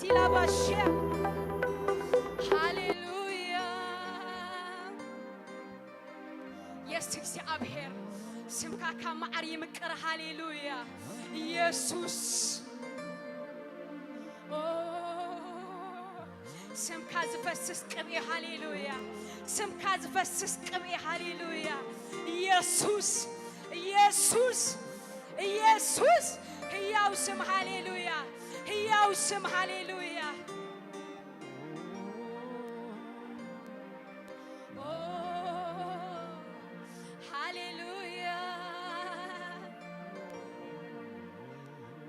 ኢላባሽያ። ሃሌሉያ። የስ እግዚኣብሔር፣ ስምካ ካብ መዓር ይምቅር። ሃሌሉያ። ኢየሱስ። ኦ፣ ስምካ ዝፈስስ ቅብኢ። ሃሌሉያ። ስምካ ዝፈስስ ቅብኢ። ሃሌሉያ። ኢየሱስ፣ ኢየሱስ፣ ኢየሱስ። ህያው ስም። ሃሌሉያ። ህያው ስም። ሃሌሉያ። ኦ፣ ሃሌሉያ።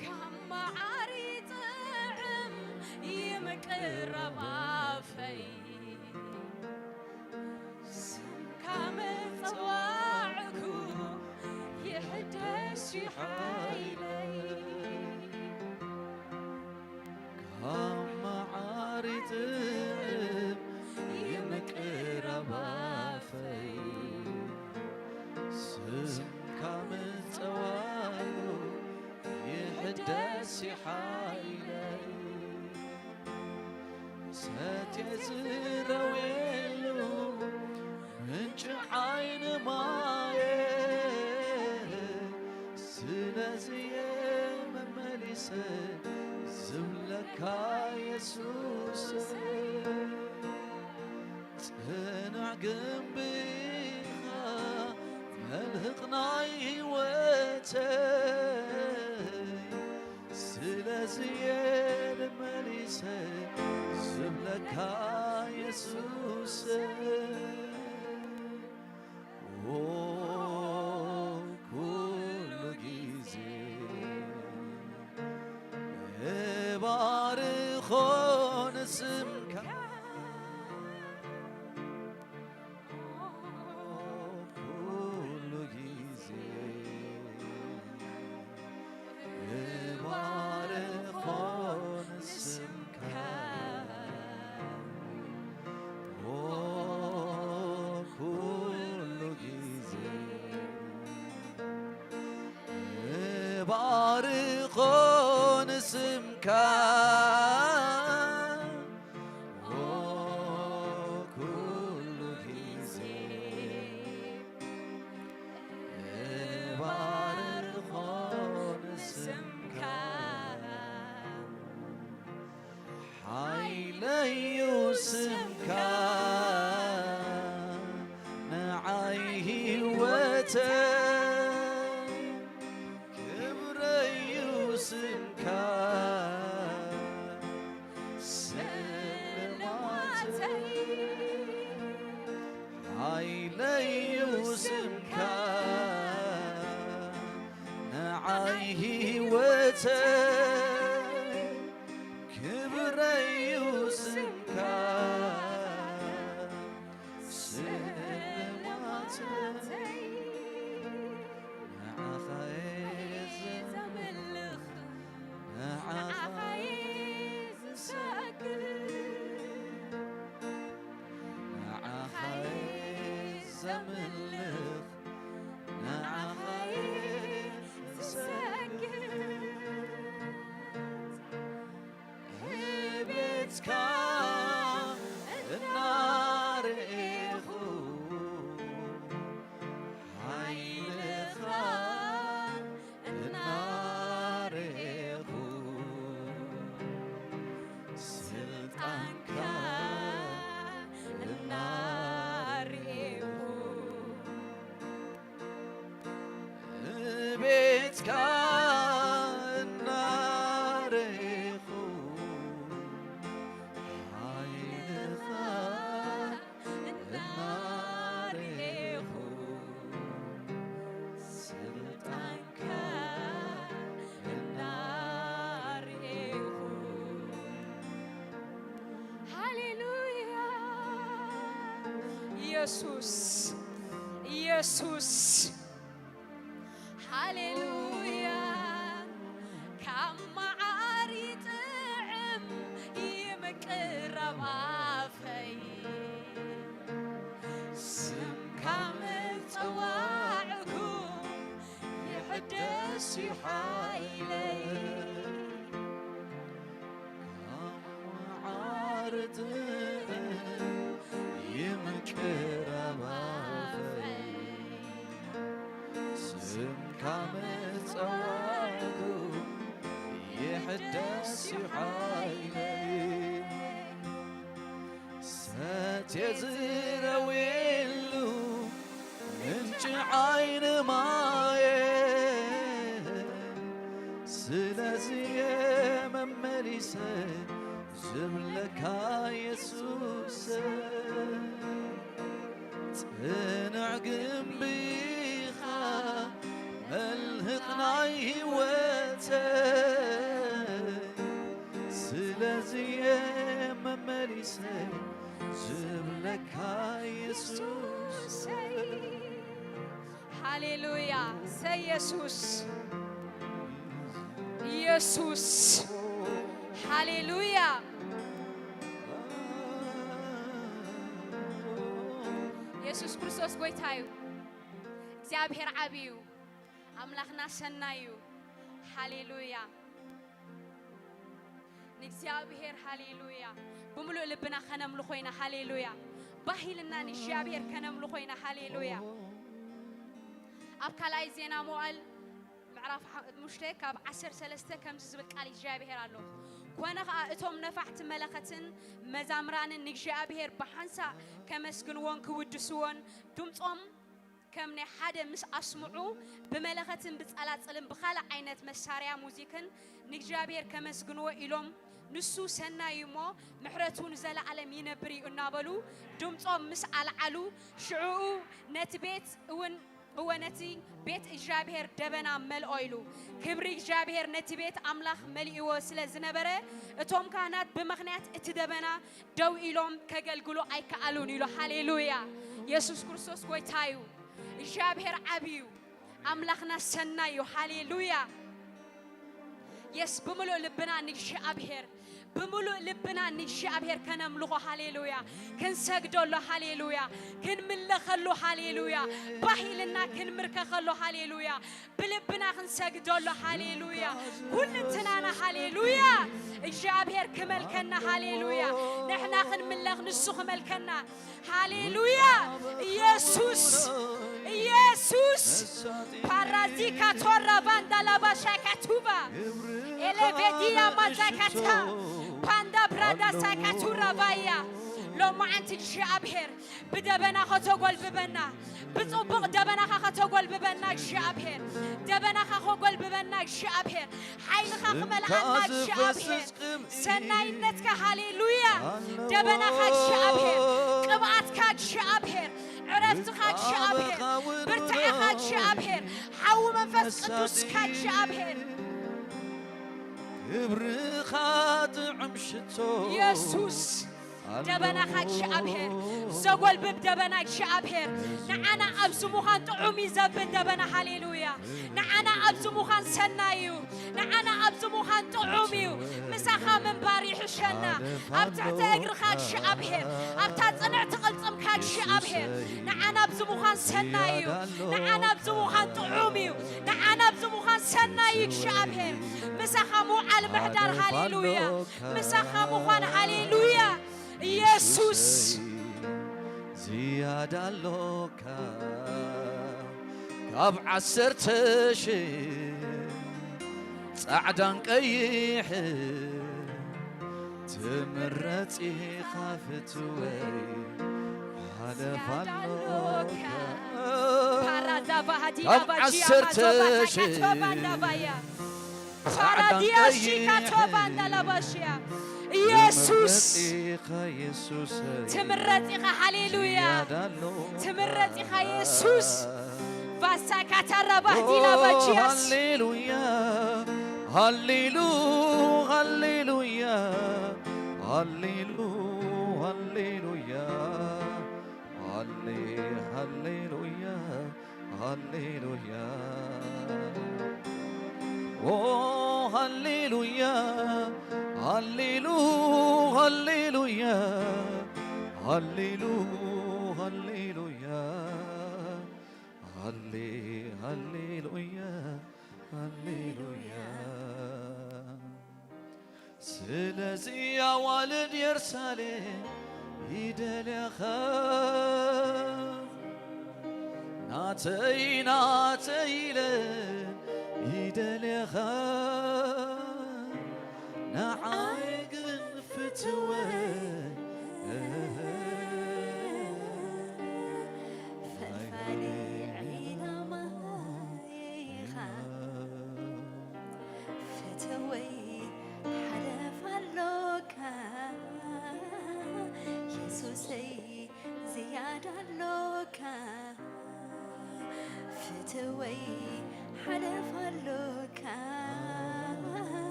ካብ መዓር ይጥዕም ይምቅር ኣብ ኣፈይ። ስምካ ምጽዋዕኩ ይሕደስ እዩ ሓይለይ። ካብ መዓር ይጥዕም ይምቅር ኣብ ኣፈይ። ስምካ ምጽዋዕኩ ይሕደስ እዩ ሓይለይ። ሰትየ ዝረውየሉ ምንጪ ዓይኒ ማየ። ስለዚ እየ መመሊሰ ዝብለካ የሱስ። ጽኑዕ ግንቢ ኢኻ መልህቕ ናይ ህይወተይ። ስለዚ እየ መሊሰ ዝብለካ የሱስ። ኦ፣ ኩሉ ግዜ እባርኾ ንስምካ። ኩሉ ግዜ እባርኾ ንስምካ። ኦ፣ ኩሉ ግዜ እባርኾ ንስምካ። ኦ፣ ኩሉ ግዜ እባርኾ ንስምካ። ሓይለዩ ስምካ ንዓይ ህይወተይ። ክብረዩ ስምካ ስልማተይ። ሓይለዩ ስምካ ንዓይ ህይወተይ። ክብረዩ ስምካ ስልማተይ። ንዓኻ እየ ዘምልኽ፣ ንዓኻ እየ ዝሰግድ፣ ንዓኻ እየ ዘምልኽ፣ ንዓኻ እየ ዝሰግድ። ቤትካ እናርኤኹ፣ ሓይልኻ እናርኤኹ፣ ስልጣንካ እናርኤኹ፣ ቤትካ እናርኤኹ፣ ሓይልኻ እናርኤኹ፣ ስልጣንካ እናርኤኹ። ሃሌሉያ። ኢየሱስ፣ ኢየሱስ። ሃሌሉያ። ካብ መዓር ይጥዕም ይምቅር ኣብ ኣፈይ። ስምካ ምጽዋዕኩ ይሕደስ እዩ ሓይለይ። ርትዕን ይምቅር ኣባፈይ፣ ስምካ ምጸዋዕኩ ይሕደስ እዩ ሓይለይ። ሰትየ ዝረውየሉ ምንጪ ዓይኒ ማየ፣ ስለዚ እየ መመሊሰ ዝብለካ የሱሰ። ጽኑዕ ግንቢ ኢኻ መልህቕ ናይ ህይወተይ፣ ስለዚ እየ መመሊሰ ዝብለካ የሱሰይ። ሃሌሉያ። ሰይ የሱስ፣ የሱስ። ሃሌሉያ። የሱስ ክርስቶስ ጎይታ እዩ። እግዚኣብሔር ዓቢ እዩ። ኣምላኽና ሰናይ እዩ። ሃሌሉያ። ንእግዚኣብሔር ሃሌሉያ። ብምሉእ ልብና ከነምልኾ ኢና። ሃሌሉያ። ባህ ኢልና ንእግዚኣብሔር ከነምልኾ ኢና። ሃሌሉያ። ኣብ ካልኣይ ዜና መዋዕል ምዕራፍ ሓ-፣ ሙሽተ ካብ ዓሰርተ ሰለስተ ከምዚ ዝብል ቃል እግዚኣብሔር ኣሎ። ኮነ ኸኣ እቶም ነፋሕቲ መለኸትን መዛምራንን ንእግዚኣብሔር ብሓንሳእ ከመስግንዎን ክውድስዎን ድምጾም ከም ናይ ሓደ ምስ ኣስምዑ ብመለኸትን ብጸላጽልን ብኻልእ ዓይነት መሳርያ ሙዚክን ንእግዚኣብሔር ከመስግንዎ ኢሎም፣ ንሱ ሰናይ እዩ እሞ ምሕረቱ ንዘለዓለም ይነብር እዩ እናበሉ ድምጾም ምስ ኣልዓሉ፣ ሽዑኡ ነቲ ቤት እውን፣ እወ፣ ነቲ ቤት እግዚኣብሔር ደበና መልኦ ኢሉ። ክብሪ እግዚኣብሔር ነቲ ቤት ኣምላኽ መሊእዎ ስለ ዝነበረ፣ እቶም ካህናት ብምኽንያት እቲ ደበና ደው ኢሎም ከገልግሉ ኣይከኣሉን ኢሉ። ሃሌሉያ! የሱስ ክርስቶስ ጎይታ እዩ። እግዚኣብሔር ዓቢ እዩ። ኣምላኽና ሰናይ እዩ። ሃሌሉያ! የስ፣ ብምሉእ ልብና ንእግዚኣብሔር፣ ብምሉእ ልብና ንእግዚኣብሔር ከነምልኾ። ሃሌሉያ! ክንሰግደሉ። ሃሌሉያ! ክንምለኸሉ። ሃሌሉያ! ባህ ኢልና ክንምርከኸሉ። ሃሌሉያ! ብልብና ክንሰግደሉ። ሃሌሉያ! ኩልንትናና። ሃሌሉያ! እግዚኣብሔር ክመልከና። ሃሌሉያ! ንሕና ክንምለኽ፣ ንሱ ክመልከና። ሃሌሉያ! ኢየሱስ፣ ኢየሱስ። ፓራዚካ ቶራ ቫንዳ ላባሻ ካቱባ ኤሌቬዲያ ማዛካታ ፓንዳ ብራዳ ሳካቱራ ቫያ። ሎማዓንቲ እግዚኣብሔር ብደበና ከተጎልብበና፣ ብጽቡቕ ደበናኻ ከተጎልብበና እግዚኣብሔር፣ ደበናኻ ከጎልብበና እግዚኣብሔር፣ ሓይልኻ ክመልኣና እግዚኣብሔር፣ ሰናይነትካ፣ ሃሌሉያ፣ ደበናኻ እግዚኣብሔር፣ ቅብኣትካ እግዚኣብሔር፣ ዕረፍትኻ እግዚኣብሔር፣ ብርታዕኻ እግዚኣብሔር፣ ሓዊ መንፈስ ቅዱስካ እግዚኣብሔር። ክብርኻ ጥዑም ሽቶ። የሱስ፣ ደበናኻ እግዚኣብሔር፣ ዘጎልብብ ደበና እግዚኣብሔር፣ ንዓና ኣብዚ ምዃን ጥዑም እዩ ዘብል ደበና። ሃሌሉያ! ንዓና ኣብዚ ምዃን ሰናይ እዩ። ንዓና ኣብዚ ምዃን ጥዑም እዩ። ምሳኻ ምንባር ይሕሸና። ኣብ ትሕቲ እግርኻ እግዚኣብሔር፣ ኣብታ ጽንዕቲ ቅልጽምካ እግዚኣብሔር፣ ንዓና ኣብዚ ምዃን ሰናይ እዩ። ንዓና ኣብዚ ምዃን ጥዑም እዩ። ንዓና ኣብዚ ምዃን ሰናይ እዩ እግዚኣብሔር። ምሳኻ ምውዓል ምሕዳር። ሃሌሉያ! ምሳኻ ምዃን። ሃሌሉያ! ኢየሱስ! ዝያዳ ኣሎካ ካብ ዓሰርተ ሽሕ ጻዕዳን ቀይሕን ትምረጽ ኢኻ ፍትወይ ሓለፍ ኣሎካ። ፓራዛቫ ሃዲያ ካብ ባጂያ ዓሰርተ ማዞቫ ሺህ ታካቶቫ እንዳባያ። ጻዕዳን ፓራዲያ ቀይሕን ሺካቶቫ እንዳላባሽያ። ኢየሱስ ትምረጽ ኢኻ፣ ኢየሱስ። ትምረጽ ኢኻ። ሃሌሉያ። ዝያዳ ኣሎካ ትምረጽ ኢኻ ኢየሱስ። ቫሳ ካታራ ኦ፣ ባዲላ ባቺያስ። ሃሌሉያ፣ ሃሌሉ፣ ሃሌሉያ፣ ሃሌሉ፣ ሃሌሉያ፣ ሃሌ፣ ሃሌሉያ፣ ሃሌሉያ፣ ኦ፣ ሃሌሉያ፣ ሃሌሉ፣ ሃሌሉያ፣ ሃሌሉ፣ ሃሌሉያ። ሃሌ፣ ሃሌሉያ፣ ሃሌሉያ። ስለዚ ኣዋልድ የሩሳሌም ይደልያኻ፣ ናተይ ናተይ ኢለን ይደልያኻ፣ ንዓይ ግን ፍትወይ ፈልፋሊ ዕላማይ ኢኻ። ፍትወይ ሓለፍ ኣሎካ የሱሰይ ዝያዳ ኣሎካ። ፍትወይ ሓለፍ ኣሎካ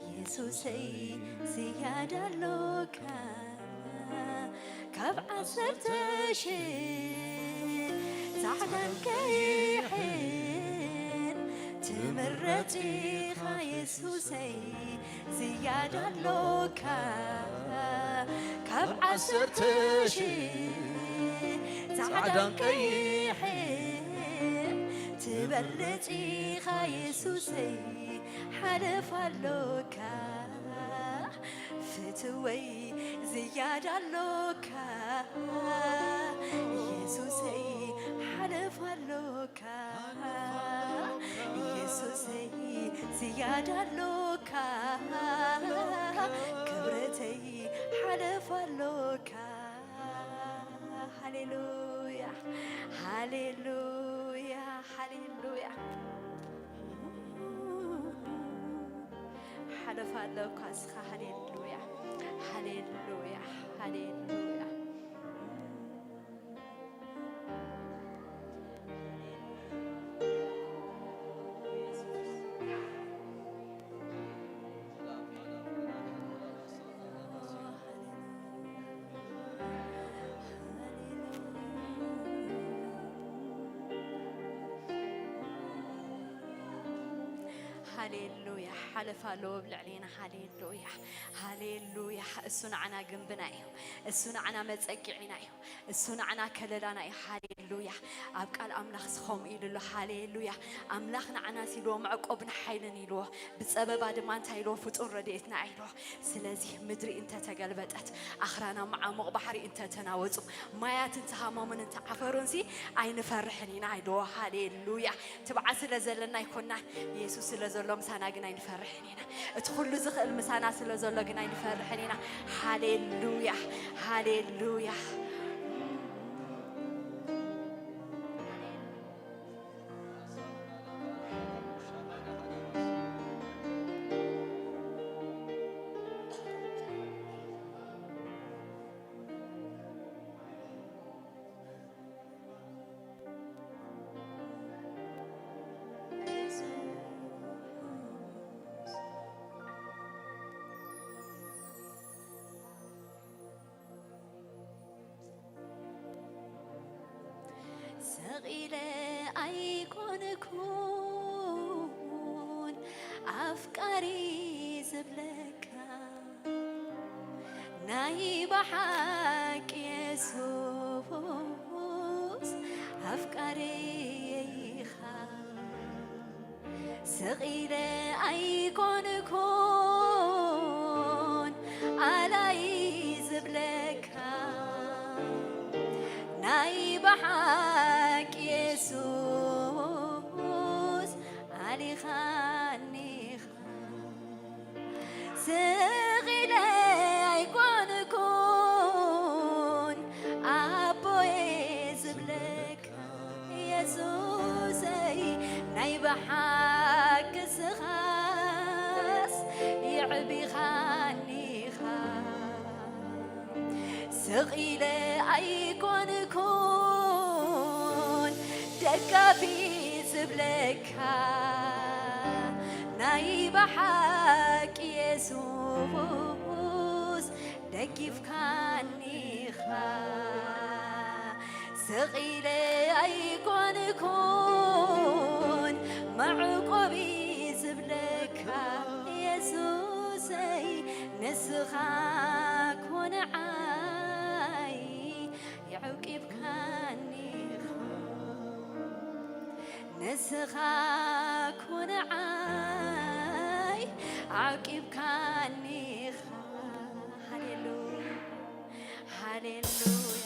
የሱሰይ ዝያዳ ኣሎካ። ካብ ዓሰርተ ሽሕ ጻዕዳን ቀይሕን ትምረጽ ኢኻ የሱሰይ ዝያዳ ኣሎካ። ካብ ዓሰርተ ሽሕ ጻዕዳን ቀይሕን ትበልጽ ኢኻ የሱሰይ ሓለፍ ኣሎካ። ፍትወይ ዝያዳ ኣሎካ የሱሰይ ሓለፍ ኣሎካ። የሱሰይ ዝያዳ ኣሎካ ክብረተይ ሓለፍ ኣሎካ። ሃሌሉያ ሃሌሉያ ሃሌሉያ። ሓለፍ ኣሎካ እስኻ። ሃሌሉያ ሃሌሉያ ሃሌሉያ። ሃሌሉያ ሓለፍ ኣሎ ኣብ ልዕሌና። ሃሌሉያ ሃሌሉያ። እሱ ንዓና ግንብና እዩ። እሱ ንዓና መጸግዒና እዩ። እሱ ንዓና ከለላና እዩ። ሃሌሉያ። ኣብ ቃል ኣምላኽ ከምኡ ኢሉ ኣሎ። ሃሌሉያ። ኣምላኽ ንዓናስ ኢልዎ መዕቆብን ሓይልን ኢልዎ፣ ብጸበባ ድማ እንታይ ኢልዎ? ፍጡር ረድኤትና ኢልዎ። ስለዚ ምድሪ እንተተገልበጠት፣ ኣኽራን ኣብ መዓሙቕ ባሕሪ እንተተናወጹ፣ ማያት እንተሃመሙን እንተዓፈሩንሲ ኣይንፈርሕን ኢና ኢልዎ። ሃሌሉያ። ትብዓት ስለ ዘለና ኣይኮናን፣ የሱስ ስለ ዘሎ ምሳና ግን ኣይንፈርሕን ኢና። እቲ ኩሉ ዝኽእል ምሳና ስለ ዘሎ ግን ኣይንፈርሕን ኢና። ሃሌሉያ ሃሌሉያ። ሰቒለ ኣይኮንኩን ኣፍቃሪ ዝብለካ፣ ናይ ብሓቂ የሱስ ኣፍቃሪ ኢኻ። ስቕ ኢለ ኣይኮንኩን ኣላይ ዝብለካ፣ ናይ ብሓቂ የሱስ ኣሊኻኒ ኢኻ። ስቕ ኢለ ኣይኮንኩን ኣቦየ ዝብለካ፣ የሱሰይ ናይ ብሓቂ ስኻስ የዕቢኻኒ ኢኻ። ስቕ ኢለ ኣይኮንኩን ደጋፊ ዝብለካ፣ ናይ ብሓቂ የሱስ ደጊፍካኒ ኢኻ። ስቕ ኢለ ኣይኮንኩን መዕቆቢ ዝብለካ፣ የሱሰይ ንስኻ ኮንዓይ የዕቂብካኒ ኢኻ። ንስኻ ኮንዓይ ዓቂብካኒ ኢኻ። ሃሌሉያ፣ ሃሌሉያ።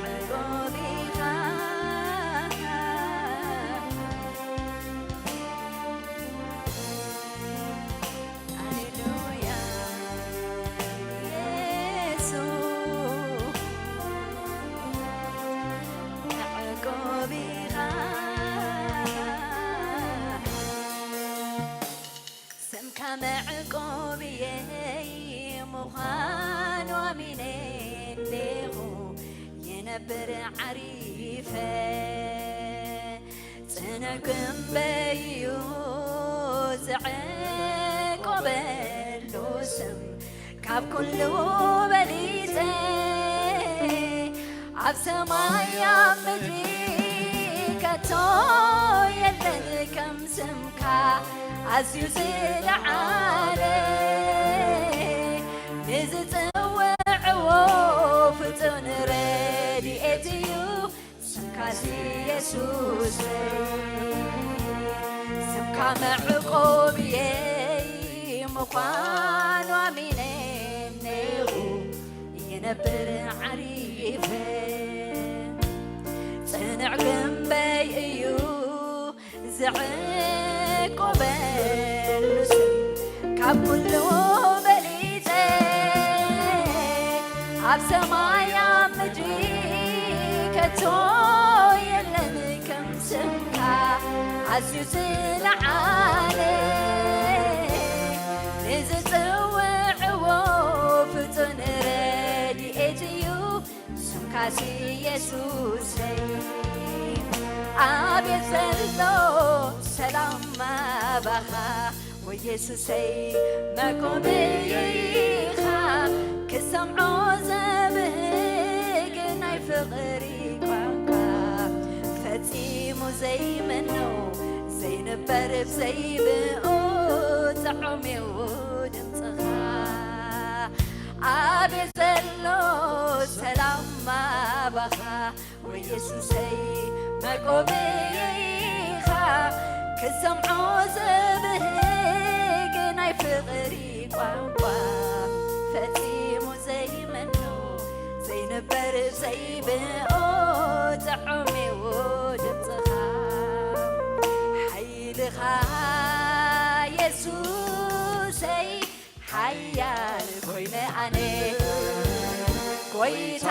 መዕቆቢኻ። ሃሌሉያ፣ የሱስ መዕቆቢኻ። ስምካ መዕቆብየይ ምዃኑ ኣሚነ እንዲኹ ይነብር ዓሪፈ። ጽኑዕ ግንበይ እዩ ዝዕቆበሉ ስም ካብ ኩሉ በሊጸ ኣብ ሰማይ ኣብ ምድሪ ከቶ የለን ከም ስምካ ኣዝዩ ዝለዓለ ንዝጽውዕዎ ፍጹም ረድኤት እዩ ስምካሲ የሱሰይ። ስምካ መዕቆብየይ ምዃኑ ኣሚነ እነሆ ይነብር ዓሪፈ። ጽኑዕ ግንበይ እዩ ዝዕቆበሉ ስም ካብ ኩሉ በሊጸ ኣብ ሰማይ ኣብ ምድሪ ከቶ የለን ከም ስምካ ኣዝዩ ዝለዓለ ንዝጽውዕዎ ፍጹም ረድኤት እዩ ስምካሲ የሱሰይ። ኣቤት ዘሎ ሰላም ኣባኻ ወየሱሰይ መቆምየይኻ ክሰምዖ ዘብህግ ናይ ፍቕሪ ቋንቋ ፈጺሙ ዘይመኖ ዘይንበር ብዘይብኡ ጥዑም እዩ ድምፅኻ ኣቤት ዘሎ ሰላም ኣባኻ ወየሱሰይ መቆምየይኻ ክሰምዖ ዘብህግ ናይ ፍቕሪ ቋንቋ ፈጺሙ ዘይመኖ ዘይንበር ዘይብኦ ጥዑም እዩ ድምፅኻ ሓይልኻ የሱሰይ ሓያል ኮይነ ኣነ ጎይታ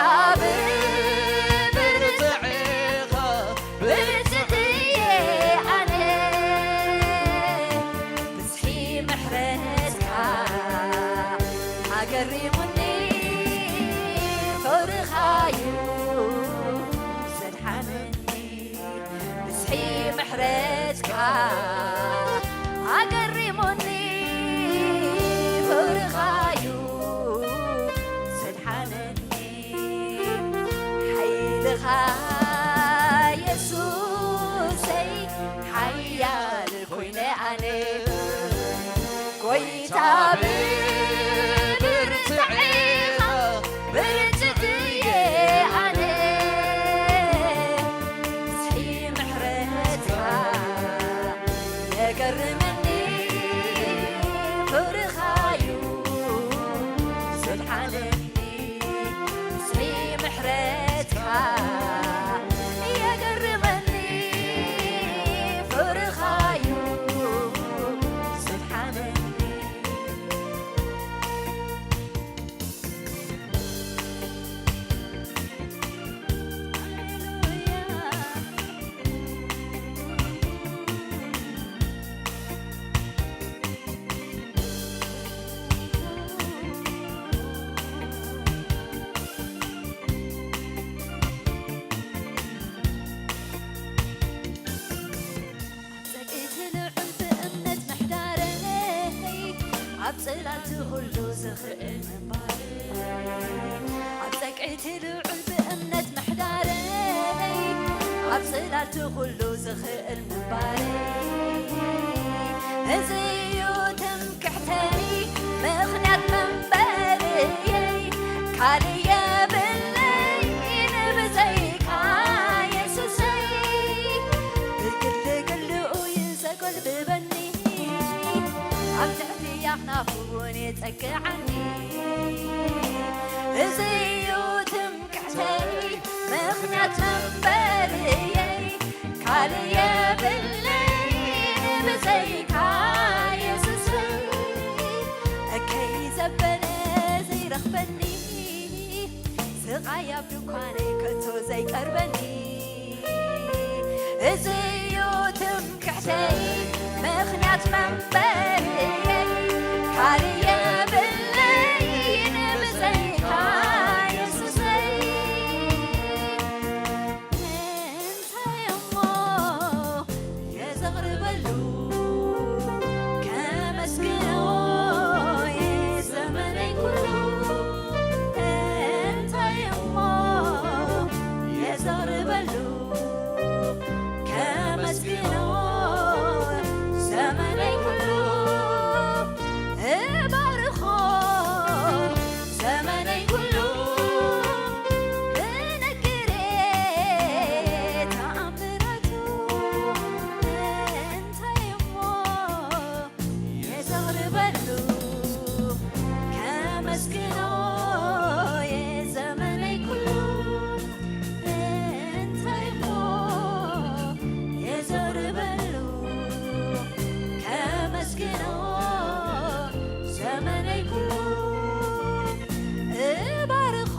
ብብርትዕኻ ብርትዕየ ኣነ ብዝሒ ምሕረትካ ኣገሪሙኒ ፍቕርኻዩ ዘድሓነኒ ብዝሒ ምሕረትካ ኣገሪሙኒ ፍቕርኻዩ ዘድሓነኒ ሓይልኻ የሱሰይ ሓያል ኮይነ ኣነ ጎይታ ብብርትዕኻ ብርትዕየ ኣነ ብዝሒ ምሕረትካ የገርመኒ ፍቕርኻዩ ዘድሓነኒ ብዝሒ ምሕረትካ የገርመኒ ፍቕርኻዩ ዘድሓነኒ ጸቂቲ ልዑል ብእምነት ምሕዳረይ ኣብ ጽላልቲ ኩሉ ዝኽእል ምንባረይ ኣብ ጸቂቲ ልዑል ብእምነት ምሕዳረይ ኣብ ጽላልቲ ኩሉ ዝኽእል ምንባረይ እዚ እዩ ትምክሕተይ ምኽንያት መንበርየይ ካልእ የብለይ ንብዘይካ የሱሰይ ጸግዓኒ። እዚ እዩ ትምክሕተይ፣ ምኽንያት መንበርየይ፣ ካልእ የብለይን ብዘይካ የሱሰይ። እከይ ዘበለ ዘይረኽበኒ፣ ስቓይ ኣብ ድኳነይ ከቶ ዘይቀርበኒ። እዚ እዩ ትምክሕተይ፣ ምኽንያት መንበርየይ፣ ካልእ የብለይን ብዘይካ የሱሰይ። እንታይ እሞ የዘቕርበሉ፣ ከመስግኖ እየ ዘመነይ ኩሉ። እንታይ እሞ የዘቕርበሉ፣ ከመስግኖ ዘመነይ ኩሉ። እባርኾ ዘመነይ ኩሉ፣ ክነግር እየ ተኣምራቱ። እንታይ እሞ የዘቕርበሉ፣ ከመስግኖ እየ ዘመነይ ኩሉ። እንታይ እሞ የዘቕርበሉ፣ ከመስግኖ ዘመነይ ኩሉ። እባርኾ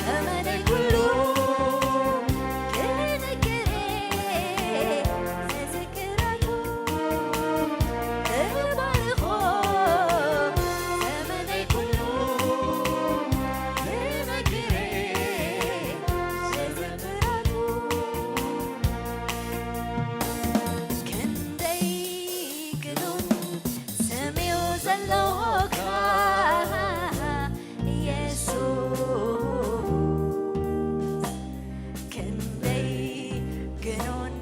ዘመነይ ኩሉ፣ ክነግር እየ ዘዘክራቱ። እባርኾ ዘመነይ ኩሉ፣ ክነግር እየ ዘዘክራቱ። ክንደይ ግኑን ስም እዩ ዘለካ የሱስ፣ ክንደይ ግኑን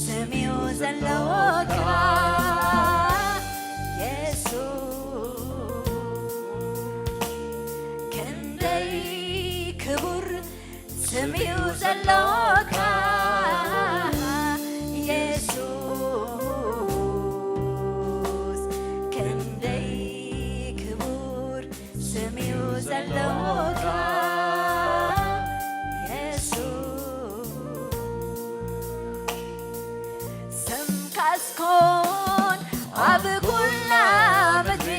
ስም እዩ ዘለካ የሱስ፣ ክንደይ ክቡር ስም እዩ ዘለካ የሱስ፣ ክንደይ ክቡር ስም እዩ ዘለካ የሱስ። ስምካስ ኮን ኣብ ኩላ ምድሪ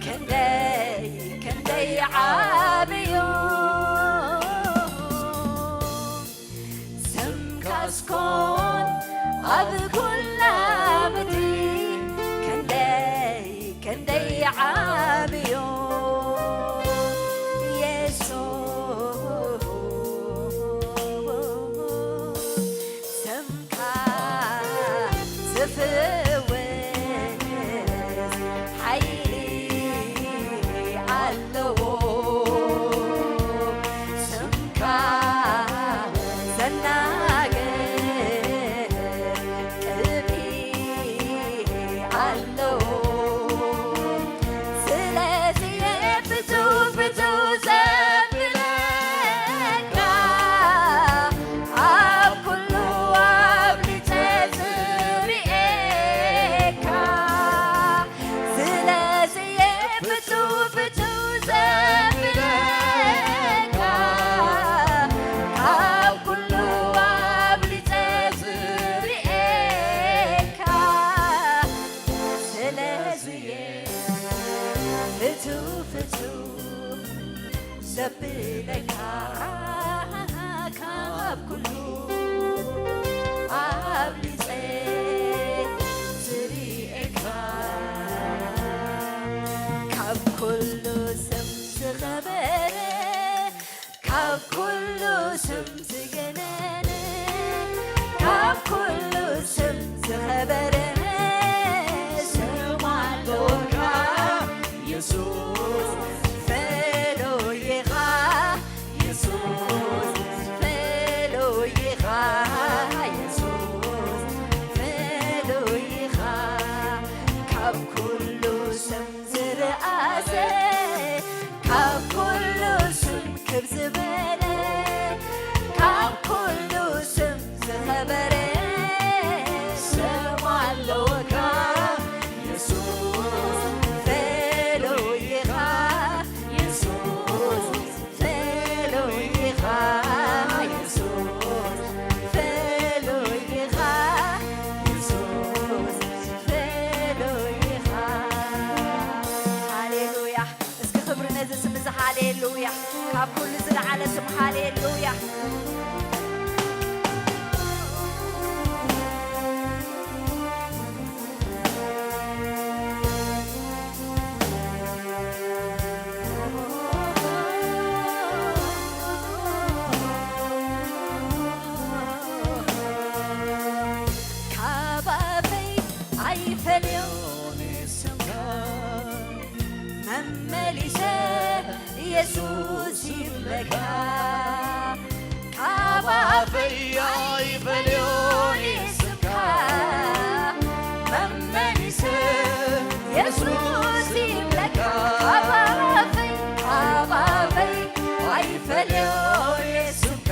ክንደይ ክንደይ ዓብዩ፣ ስምካስ ኮን ኣብ ኩላ ምድሪ ክንደይ ክንደይ ዓብዩ የሱስ። ስምካ ዝፍውስ ሓይሊ ኣለዎ፣ ስምካ ዘናግር ኣብ ኩሉ ዝለዓለ ስም። ሃሌሉያ። ካባበይ ኣይፈልዮን ስምካ መመሊሰ የሱስ ይብለካ። ካብ ኣፈይ ኣይፈልዮን ስምካ መመሊሰ የሱስ ይብለካ። ካብ ኣፈይ፣ ካብ ኣፈይ ኣይፈልዮን ስምካ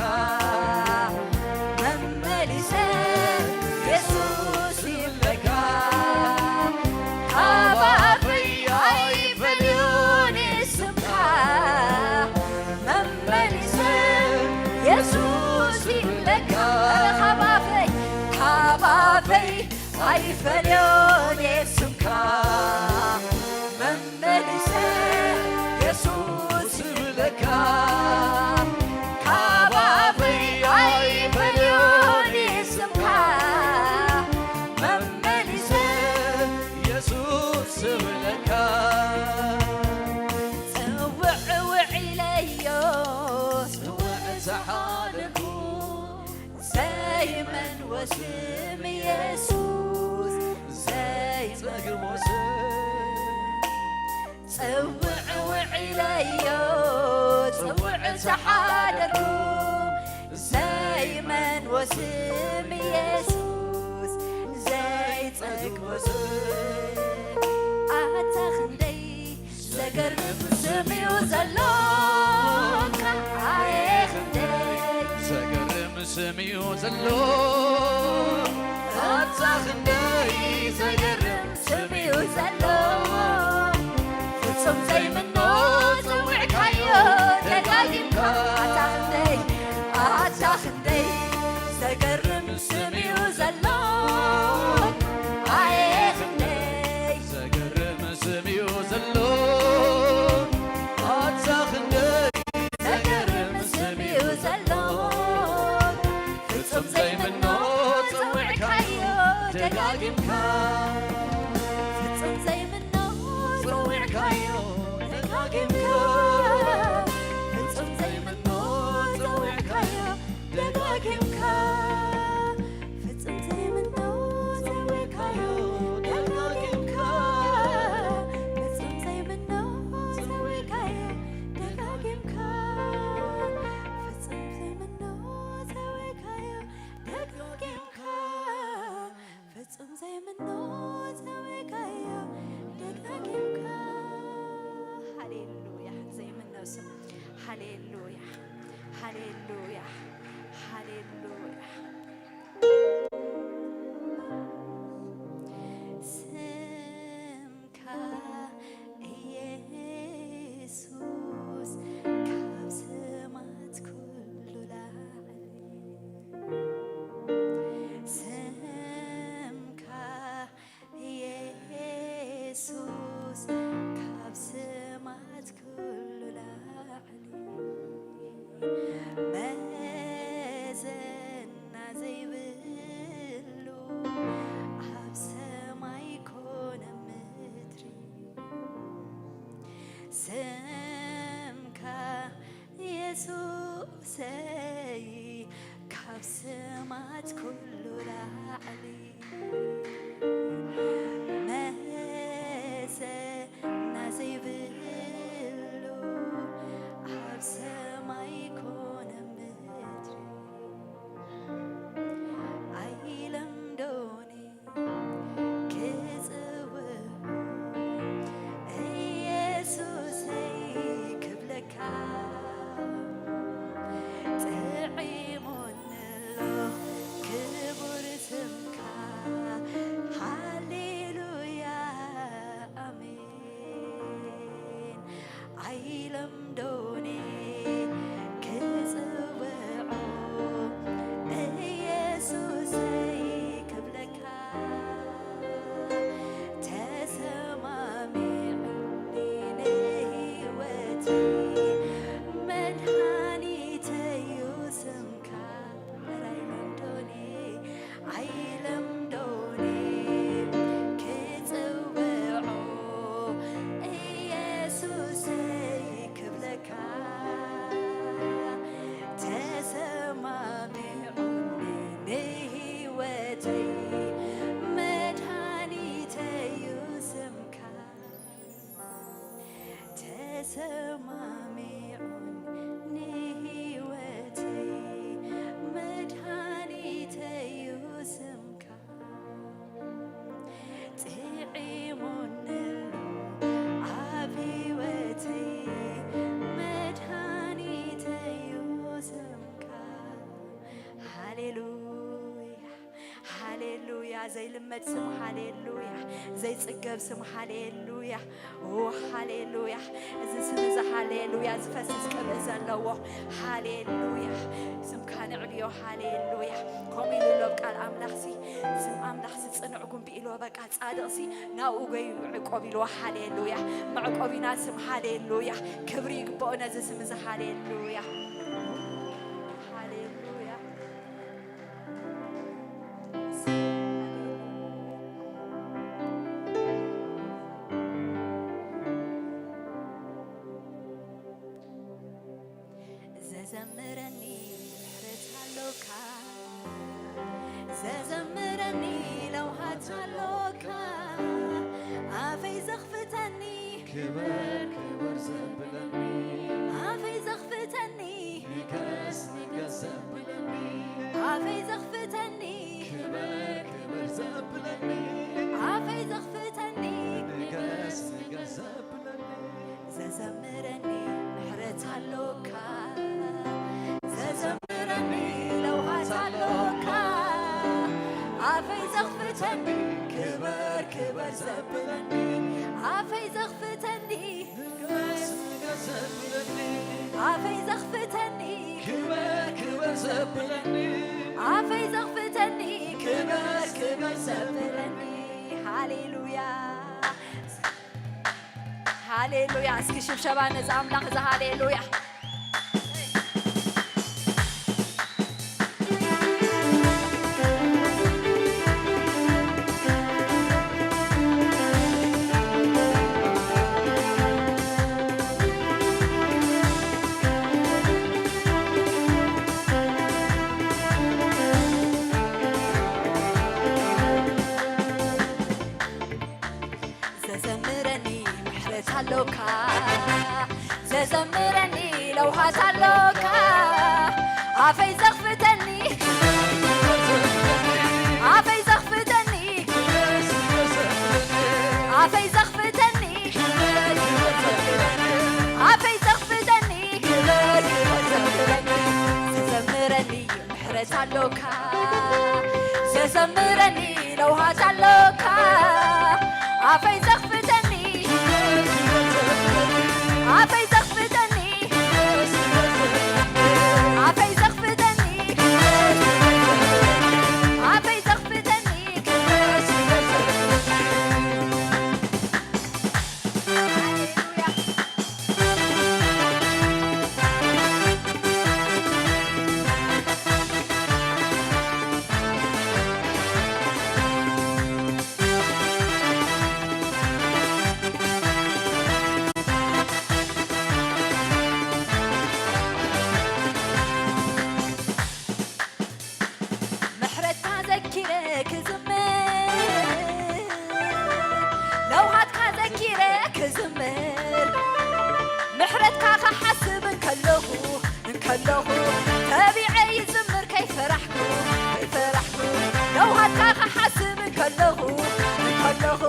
መመሊሰ የሱስ ይብለካ። ካብ ኣፈይ ኣይፈልዮን ስምካ መመሊሰ የሱስ ይብለካ። ካብ ኣፈይ፣ ካብ ኣፈይ ኣይፈልዮን ስምካ መመሊሰ የሱስ ይብለካ። ካብ ኣፈይ ኣይፈልዮን ስምካ መመሊሰ የሱስ ይብለካ። ጽውዕ ውዒለዮ ጽውዕ ዝሓለልኩ ዘይመንዎ ስም የሱስ ዘይጸግቦ ስም። ጽውዕ ውዒለዮ ጽውዕ ዝሓለልኩ ዘይመንዎ ስም የሱስ ዘይጸግቦ ስም። ኣታ ክንደይ ዘገርም ስም እዩ ዘሎካ ኣየ ክንደይ ዘገርም ስም እዩ ዘሎ ኣታ ክንደይ ዘገርም ስም እዩ ዘሎ ፍጹም ዘይምኖ ጸዊዕካዮ ደጋጊምካ ኣታ ክንደይ ኣታ ክንደይ ዘገርም ስም እዩ ዘሎ ኣየ ክንደይ ዘገርም ስም እዩ ዘሎ ኣታ ክንደይ ዘገርም ስም እዩ ዘሎ ፍጹም ዘይምኖ ጸዊዕካዮ ደጋጊምካ ፍጹም ዘይምኖ ጸዊዕካዮ ደጋጊምካ ፍጹም ዘይምኖ ጸዊዕካዮ ደጋጊምካ ፍጹም ዘይምኖ ጸዊዕካዮ ደጋጊምካ ፍጹም ዘይምኖ ጸዊዕካዮ ደጋጊምካ ፍጹም ዘይምኖ ጸዊዕካዮ ደጋጊምካ ፍጹም ዘይምኖ ጸዊዕካዮ ደጋጊምካ ሃሌሉያ ዘይምኖ ስም ሃሌሉያ ሃሌሉያ ሃሌሉያ ስምካ ኢየሱስ ካብ ስማት ኩሉ ላዕሊ ስምካ ኢየሱስ ካብ ስማት ኩሉ ላዕሊ መዘና ዘይብሉ ኣብ ሰማይ ኮነ ምድሪ ስምካ የሱሰይ ካብ ስማት ኩሉ ላዕሊ መሰና ዘይብሉ ኣብ ሰማይ ኮነ ምድሪ ኣይለምዶኒ ክጽውዑ ኢየሱሰይ ክብለካ ጥዒሙኒ ኣሎ ክቡር ስምካ ዘይልመድ ስም፣ ሃሌሉያ። ዘይጽገብ ስም፣ ሃሌሉያ። ኦ፣ ሃሌሉያ። እዚ ስም እዚ፣ ሃሌሉያ፣ ዝፈስስ ቅብኢ ዘለዎ፣ ሃሌሉያ። ስምካ ንዕብዮ፣ ሃሌሉያ። ከምኡ ኢሉ ኣሎ ቃል ኣምላኽሲ፣ ስም ኣምላኽሲ ጽኑዕ ጉንቢ ኢልዎ፣ በቃ ጻድቕሲ ናብኡ ገዩ ይዕቆብ ኢልዎ፣ ሃሌሉያ። መዕቆቢና ስም፣ ሃሌሉያ። ክብሪ ይግብኦ ነዚ ስም እዚ፣ ሃሌሉያ። ሃሌሉያ። ዘዘምረኒ ምሕረት ኣሎካ፣ ዘዘምረኒ ለውሃት ኣሎካ፣ ኣፈይ ዘኽፍተኒ ክበር ክበር ዘብለኒ፣ ኣፈይ ዘኽፍተኒ ንገስ ንገስ ዘብለኒ፣ ኣፈይ ዘኽፍተኒ ክበር ክበር ዘብለኒ፣ ኣፈይ ዘኽፍተኒ ንገስ ንገስ ዘብለኒ፣ ዘዘምረኒ ምሕረት ኣሎካ፣ ዘዘምረኒ ለውሃት ኣሎካ፣ ኣፈይ ዘኽፍተኒ ክበር ክበር ዘብለኒ፣ ኣፈይ ዘኽፍተኒ ንገስ ንገስ ዘብለኒ፣ ኣፈይ ዘኽፍተኒ ክበር ክበር ዘብለኒ፣ ኣፈይ ዘኽፍተኒ ክበር ክበር ዘብለኒ። ሃሌሉያ፣ ሃሌሉያ። እስኪ ሽብሸባ ነዚ ኣምላኽ እዚ፣ ሃሌሉያ። ዘዘምረኒ ምሕረት ኣሎካ፣ ዘዘምረኒ ለውሃት ኣሎካ፣ ኣፈይ ዘኽፍተኒ፣ ኣፈይ ዘኽፍተኒ፣ ኣፈይ ዘኽፍተኒ፣ ኣፈይ ዘኽፍተኒ፣ ዘዘምረኒ ምሕረት ኣሎካ፣ ዘዘምረኒ ለውሃት ኣሎካ፣ ኣፈይ ዘኽፍተኒ፣ ኣፈይ ዘኽፍተኒ፣ ኣፈይ ዘኽፍተኒ፣ ኣፈይ ዘኽፍተኒ። ሃሌሉያ። ምሕረትካ ዘኪረ ክዝምር፣ ለውሃትካ ዘኪረ ክዝምር፣ ምሕረትካ ክሓስብ እንከለኹ፣ እንከለኹ፣ ተቢዐ ይዝምር ከይፈራሕኩ፣ ከይፈራሕኩ፣ ለውሃትካ ክሓስብ እንከለኹ፣ እንከለኹ፣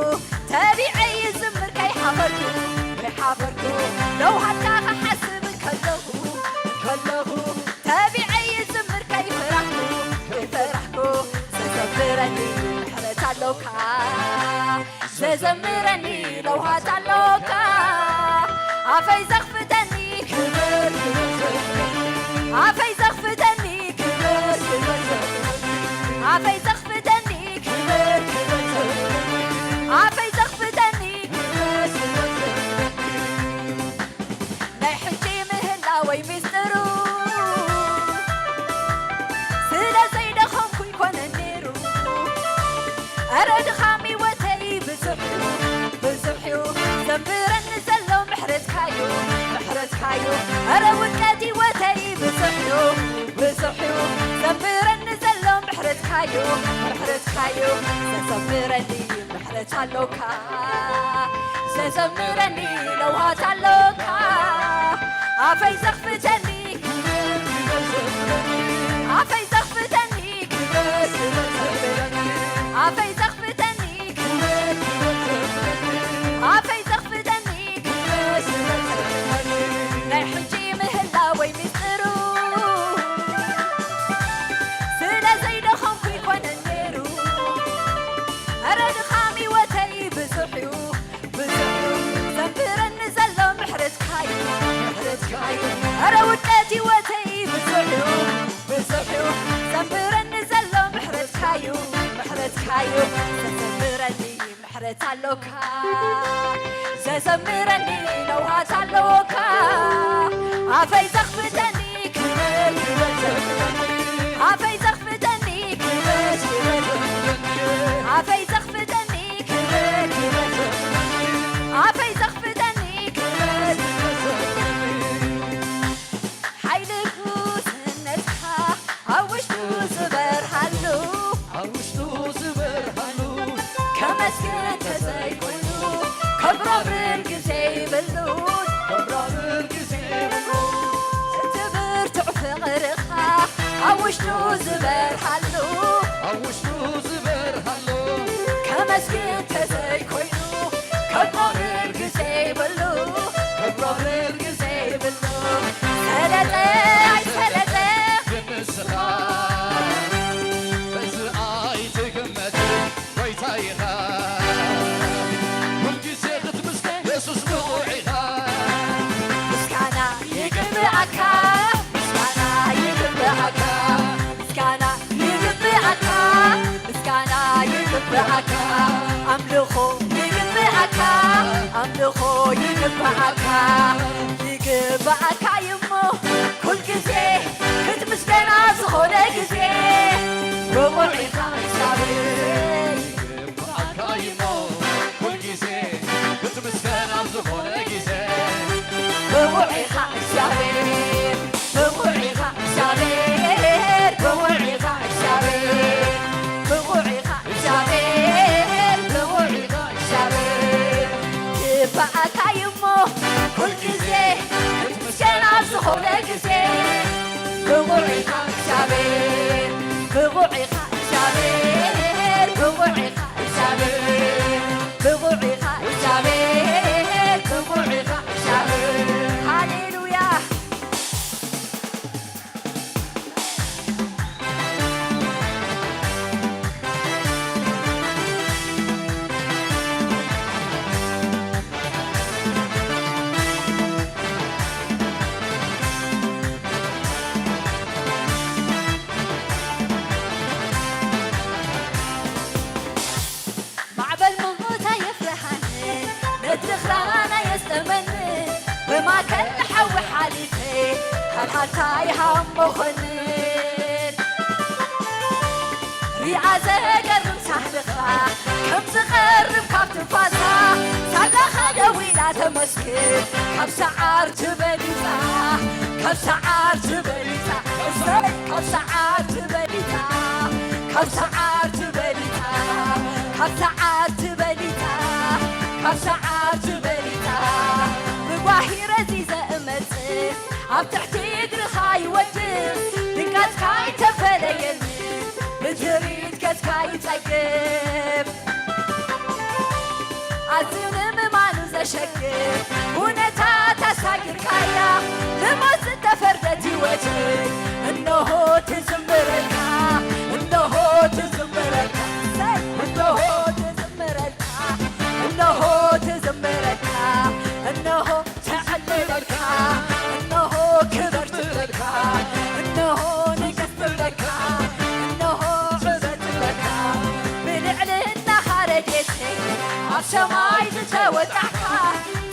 ተቢዐ ይዝምር ከይሓፈርኩ፣ ከይሓፈርኩ፣ ለውሃትካ ክሓስብ እንከለኹ፣ እንከለኹ፣ ተቢዐ ይዝምር ከይፈራሕኩ፣ ከይፈራሕኩ፣ ዘዘምረኒ ምሕረት ኣሎካ፣ ዘዘምረኒ ለውሃት ኣሎካ፣ ኣፈይ ዘኽፍተኒ ክብር ክብር ዘብለኒ፣ ኣፈይ ዘኽፍተኒ ክብር ክብር ዘብለኒ፣ ኣፈይ ዘኽፍተኒ ክብር ክብር ዘብለኒ፣ ኣፈይ ዘኽፍተኒ ክብር ክብር ዘብለኒ። ናይ ሕጂ ምህላወይ ሚስጥሩ ስለ ዘይደኸምኩ ይኮነ ነይሩ። ኣረ ድኻም ህይወተይ ብዙሕ እዩ፣ ብዙሕ እዩ። ዘንብረኒ ዘሎ ምሕረትካ እዩ፣ ምሕረትካ እዩ። ኣረ ውድቀት ህይወተይ ብዙሕ እዩ፣ ብዙሕ እዩ። ዘንብረኒ ዘሎ ምሕረትካ እዩ፣ ምሕረትካ እዩ። ዘዘምረኒ ምሕረት ኣሎካ፣ ዘዘምረኒ ለውሃት ኣሎካ። ኣፈይ ዘኽፍተኒ፣ ኣፈይ ዘኽፍተኒ፣ ኣፈይ ዘኽፍተኒ፣ ኣፈይ ዘኽፍተኒ፣ ናይ ሕጂ ምህላወይ ሚስጥሩ ስለ ዘይደኸምኩ ይኮነ ነይሩ። ኣዩ ዘዘምረኒ ምሕረት ኣሎካ፣ ዘዘምረኒ ነውሃት ኣሎካ። ኣፈይ ዘኽፍተኒ ክብር ክበል፣ ኣፈይ ዘኽፍተኒ ክብር ክበል፣ ኣፈይ ዘኽፍተኒ ክብር ክበል፣ ኣፈይ ዘኽፍተኒ ክብር ክበል። ሓይሊ ጉስነትካ ኣብ ውሽጡ ዝበርሃሉ፣ ኣብ ውሽጡ ዝበርሃሉ፣ ከመስግን ተዘይኮይኑ ከብራብር ግዜ ይብሉ፣ ከብራብር ግዜ ይብሉ። እቲ ብርቱዕ ፍቕርኻ ኣብ ውሽጡ ዝበርሃሉ፣ ኣብ ውሽጡ ዝበርሃሉ፣ ከመስግን ተዘይኮይኑ ከብራብር ግዜ ይብሉ፣ ከብራብር ግዜ ይብሉ። ሰለጠ ኣይሰለጠ ግን ንስኻ በዚ ኣይትግመት፣ ጎይታ ኢኻ። ኩልግዜ ክትምስገን የሱስ ብቑዕ ኢኻ። ምስጋና ይግብኣካ፣ ምስጋና ይግብኣካ፣ ምስጋና ይግብኣካ፣ ምስጋና ይግብኣካ፣ ኣምልኾ ይግብኣካ፣ ኣምልኾ ይግብኣካ። ይግብኣካ እዩሞ ኩልግዜ ክትምስገን ኣብ ዝኾነ ግዜ፣ ብቑዕ ኢኻ እግዚኣብሔር። ይግብኣካ እዩሞ ኩልግዜ ክትምስገን ኣብ ዝኾነ ግዜ፣ ብቑዕ ኢኻ እግዚኣብሔር፣ ብቑዕ ኢኻ እግዚኣብሔር፣ ብቑዕ ኢኻ እግዚኣብሔር፣ ብቑዕ ኢኻ እግዚኣብሔር፣ ብቑዕ ኢኻ እግዚኣብሔር። ይግብኣካ እዩሞ ኩልግዜ ክትምስገን ኣብ ዝኾነ ግዜ፣ ብቑዕ ኢኻ እግዚኣብሔር፣ ብቑዕ ኢኻ እግዚኣብሔር፣ ብቑዕ ኢኻ እግዚኣብሔር፣ ብቑዕ ኢኻ እግዚኣብሔር፣ ብቑዕ ኢኻ እግዚኣብሔር። ሃሌሉያ። ማዕበል ሞት ኣየፍርሃንን፣ ምድሪ ኽራን ኣየስጥመንን። ብማእከል ሓዊ ሓሊፈ፣ ሃልሃልታ ይሃሞ ኾንን። ሪኣ ዘገርም ሳህልኻ፣ ከም ዝቐርብ ካብ ትንፋሳ፣ ሳላኻ ደው ኢላ ተመስግን። ካብ ሰዓር ትበሊጻ፣ ካብ ሰዓር ትበሊጻ፣ እሰይ፣ ካብ ሰዓር ትበሊጻ፣ ካብ ሰዓር ትበሊጻ፣ ካብ ሰዓር ትበሊጻ፣ ካብ ሰዓር ትበሊጻ። ብጓሂ ረዚዘ እመጽእ፣ ኣብ ትሕቲ እግርኻ ይወድቕ፣ ድንጋጽካ ኣይተፈለየኒ፣ ብትርኢት ገጽካ ይጸግብ። ኣዝዩ ንምማኑ ዘሸግር ኩነታት ኣሳጊርካያ፣ ንሞት ዝተፈርደት ህይወት እንሆ ትዝምረልካ፣ እንሆ ትዝምረልካ፣ ሰይ፣ እንሆ ትዝምረልካ፣ እንሆ ትዝምረልካ፣ እንሆ ተዕልለልካ፣ እንሆ ክብር ትብለልካ፣ እንሆ ንግስቲ ትብለካ፣ እንሆ ዕብደት ትብለካ። ብልዕልናኻ ረድኤተይ ኣብ ሰማይ ዝተወጣሕካ፣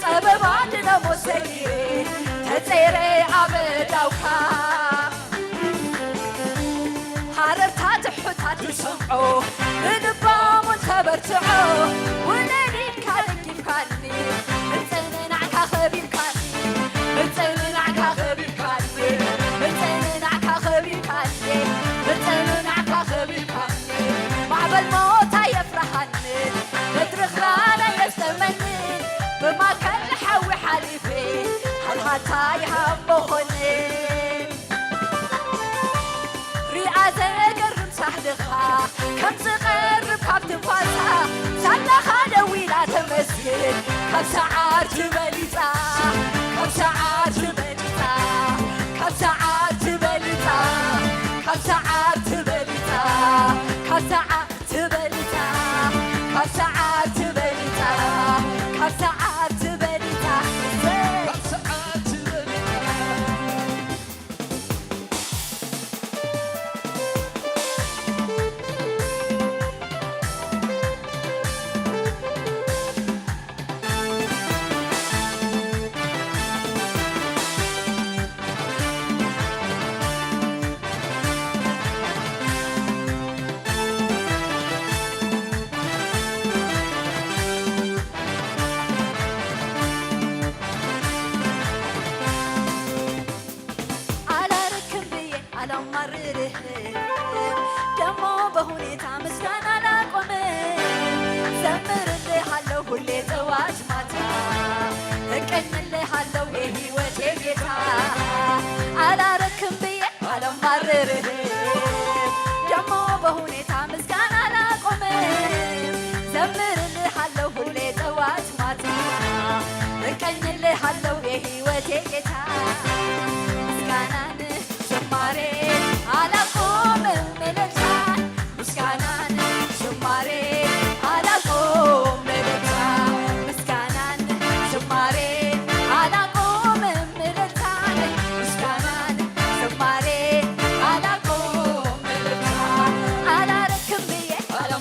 ጸበባ ድነ ሞት ሰጊረ ተጸይረ ኣብ ኣእዳውካ። ሃረርታ ትሑታት ይሰምዖ፣ ንልቦም እውን ተበርትዖ። ውለድ ኢልካ ደጊፍካኒ፣ ብጸንናዕካ ከቢብካኒ፣ ብጸንናዕካ ከቢብካኒ፣ ብጸንናዕካ ከቢብካኒ፣ ብጸንናዕካ ከቢብካኒ። ማዕበል ሞት ኣየፍርሃንን፣ ምድሪ ኽራን ኣየስጥመንን። ብማእከል ሓዊ ሓሊፈ፣ ሃልሃልታ ይሃሞ ኾነ። ሪኣ ዘገርም ሳህልኻ፣ ከም ዝቐርብ ካብ ትንፋሳ፣ ሳላኻ ደው ኢላ ተመስግን። ካብ ሰዓር ትበሊጻ፣ ካብ ሰዓር ትበሊጻ፣ ካብ ሰዓር ትበሊጻ፣ ካብ ሰዓር ትበሊጻ፣ ካብ ሰዓር ትበሊጻ፣ ካብ ሰዓር ትበሊጻ፣ ካብ ሰዓር ትበሊጻ፣ ካብ ሰዓር ትበሊጻ።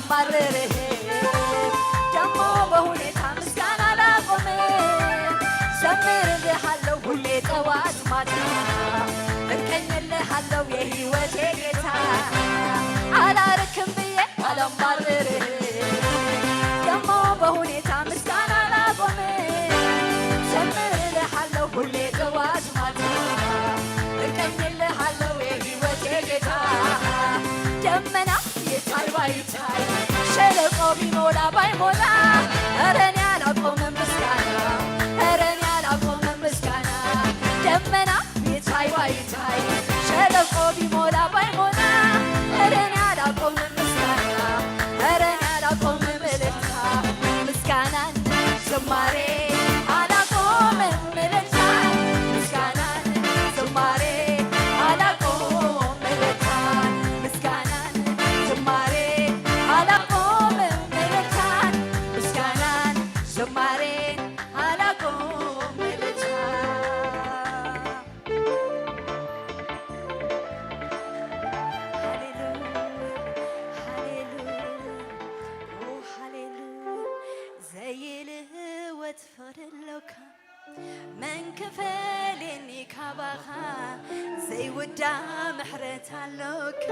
ማርርህ ደሞ በሁኔታ ምስጋና ላቆም ዘምርልሃለው ሁሌ ጠዋት ማታ እቀኝልሃለው የህይወቴ ጌታ አላርክም ብዬ አላማርርህ ደሞ በሁኔታ ምስጋና ላቆም ዘምርልሃለው ሁሌ ጠዋት ማታ እቀኝልሃለው የህይወቴ ጌታ ደመና ይታይ ባይታይ ሸለቆ ቢሞላ ባይሞላ ኧረ እኔ አላቆምም ምስጋና ኧረ እኔ አላቆምም ምስጋና ደመና ይታይ ባይታይ ሸለቆ ቢሞላ ባይሞላ ኧረ እኔ አላቆምም ምስጋና ኧረ እኔ አላቆምም እልልታ ምስጋናን ዝማሬ አላቆምም እልልታ ምስጋናን ዝማሬ አላቆምም እልልታ ምስጋናን ዝማሬ አላቆምም እልልታን ምስጋናን ዝማሬን አላቆምም እልልታ ሃሌሉያ ሃሌሉያ ኦ ሃሌሉያ ዘይልወት ፈደለካ መን ክፈልየኒ ካባኻ ዘይውዳ ምሕረት ኣሎካ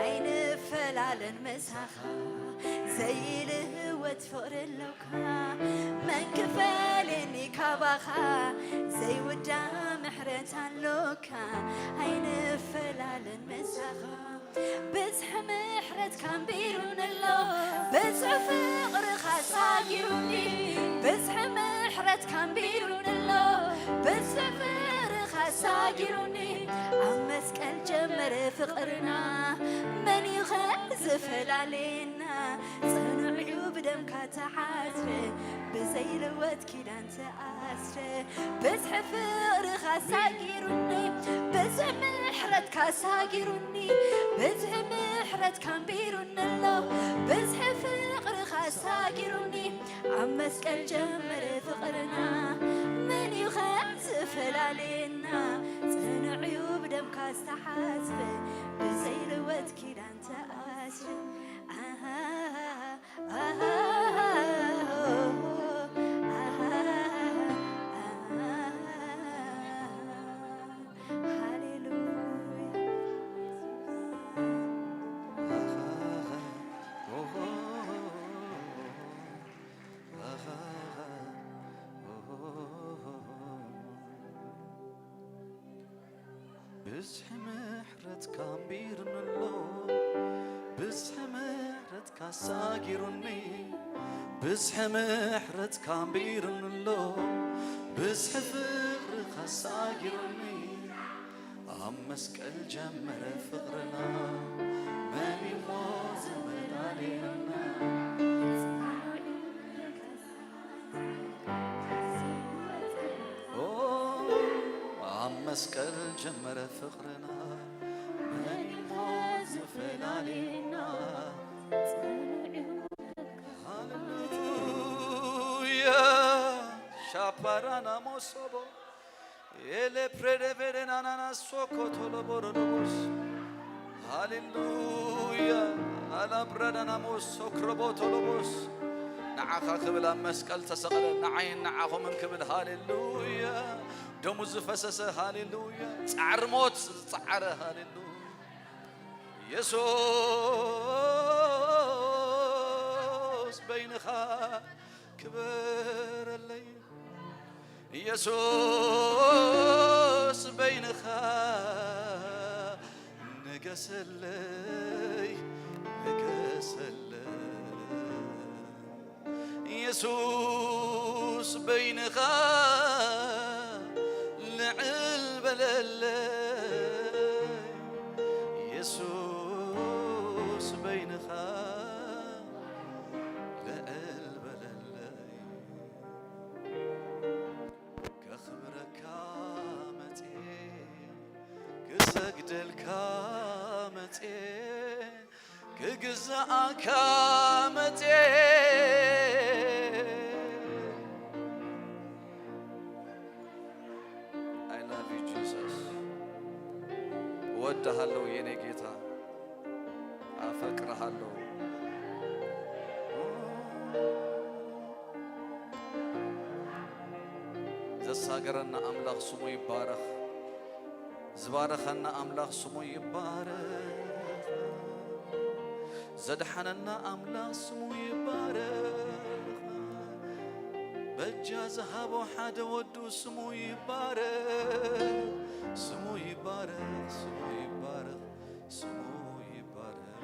ኣይንፈላለን ምሳኻ ዘይልወት ፍቕሪ ኣሎካ መን ክፈልየኒ ካባኻ ዘይውዳ ምሕረት ኣሎካ ኣይንፈላለን ምሳኻ ብዝሒ ምሕረትካ ኣንቢሩኒ ኣሎ ብዝሒ ፍቕርኻ ሳጊሩኒ ብዝሒ ምሕረትካ ኣንቢሩኒ ኣሎ ብዝሒ ፍቕርኻ ሳጊሩኒ ኣብ መስቀል ጀመረ ፍቕርና መን እዩ ኸ ዝፈላልየና ጽኑዕ እዩ ብደምካ ተሓትረ ብዘይልወት ኪዳን ተኣስረ ብዝሒ ፍቕርኻ ሳጊሩኒ ብዝሒ ምሕረትካ ሳጊሩኒ ብዝሒ ምሕረትካ ኣንቢሩኒ ኣሎ ብዝሒ ፍቕርኻ ሳጊሩኒ ኣብ መስቀል ጀመረ ፍቕርና መን እዩ ኸ ዝፈላልየና ጽኑዕ እዩ ብደምካ ዝተሓዝፈ ብዘይልወት ኪዳን ተኣስረ ኣሃ ብዝሒ ምሕረትካ ኣንቢርንሎ ብዝሒ ምሕረትካ ኣሳጊሩኒ ብዝሒ ምሕረትካ ኣንቢርንሎ ብዝሒ ፍቕርኻ ኣሳጊሩኒ ኣብ መስቀል ጀመረ ፍቕርና መን እሞ ዝመላለየና ኣብ መስቀል ጀመረ ፍቕርና መን እሞ ዝፈላልየና ሃሌሉያ ሻፓራና ሞሶቦ ኤሌፕሬደቬደናናና ሶኮቶሎቦሮዶቦስ ሃሌሉያ ኣላብራዳናሞስ ሶክሮቦቶሎቦስ ንዓኻ ክብል ኣብ መስቀል ተሰቕለ ንዓይን ንዓኹምን ክብል ሃሌሉያ ደሙ ዝፈሰሰ ሃሌሉያ ጻዕሪ ሞት ዝጸዓረ ሃሌሉያ የሱስ በይንኻ ክበረለይ የሱስ በይንኻ ንገሰለይ ንገሰለይ የሱስ በይንኻ ልዕል በለለይ የሱስ በይንኻ ልዕል በለለይ ከኽብረካ መጽኤ ክሰግደልካ መጽኤ ክግዛኣካ መጽኤ I love you Jesus እወድሃለሁ የኔ ጌታ ኣፈቅርሃለሁ ዝዛገረና ኣምላኽ ስሙ ይባረኽ። ዝባረኸና ኣምላኽ ስሙ ይባረኽ። ዘድሓነና ኣምላኽ ስሙ ይባረኽ። በጃ ዝሃቦ ሓደ ወዱ ስሙ ይባረኽ። ስሙ ይባረኽ፣ ስሙ ይባረኽ፣ ስሙ ይባረኽ።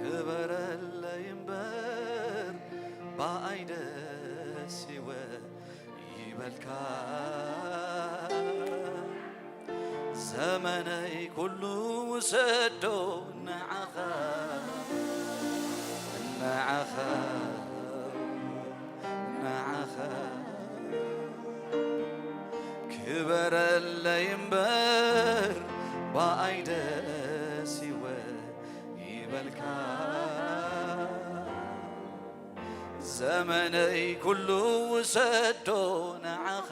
ክበረለይ እምበር ብኣይ ደስ ይበ-፣ ይበልካ። ዘመነይ ኩሉ ውሰዶ ንዓኻ፣ ንዓኻ፣ ንዓኻ። ክበረለይ እምበር ብኣይ ደስ ይበ-፣ ይበልካ። ዘመነይ ኩሉ ውሰዶ ንዓኻ፣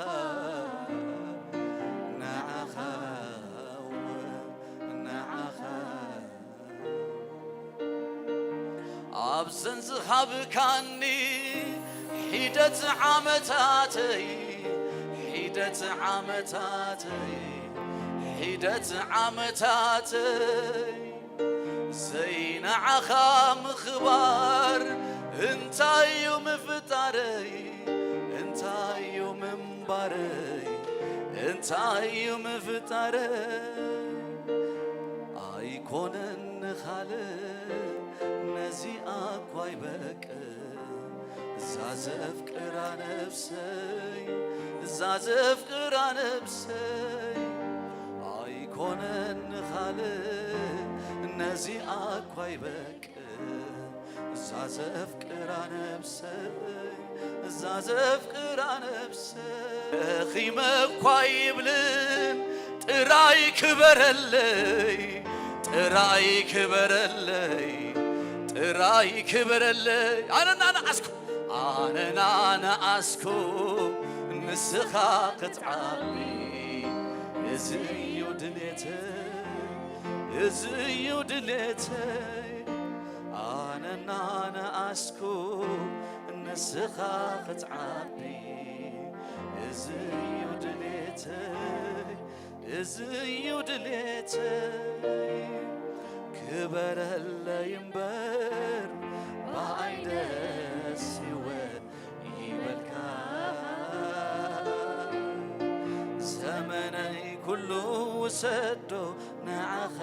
ንዓኻ፣ ንዓኻ። ኣብዘን ዝሃብካኒ ሒደት ዓመታተይ፣ ሒደት ዓመታተይ፣ ሒደት ዓመታተይ፣ ዘይንዓኻ ምኽባር እንታይ እዩ ምፍጣረይ? እንታይ እዩ ምንባረይ? እንታይ እዩ ምፍጣረይ? ኣይኮነን ንኻልእ ነዚኣ እኳ ይበቅዕ። እዛ ዘፍቅራ ነፍሰይ፣ እዛ ዘፍቅራ ነፍሰይ፣ ኣይኮነን ንኻልእ ነዚኣ እኳ ይበቅዕ። እዛ ዘፍቅራ ነፍሰይ፣ እዛ ዘፍቅራ ነፍሰይ፣ ደኺመ እኳ ይብልን ጥራይ ክበረለይ፣ ጥራይ ክበረለይ፣ ጥራይ ክበረለይ። ኣነና ንኣስኩ፣ ኣነና ንኣስኩ ንስኻ ክትዓቢ፣ እዚ እዩ ድሌተይ፣ እዚ እዩ ድሌተይ። ኣነና ንኣስኩ ንስኻ ክትዓቢ፣ እዚ እዩ ድሌተይ፣ እዚ እዩ ድሌተይ። ክበረለይ እምበር ብኣይ ደስ ይወ-፣ ይበልካ። ዘመነይ ኩሉ ውሰዶ ንዓኻ፣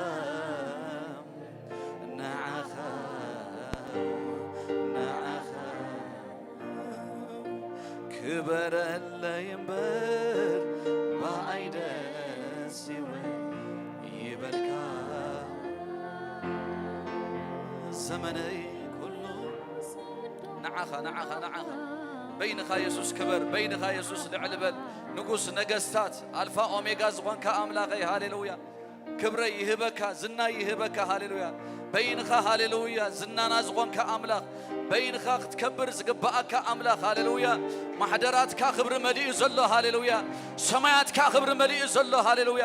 ንዓኻ፣ ንዓኻ። ክበረለይ እምበር ብኣይ ደስ ይበ-፣ ይበልካ። ዘመነይ ኩሉ ንዓኻ፣ ንዓኻ፣ ንዓኻ። በይንኻ የሱስ ክበር፣ በይንኻ የሱስ ልዕል በል። ንጉስ ነገስታት፣ ኣልፋ ኦሜጋ ዝኾንካ ኣምላኸይ፣ ሃሌሉያ። ክብረይ ይህበካ፣ ዝናይ ይህበካ። ሃሌሉያ። በይንኻ፣ ሃሌሉያ፣ ዝናና ዝኾንካ ኣምላኽ፣ በይንኻ ክትከብር ዝግብኣካ ኣምላኽ። ሃሌሉያ። ማሕደራትካ ክብሪ መሊኡ ዘሎ። ሃሌሉያ። ሰማያትካ ክብሪ መሊኡ ዘሎ። ሃሌሉያ።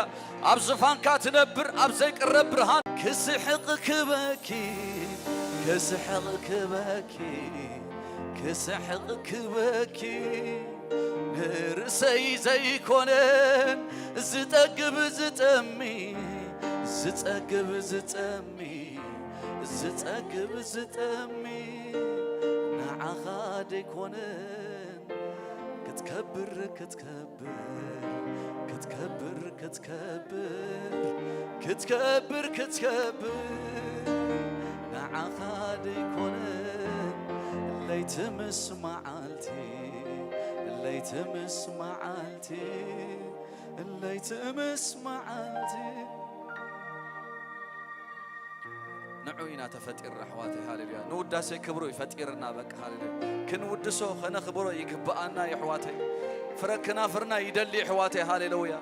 ኣብ ዝፋንካ ትነብር፣ ኣብ ዘይቅረብ ብርሃን። ክስሕቕ ክበኪ፣ ክስሕቕ ክበኪ፣ ክስሕቕ ክበኪ። ንርእሰይ ዘይኮነን ዝጠግብ ዝጠሚ፣ ዝጠግብ ዝጠሚ፣ ዝጠግብ ዝጠሚ፣ ንዓኻ ደይኮነን ክትከብር፣ ክትከብር፣ ክትከብር፣ ክትከብር፣ ክትከብር፣ ክትከብር፣ ንዓኻ ደይኮነን ለይቲ ምስ መዓልቲ፣ ለይቲ ምስ መዓልቲ፣ ለይቲ ምስ መዓልቲ። ንዑ ኢና ተፈጢርና ኣሕዋተይ፣ ሃሌሉያ። ንውዳሴ ክብሩ እዩ ፈጢርና፣ በቃ ሃሌሉያ። ክንውድሶ፣ ከነኽብሮ ይግብኣና እዩ ኣሕዋተይ። ፍረ ክናፍርና ይደሊ ኣሕዋተይ፣ ሃሌሉያ።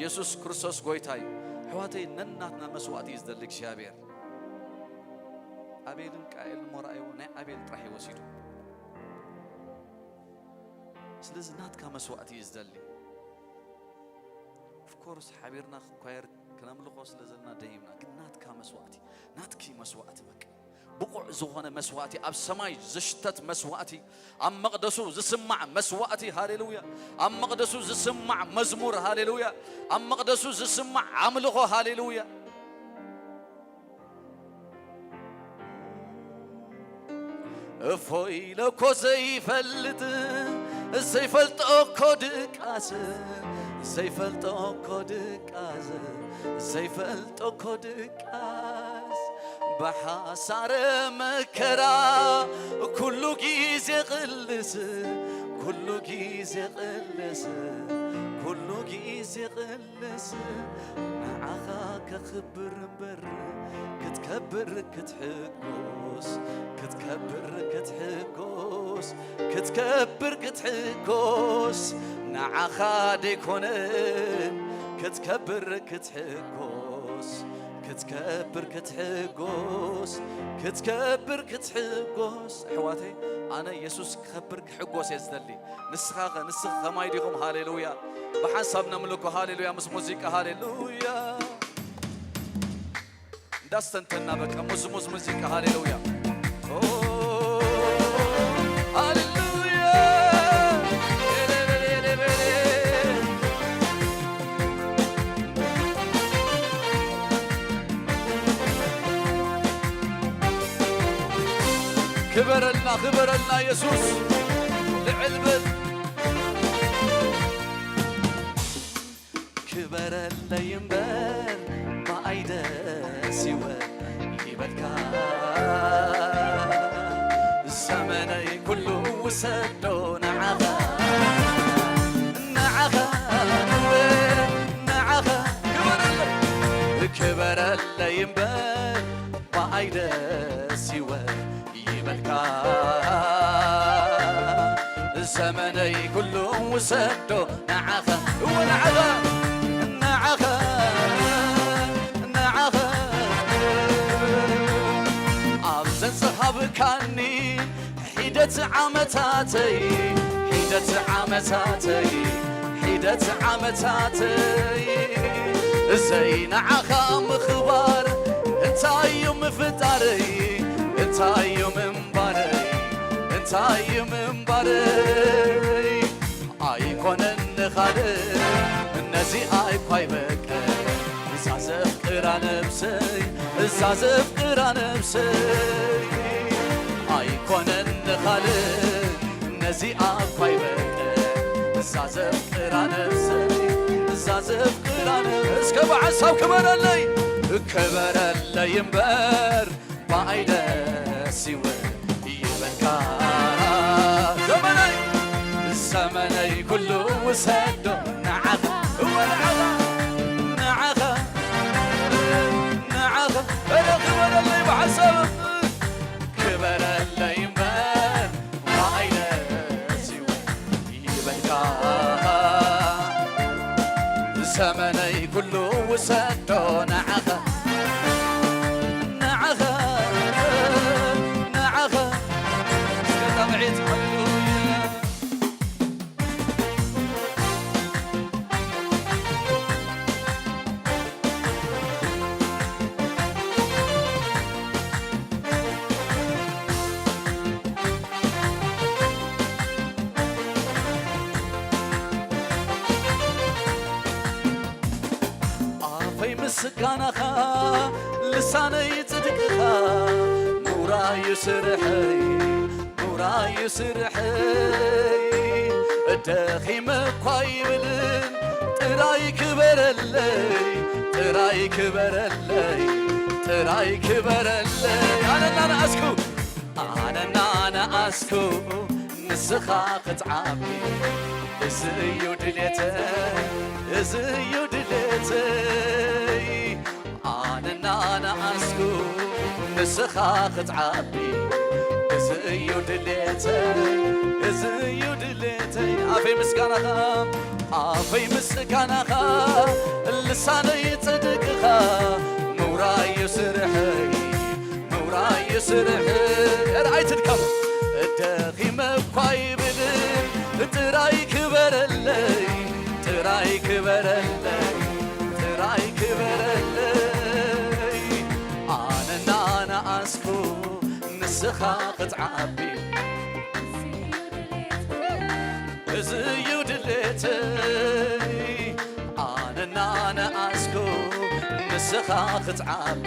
የሱስ ክርስቶስ ጎይታ እዩ። ኣሕዋተይ፣ ነናትና መስዋእቲ እዩ ዝደሊ እግዚኣብሔር። ኣቤልን ቃኤልን እሞ ረኣይዎ፣ ናይ ኣቤል ጥራሕ እዩ ወሲዱ። ስለዚ ናትካ መስዋእቲ እዩ ዝደሊ። ኦፍኮርስ ሓቢርና ኳየር ክነምልኾ ስለ ዘለና ደይምና፣ ግን ናትካ መስዋእቲ፣ ናትኪ መስዋእቲ በቃ። ብቑዕ ዝኾነ መስዋእቲ፣ ኣብ ሰማይ ዝሽተት መስዋእቲ፣ ኣብ መቕደሱ ዝስማዕ መስዋእቲ፣ ሃሌሉያ። ኣብ መቕደሱ ዝስማዕ መዝሙር፣ ሃሌሉያ። ኣብ መቕደሱ ዝስማዕ ኣምልኾ፣ ሃሌሉያ። እፎይ ኢለ እኮ ዘይፈልጥ፣ ዘይፈልጦ እኮ ድቃስ፣ ዘይፈልጦ እኮ ድቃስ፣ ዘይፈልጦ እኮ ድቃስ፣ ብሓሳረ መከራ ኩሉ ግዜ ቅልስ፣ ኩሉ ግዜ ቅልስ፣ ኩሉ ግዜ ቅልስ። ልስ ንዓኻ ከኽብር እምበር ክትከብር ክትሕጎስ፣ ክትከብር ክትሕጎስ፣ ክትከብር ክትሕጎስ፣ ንዓኻ ደይኮነን ክትከብር ክትሕጎስ፣ ክትከብር ክትሕጎስ፣ ክትከብር ክትሕጎስ። ኣሕዋተይ፣ ኣነ የሱስ ክኸብር ክሕጎስ እየ ዝደሊ። ንስኻ ኸ፣ ንስኺ ኸማይ ዲኹም? ሃሌሉያ። ብሓንሳብ ነምልኮ። ሃሌሉያ። ምስ ሙዚቃ ሃሌሉያ። እንዳስተንተና በቃ ሙዝ ሙዝ ሙዚቃ ሃሌሉያ። ኦ፣ ሃሌሉያ። ክበረልና፣ ክበረልና የሱስ። ልዕል በል። ክበረለይ እምበር ብኣይ ደስ ይበል ይበልካ። ዘመነይ ኩሉ ውሰዶ ንዓኻ፣ ንዓኻ፣ ንዓኻ። ክበረለይ፣ ክበረለይ እምበር ብኣይ ደስ ይበል ይበልካ። ዘመነይ ኩሉ ውሰዶ ንዓኻ፣ እወ ንዓኻ፣ ንዓኻ፣ ንዓኻ። ኣብ ዘዝሃብካኒ ሒደት ዓመታተይ፣ ሒደት ዓመታተይ፣ ሒደት ዓመታተይ፣ እዘይ ንዓኻ ምኽባር እንታይ እዩ ምፍጣረይ? እንታይ እዩ ምንባረይ? እንታይ እዩ ምንባረይ? ኣይኮነን ንኻልእ ነዚኣ እኳ ኣይበቅዕ፣ እዛ ዘፍቅራ ነብሰይ፣ እዛ ዘፍቅራ ነብሰይ። ኣይኮነን ንኻልእ ነዚኣ እኳ ኣይበቅዕ፣ እዛ ዘፍቅራ ነብሰይ፣ እዛ ዘፍቅራ ነብሰይ። እስከ ብሓንሳብ ክበረለይ፣ ክበረለይ እምበር ብኣይ ደስ ይበል ይበልካ። ዘመነይ፣ ዘመነይ ኩሉ ውሰዶ ንዓኻ፣ እወ ንዓኻ፣ ንዓኻ፣ ንዓኻ። እረ ክበረለይ ብሓንሳብ፣ ክበረለይ እምበር ብኣይ ደስ ይበል ይበልካ። ዘመነይ ኩሉ ውሰዶ ንዓኻ፣ ንዓኻ፣ ንዓኻ። እስከ ጣቕዒት፣ ሃሌሉያ። ኣፈይ ምስጋናኻ፣ ልሳነይ ጽድቅኻ፣ ምውራዩ ስርሐይ፣ ምውራዩ ስርሐይ። ደኺመ እኳ ይብልን፣ ጥራይ ክበረለይ፣ ጥራይ ክበረለይ፣ ጥራይ ክበረለይ። ኣነና ንኣስኩ፣ ኣነና ንኣስኩ፣ ንስኻ ክትዓቢ፣ እዚ እዩ ድሌተይ፣ እዚ እዩ ድሌተይ። ኣነና ንኣስኩ፣ ንስኻ ክትዓቢ፣ እዚ እዩ ድሌተይ፣ እዚ እዩ ድሌተይ። ኣፈይ ምስጋናኻ፣ ኣፈይ ምስጋናኻ፣ ልሳነይ ጽድቅኻ፣ ምውራዩ ስርሐይ፣ ምውራዩ ስርሐይ። እረ ኣይትድከሙ። ደኺመ እኳ ይብል፣ ጥራይ ክበረለይ፣ ጥራይ ክበረለይ፣ ጥራይ ክበረለይ። ኣነና ንኣስኩ፣ ንስኻ ክትዓቢ፣ እዚ እዩ ድሌተይ። ኣነ እናነኣስኩ ንስኻ ክትዓቢ፣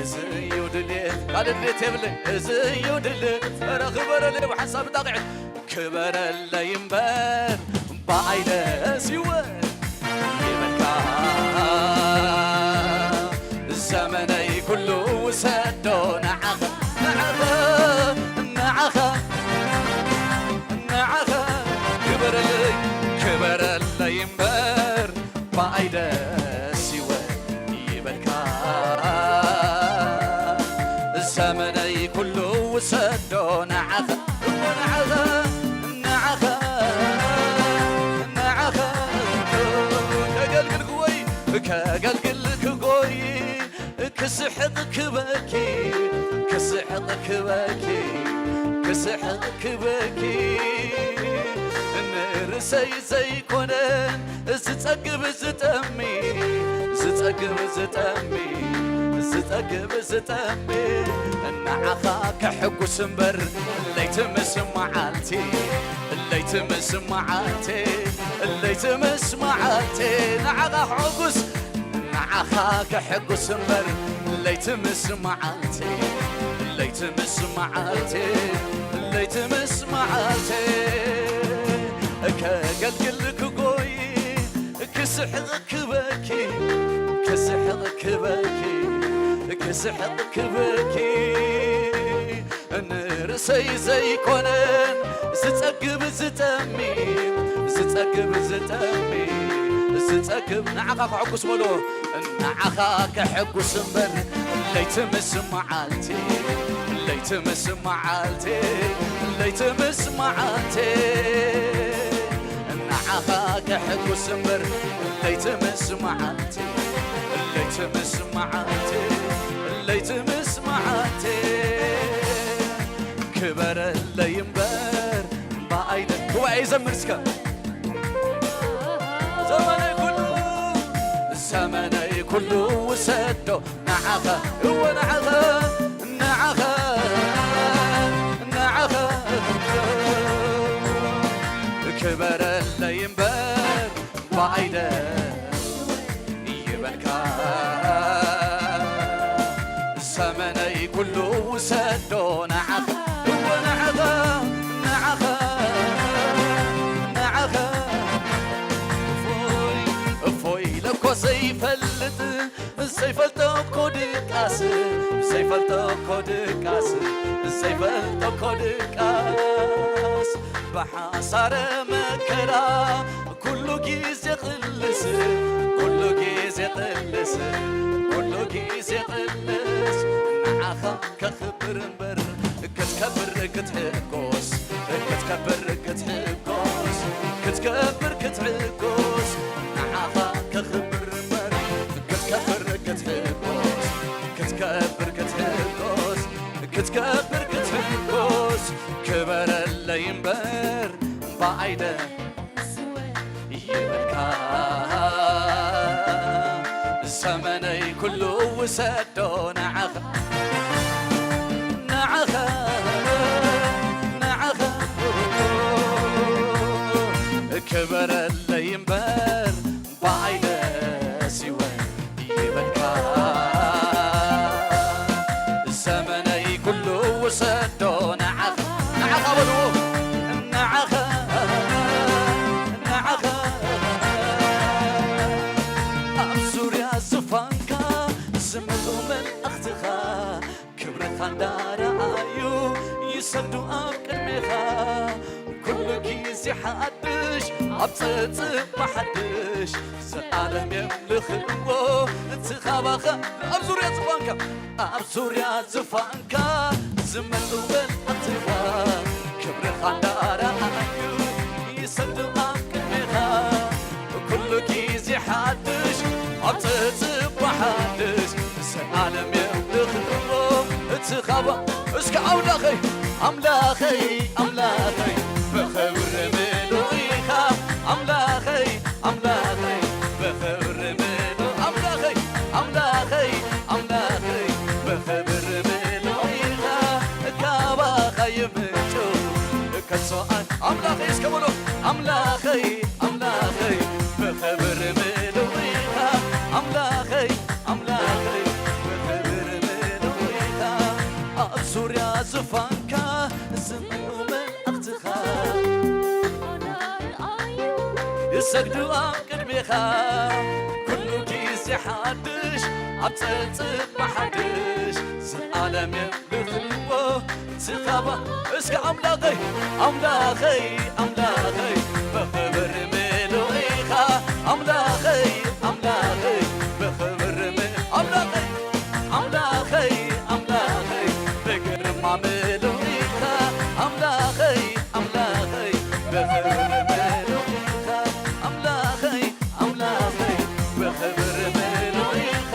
እዚ እዩ ድሌት። ካልእ ድሌት የብለይ፣ እዚ እዩ ድሌት። ኧረ ክበረለይ ብሓንሳብ ብጣቕዒ። ክበረለይ እምበር ብኣይ ደስ ይበል ይበልካ። ዘመነይ ኩሉ ውሰዶ ንዓኻ፣ ንዓኻ፣ ንዓኻ፣ ንዓኻ። ክበረለይ፣ ክበረለይ እምበር ብኣይ ደስ ይበል ይበልካ። ዘመነይ ኩሉ ውሰዶ ንዓኻ፣ እሞ ንዓኻ፣ ንዓኻ፣ ንዓኻ። ከገልግልክ ወይ ከገልግልክ ጎይ፣ ክስሕቕ ክበኪ፣ ክስሕቕ ክበኪ፣ ክስሕቕ ክበኪ። ንርእሰይ ዘይኮነን ዝጸግብ ዝጠሚ፣ ዝጸግብ ዝጠሚ፣ ዝጸግብ ዝጠሚ። ንዓኻ ከሕጉስ እምበር ለይቲ ምስ መዓልቲ፣ ለይቲ ምስ መዓልቲ፣ ለይቲ ምስ መዓልቲ። ንዓኻ ከሕጉስ፣ ንዓኻ ከሕጉስ እምበር ለይቲ ምስ መዓልቲ፣ ለይቲ ምስ መዓልቲ፣ ለይቲ ምስ መዓልቲ። ከገልግል ክጎይ፣ ክስሕቕ ክበኪ፣ ክስሕቕ ክበኪ፣ ክስሕቕ ክበኪ። ንርእሰይ ዘይኮነን ዝጸግብ ዝጠሚ፣ ዝጸግብ ዝጠሚ፣ ዝጸግብ። ንዓኻ ከሐጉስ በሎ፣ ንዓኻ ከሐጉስ እምበር ለይቲ ምስ መዓልቲ፣ ለይቲ ምስ መዓልቲ፣ ለይቲ ምስ መዓልቲ። ንዓኻ ከሐጉስ እምበር ለይቲ ምስ መዓልቲ፣ ለይቲ ምስ መዓልቲ፣ ለይቲ ምስ መዓልቲ። ክበረለይ እምበር ብኣይ ደ-፣ ጉባኤ ይዘምር እስከ። ዘመነይ ኩሉ፣ ዘመነይ ኩሉ ውሰዶ ንዓኻ፣ እወ ንዓኻ፣ ንዓኻ፣ ንዓኻ። ክበረለይ እምበር ብኣይ ደስ ይበልካ። ዘመነይ ኩሉ ውሰዶ ንዓኻ፣ እወ ንዓኻ፣ ንዓኻ፣ ንዓኻ። እፎይ፣ እፎይ ኢለ እኮ ዘይፈልጥ፣ ዘይፈልጦ እኮ ድቃስ፣ ዘይፈልጦ እኮ ድቃስ፣ ዘይፈልጦ እኮ ድቃስ። ብሓሳረ መከራ ኩሉ ግዜ ቅልስ፣ ኩሉ ግዜ ቅልስ፣ ኩሉ ግዜ ቅልስ። ንዓኻ ከኽብር እምበር ክትከብር ክትሕጎስ፣ ክትከብር ክትሕጎስ፣ ክትከብር ክትሕጎስ። ንዓኻ ከኽብር እምበር ክትከብር ክትሕጎስ፣ ክትከብር ክትሕጎስ፣ ክትከብር ክትሕጎስ። ክበረለይ እምበር ብኣይ ደ ይበልካ። ዘመነይ ኩሉ ውሰዶ ንዓኻ፣ ንዓኻ፣ ንዓኻ። ክበረለይ እምበር ብኣይ ደስ ይበል ይበልካ። ዘመነይ ኩሉ ውሰዶ ንዓኻ፣ ንዓኻ በልዎ፣ ንዓኻ፣ ንዓኻ። ኣብ ዙርያ ዝፋንካ ዝመጹ መላእኽትኻ ክብርኻ እንዳረኣዩ ይሰግዱ ኣብ ቅድሜኻ። ኩሉ ግዜ ሓድሽ ኣብ ጽጽ ሓድሽ ዘኣለም የምልኽዎ እቲ ኻባኻ ኣብ ዙርያ ዝፋንካ፣ ኣብ ዙርያ ዝፋንካ ዝመጹ መላእኽትኻ ክብርኻ እንዳረኣዩ ይሰግዱ ኣብ ቅድሜኻ። ኩሉ ግዜ ሓድሽ ኣብ ጽጽ ሓድሽ ዘኣለም የምልኽዎ እቲ ኻባ እስከ ኣምላኸይ፣ ኣምላኸይ፣ ኣምላኸይ፣ ብኽብሪ ምሉእ ኢኻ። ኣምላኸይ፣ ኣምላኸይ፣ ብኽብሪ ምሉእ፣ ኣምላኸይ፣ ኣምላኸይ፣ ኣምላኸይ፣ ብኽብሪ ምሉእ ኢኻ። ሰግዱ ኣብ ቅድሜኻ ኩሉ ግዜ ሓድሽ ኣብ ጸጽብ ሓድሽ ዘኣለም የምልኽዎ ትኻባ እስከ ኣምላኸይ ኣምላኸይ ኣምላኸይ ብኽብር ምሉእ ኢኻ ኣምላኸይ ኣምላኸይ ብኽብር ም- ኣምላኸይ ኣምላኸይ ኣምላኸይ ብግርማ ምሉእ ኢኻ ኣምላኸይ ኣምላኸይ ብኽብር ምሉእ ኢኻ ኣምላኸይ ኣምላኸይ ብኽብር ምሉእ ኢኻ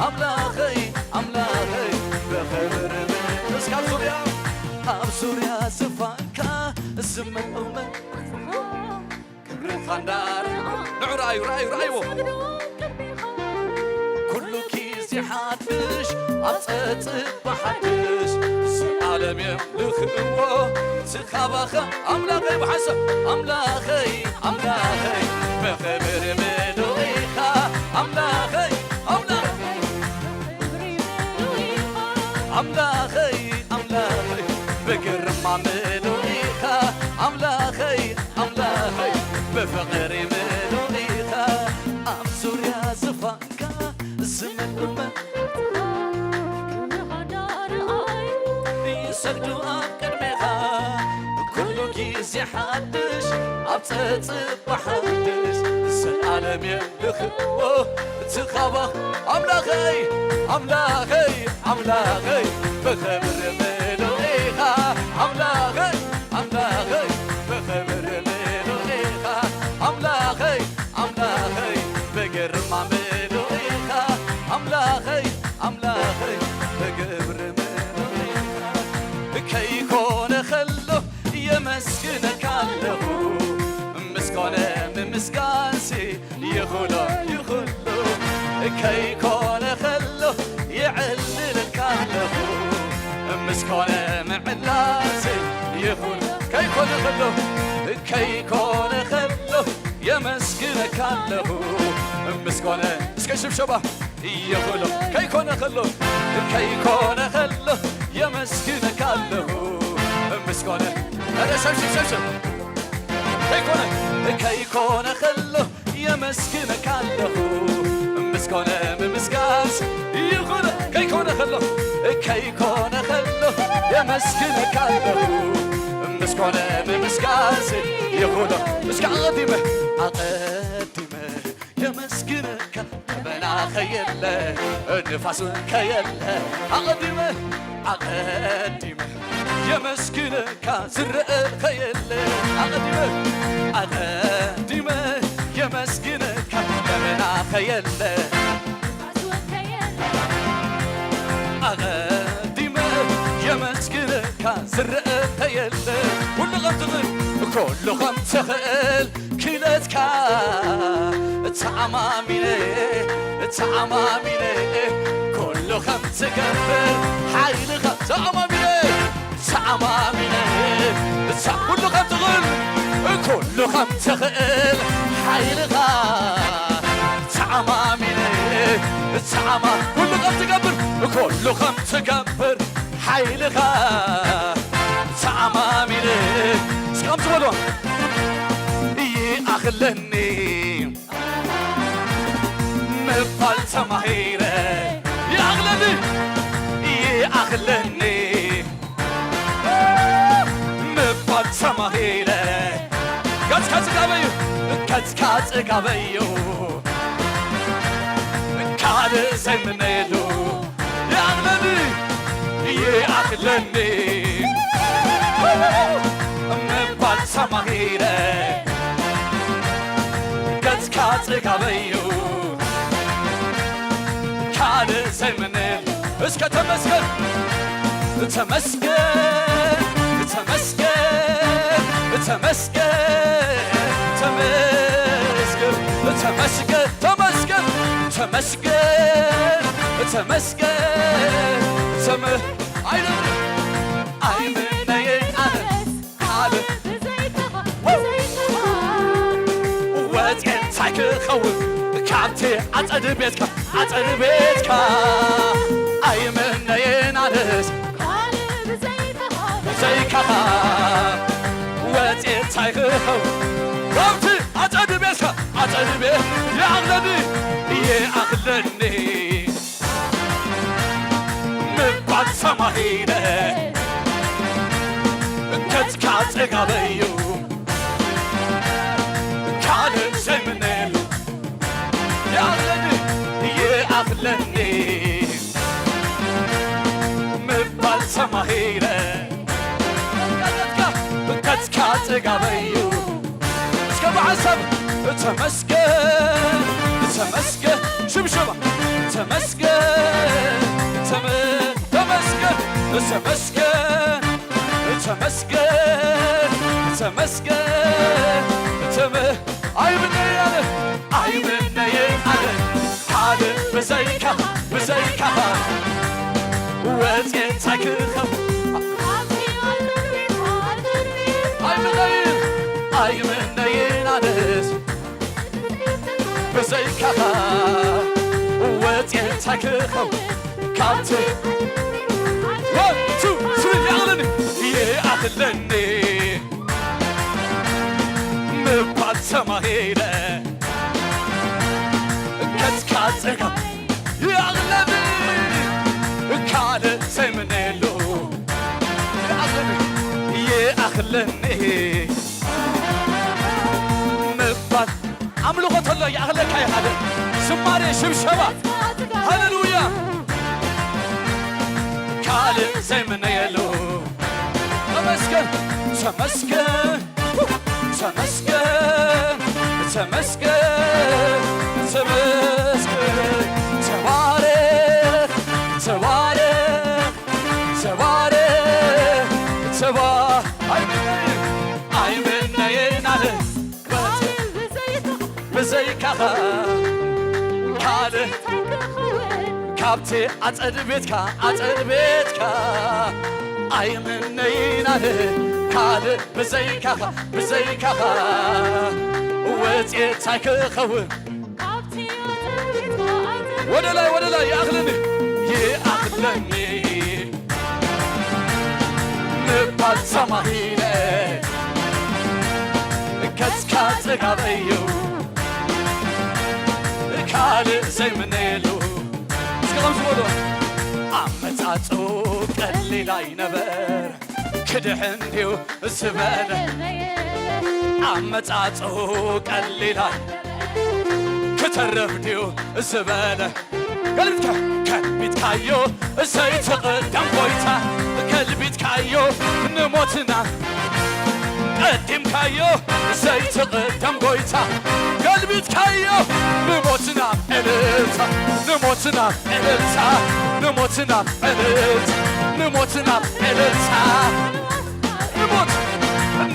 ኣምላኸይ ኣምላኸይ ብኽብር ምሉእ እስካብ ዙርያ ኣብ ዙርያ ዝፋንካ ዝመልኡመ ክብርኻ እንዳር ንዑ ረኣዩ ረኣዩ ረኣይዎ ኩሉ ግዜ ሓድሽ ኣብ ጸጽብ ሓድሽ ስኣለም የምልኽዎ ስኻባኸ ኣምላኸይ ብሓንሳብ ኣምላኸይ ኣምላኸይ ብኽብር ምሉእ ኢኻ ኣምላኸይ ኣምላኸይ ኣምላኸይ ኣምላኸይ ብግርማ ምሉእ ኢኻ ኣምላኸይ ኣምላኸይ ብፍቕሪ ምሉእ ኢኻ ኣብ ዙርያ ዝፋንካ ዝምልመ ይሰግዱ ኣብ ቅድሜኻ ኩሉ ግዜ ሓድሽ ኣብ ጸጽብ ሓድሽ ዘኣለም የምልኽዎ ትኻባ ኣምላኸይ ኣምላኸይ ኣምላኸይ ብኽብሪ ምሉእ ኢኻ ኣምላኸይ ኣምላኸይ ብኽብሪ ምሉእ ኢኻ ኣምላኸይ ኣምላኸይ ብግርማ ምሉእ ኢኻ ኣምላኸይ ኣምላኸይ ብግብሪ ምሉእ ኢኻ ከይኮነ ኸሎ የመስግነካ ኣለኹ ምስ ኮነ ምምስጋንሲ ይኹሎ ይኹሎ ከይኮነ ኸሎ የዕልለካ ኣለኹ ምስ ኮነ ምዕላሲ ይኹሎ ከይኮነ ኸሎ ከይኮነ ኸሎ የመስግነካ ኣለኹ ምስ ኮነ እስከ ሽብሸባ ይኹሎ ከይኮነ ኸሎ ከይኮነ ኸሎ የመስግነካ ኣለኹ ምስ ኮነ ኧረ ሰብስብ ሰብስብ ከይኮነ ከይኮነ ኸሎ የመስግነካ ኣለኹ ምስ ኮነ ምምስጋንስ ይኹነ ከይኮነ ኸሎ ከይኮነ ኸሎ የመስግነካ ኣለኹ ምስ ኮነ ምምስጋንስ ይኹነ እስከ ኣቐዲመ ኣቐዲመ የመስግነካ ደመና ኸየለ ንፋስ ከየለ ኣቐዲመ ኣቐዲመ የመስግነካ ዝረአ ኸየለ ኣቐዲመ ኣቐዲመ የመስግነካ ደመና ኸየለ ኣቐዲመ የመስግነካ ዝረአ ኸየለ ኩሉ ኸም ትኽእል ኩሉ ኸም ትኽእል ክኢለትካ ተኣማሚነ ተኣማሚነ ኩሉ ከም ትገብር ሓይልኻ ተኣማሚነ ተኣማሚነ እሳ ኩሉ ከም ትኽእል ኩሉ ከም ትኽእል ሓይልኻ ተኣማሚነ ተኣማ ኩሉ ከም ትገብር ኩሉ ከም ትገብር ሓይልኻ ተኣማሚነ እስከ ከምዚ በልዋ ይኣኽለኒ ምባል ተማሂረ ይኣኽለኒ ይኣኽለኒ ምባል ተማሂረ ገጽካ ጽጋበዩ ገጽካ ጽጋበዩ ካልእ ዘይምነየሉ ይኣኽለኒ ይኣኽለኒ ምባል ተማሂረ ገጽካ ጽጋበዩ ካልእ ዘይምንል እስከ ተመስገን ተመስገን ተመስገን ተመስገን ተመስገን ተመስገን ተመስገን ተመስገን ተመስገን ተመ- ኣይደለም ኣይምነየይ ኣነስ ካልእ ወፅኤ እንታይ ክኸውን ካብቲ ኣፀዲ ቤትካ ኣፀዲ ቤትካ ኣይምነየን ኣነስ ብዘይካኻ ወፅኤ እንታይ ክኸውን ካብቲ ኣፀዲ ቤትካ ልቤ ይኣኽለኒ፣ ይኣኽለኒ ምባል ተማሂረ፣ እንከትካ ጽጋበዩ፣ ካልእ ዘይምነሉ። ይኣኽለኒ፣ ይኣኽለኒ ምባል ተማሂረ፣ እንከትካ ጽጋበዩ። እስከ ብዓሰብ ተመስገን፣ ተመስገን፣ ሽብሸባ። ተመስገን፣ ተመ-፣ ተመስገን፣ ተመስገን፣ ተመስገን፣ ተመስገን፣ ተመ-፣ ኣይምነይ ኣነ፣ ኣይምነይ ኣነ፣ ካልእ ብዘይካ፣ ብዘይካኻ ወጽየ እንታይ ክኸ-፣ ኣይምነይን፣ ኣይምነይን ኣነስ ብዘይካኻ ወጽየ እንታይ ክኸውን ካብቲ one, two, three፣ ይኣኽለኒ፣ ይኣኽለኒ ምባል ተማሂረ፣ ከስካ ጽጋ ይኣኽለኒ፣ ካልእ ዘይምነሉ። ይኣኽለኒ፣ ይኣኽለኒ ምባል ኣምልኾ ተሎ ይኣኽለካ እዩ። ሓደ ዝማሬ፣ ሽብሸባ። ሃሌሉያ። ካልእ ዘይምነየሉ። ተመስገን፣ ተመስገን፣ ተመስገን፣ ተመስገን፣ ተመስገን። ተባረኽ፣ ተባረኽ፣ ተባረኽ፣ ተባ-፣ ኣይምነይን፣ ኣይምነይን ኣለ። ብዘይካኻ ካልእ ካብቲ ኣጸድ ቤትካ፣ ኣጸድ ቤትካ ኣይምነይን ኣለ። ካልእ ብዘይካኻ፣ ብዘይካኻ ወጽየ እንታይ ክኸውን? ወደ ላይ፣ ወደ ላይ፣ ይኣኽለኒ፣ ይኣኽለኒ ምባል ሰማዒ ኢለ፣ ከስካ ጽጋበዩ፣ ካልእ ዘይምነየሉ። እስኪ ከምዚ በሉ። ኣመጻጽኡ ቀሊል ኣይነበር፣ ክድሕን ድዩ ዝበለ። ኣመጻጽኡ ቀሊል ኣይ-፣ ክተርፍ ድዩ ዝበለ። ገልቢጥካ፣ ገልቢጥካዮ ዘይትቕደም ጎይታ፣ ገልቢጥካዮ ንሞትና ቀዲምካዮ ዘይትቕደም ጎይታ፣ ገልቢጥካዮ ንሞትና እልልታ፣ ንሞትና እልልታ፣ ንሞትና እልልታ፣ ንሞትና እልልታ፣ ንሞት፣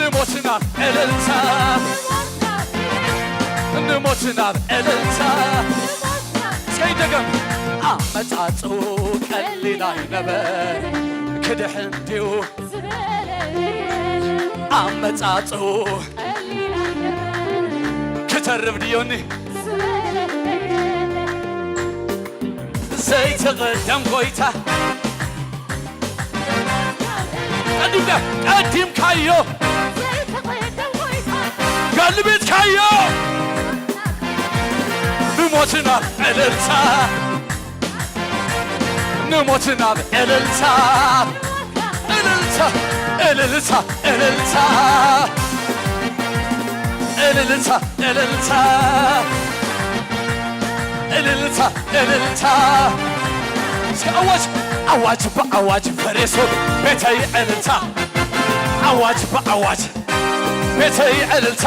ንሞትና እልልታ፣ ንሞትና እልልታ። እስከ ይደገም። ኣመጻጽኡ ቀሊል ኣይነበር፣ ክድሕን ድዩ ኣመጻጽኡ ክተርፍ ድዮኒ ዘይትቕደም ጎይታ። ቀዲምካ፣ ቀዲምካዮ፣ ገልቢጥካዮ፣ ብሞትና እልልታ፣ ንሞትና እልልታ፣ እልልታ፣ እልልታ፣ እልልታ፣ እልልታ፣ እልልታ። እልልታ፣ እልልታ። እስኪ ኣዋጅ፣ ኣዋጅ በኣዋጅ ፈሪሱ ቤተይ እልልታ። ኣዋጅ በኣዋጅ ቤተይ እልልታ።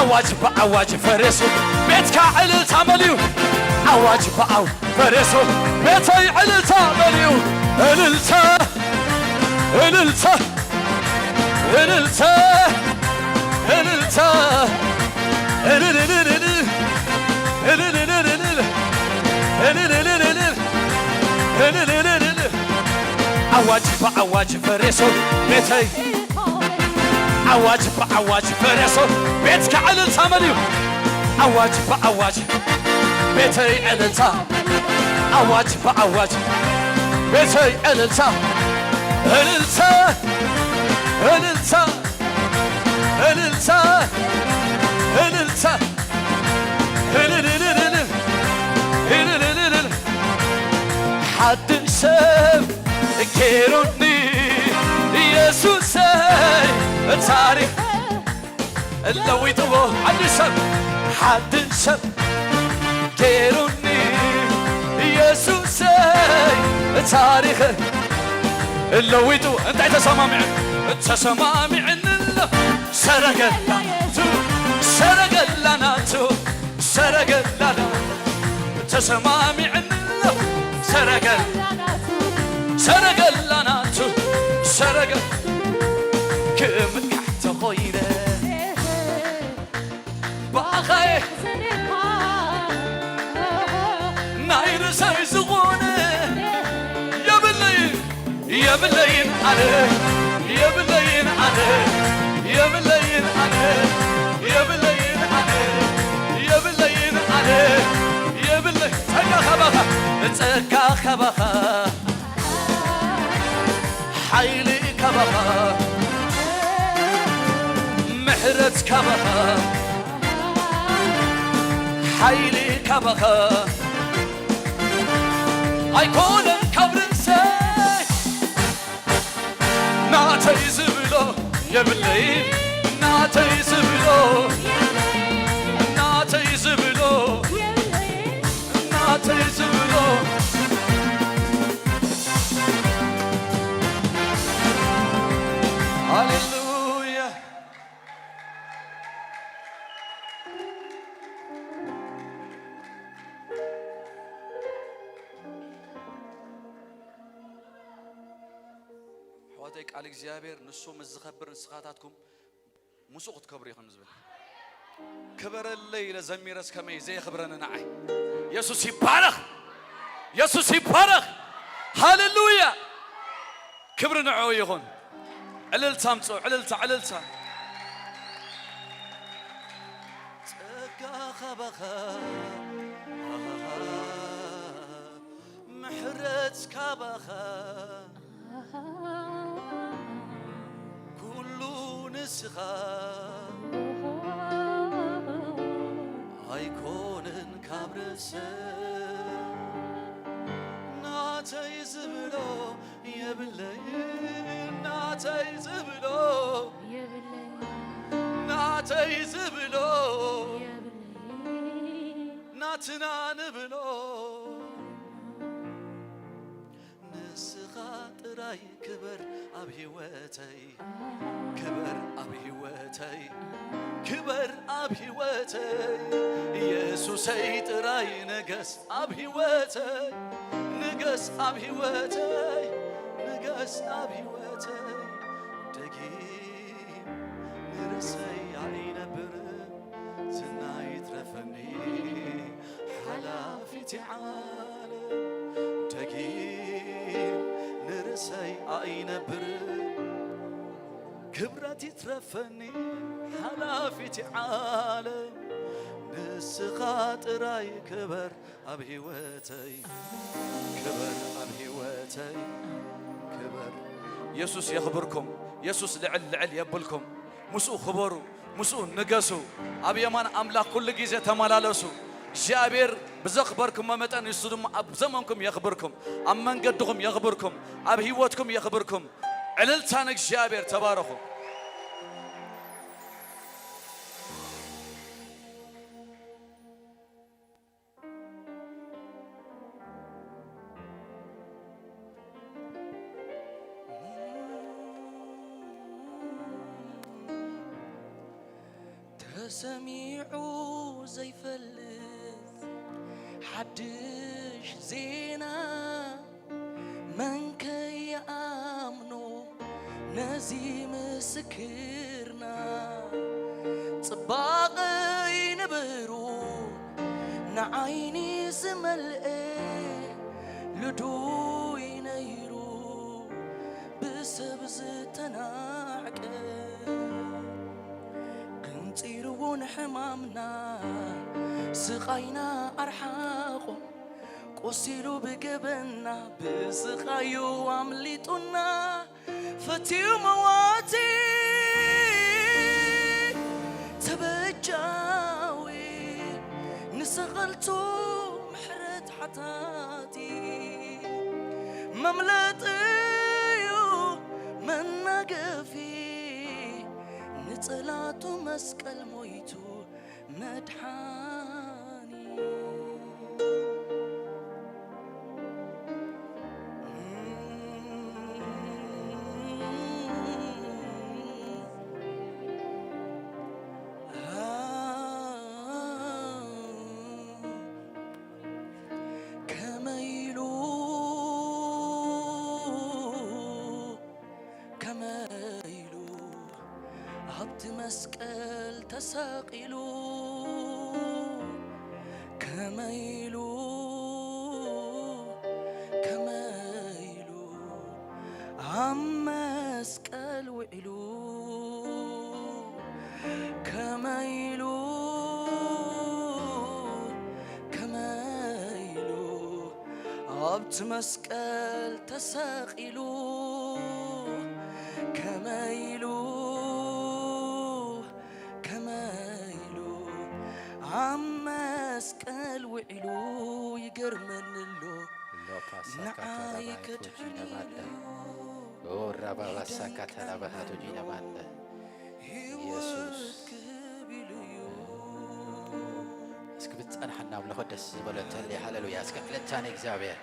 ኣዋጅ በኣዋጅ ፈሪሱ ቤትካ እልልታ መሊኡ። ኣዋጅ በኣው ፈሪሱ ቤተይ እልልታ መሊኡ። እልልታ፣ እልልታ፣ እልልታ፣ እልልታ። እልል፣ እልል፣ እልል። እልል፣ እልል፣ እልል። እልል፣ እልል፣ እልል። ኣዋጅ ብኣዋጅ ፈሪሱ ቤተይ። ኣዋጅ ብኣዋጅ ፈሪሱ ቤትካ እልልታ መሊኡ። ኣዋጅ ብኣዋጅ ቤተይ እልልታ። ኣዋጅ ብኣዋጅ ቤተይ እልልታ። እልልታ፣ እልልታ፣ እልልታ፣ እልልታ። እልልልልልል፣ እልልልልልል። ሓድሽ ሰብ ገይሩኒ ኢየሱሰይ፣ ታሪኽ ለዊጥዎ። ሓድሽ ሰብ፣ ሓድሽ ሰብ ገይሩኒ ኢየሱሰይ፣ ታሪኽ ለዊጡ። እንታይ ተሰማሚዑ? ተሰማሚዕኒ ኣሎ። ሰረገላ ናቱ፣ ሰረገላ ናቱ፣ ሰረገላ ናቱ፣ ተሰማሚዕኒ ኣሎ። ሰረገላ፣ ሰረገላ ናቱ፣ ሰረገ-፣ ክምካሕ ተኾይነ ብኣኻየ ናይ ርእሰይ ዝኾነ የብለይን፣ የብለይን ኣነ፣ የብለይን ኣነ፣ የብለይን ኣነ፣ የብለይን ኣነ፣ የብለይን ኣነ፣ የብለይ-፣ ጸጋ ካባኻ፣ ጸጋ ካባኻ፣ ሓይሊ ካባኻ፣ ምሕረት ካባኻ፣ ሓይሊ ካባኻ፣ ኣይኮነን ካብ ርእሰይ። ናተይ ዝብሎ የብለይ፣ ናተይ ዝብሎ፣ ናተይ ዝብሎ፣ ናተይ ዝብሎ። ሃሌሉያ። ኣሕዋተይ፣ ቃል እግዚኣብሔር፣ ንሱ ምስ ዝኸብር ንስኻታትኩም ምስኡ ክትከብሩ ኢኹም ዝብል። ክበረለይ ኢለ ዘሚረስ ከመይ ዘየኽብረኒ ንዓይ? የሱስ ይባረኽ! የሱስ ይባረኽ! ሃሌሉያ! ክብሪ ንዕኡ ይኹን። ዕልልታ ኣምጽኡ፣ ዕልልታ፣ ዕልልታ። ጸጋ ካባኻ፣ ምሕረት ካባኻ፣ ኩሉ ንስኻ፣ ኣይኮነን ካብ ርእሰይ። ናተይ ዝብሎ የብለይ፣ ናተይ ዝብሎ፣ የብለይ፣ ናተይ ዝብሎ፣ የብለይ፣ ናትና ንብሎ። ንስኻ ጥራይ ክበር ኣብ ህይወተይ፣ ክበር ኣብ ህይወተይ፣ ክበር ኣብ ህይወተይ። ኢየሱሰይ ጥራይ ንገስ ኣብ ህይወተይ፣ ንገስ ኣብ ህይወተይ፣ ንገስ ኣብ ህይወተይ። ደጊም ንርእሰይ ኣይነብርን፣ ዝናይ ይትረፈኒ ሓላፊት ዓለም። ደጊም ንርእሰይ ኣይነብርን፣ ክብረት ይትረፈኒ ሓላፊት ዓለም። ንስኻ ጥራይ ክበር ኣብ ህይወተይ፣ ክበር ኣብ ህይወተይ፣ ክበር። የሱስ የኽብርኩም። የሱስ ልዕል ልዕል የብልኩም። ምስኡ ክበሩ፣ ምስኡ ንገሱ። ኣብ የማን ኣምላኽ ኩሉ ግዜ ተመላለሱ። እግዚኣብሔር ብዘኽበርኩሞ መጠን ንሱ ድማ ኣብ ዘመንኩም የኽብርኩም፣ ኣብ መንገድኹም የኽብርኩም፣ ኣብ ህይወትኩም የኽብርኩም። ዕልልታ ንእግዚኣብሔር። ተባረኹ። ተሰሚዑ ዘይፈልጥ ሓድሽ ዜና፣ መን ከይኣምኖ ነዚ ምስክርና? ጽባቐይ ንብሩ ንዓይኒ ዝመልአ፣ ልዱይ ነይሩ ብሰብ ዝተናዕቀ። ቅንጺርዎ ንሕማምና፣ ስቓይና ኣርሓቖ። ቆሲሉ ብገበና፣ ብስቓዩ ኣምሊጡና። ፈትዩ መዋቲ ተበጃዊ፣ ን ኣልቱ ምሕረት ሓታቲ መምለጢ እዩ መናገፊ ንጽላቱ መስቀል ሞይቱ መድሓኒ። ከመይ ኢሉ ከመይ ኢሉ ኣብቲ መስቀል ተሰቒሉ ከመይ ኢሉ ከመይ ኢሉ ኣብ መስቀል ውዒሉ ከመይ ኢሉ ከመይ ኢሉ ኣብቲ መስቀል ተሰቒሉ ከመይ ኢሉ ከመይ ኢሉ ኣብ መስቀል ውዒሉ ይገርመኒ ኣሎ ንዓይ ከድሕነኒ ኢሉ ራባባሳካተላባሃቶጂነማለ ኢየሱስ እስኪ ብትጸንሐና ኣምልኾ ደስ ዝበሎ ተሊ ሃሌሉያ። እስኪ ዕልልታ ንእግዚኣብሔር፣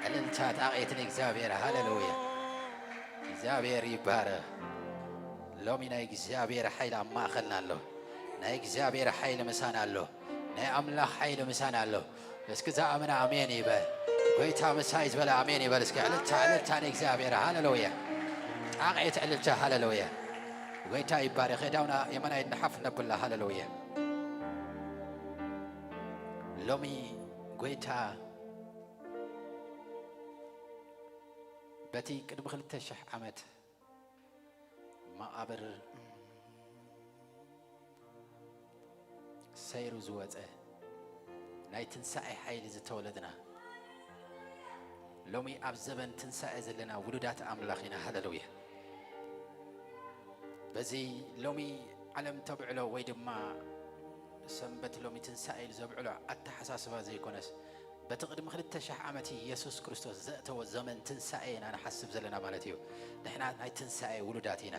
ዕልልታ ጣቕዒት ንእግዚኣብሔር ሃሌሉያ። እግዚኣብሔር ይባረኽ። ሎሚ ናይ እግዚኣብሔር ሓይሊ ኣብ ማእኸልና ኣሎ። ናይ እግዚኣብሔር ሓይሊ ምሳና ኣሎ። ናይ ኣምላኽ ሓይሊ ምሳና ኣሎ። እስኪ ዝኣመነ ኣሜን ይበል። ጎይታ ምሳይ ዝበለ ኣሜን ይበል። እስኪ ዕልልታ ዕልልታ ንእግዚኣብሔር ሃሌሉያ። ጣቕዒት ዕልልታ ሃሌሉያ። ጎይታ ይባረኽ። የዳውና የመናይ እንሓፍ ነብላ ሃሌሉያ። ሎሚ ጎይታ በቲ ቅድሚ ክልተ ሽሕ ዓመት መቓብር ሰይሩ ዝወፀ ናይ ትንሳኤ ሓይሊ ዝተወለድና ሎሚ ኣብ ዘበን ትንሳኤ ዘለና ውሉዳት ኣምላኽ ኢና። ሃለሉያ። በዚ ሎሚ ዓለም ተብዕሎ ወይ ድማ ሰንበት ሎሚ ትንሳኤ ኢሉ ዘብዕሎ ኣተሓሳስባ ዘይኮነስ በቲ ቅድሚ ክልተ ሽሕ ዓመት የሱስ ክርስቶስ ዘእተወ ዘመን ትንሳኤ ኢና ንሓስብ ዘለና ማለት እዩ። ንሕና ናይ ትንሳኤ ውሉዳት ኢና።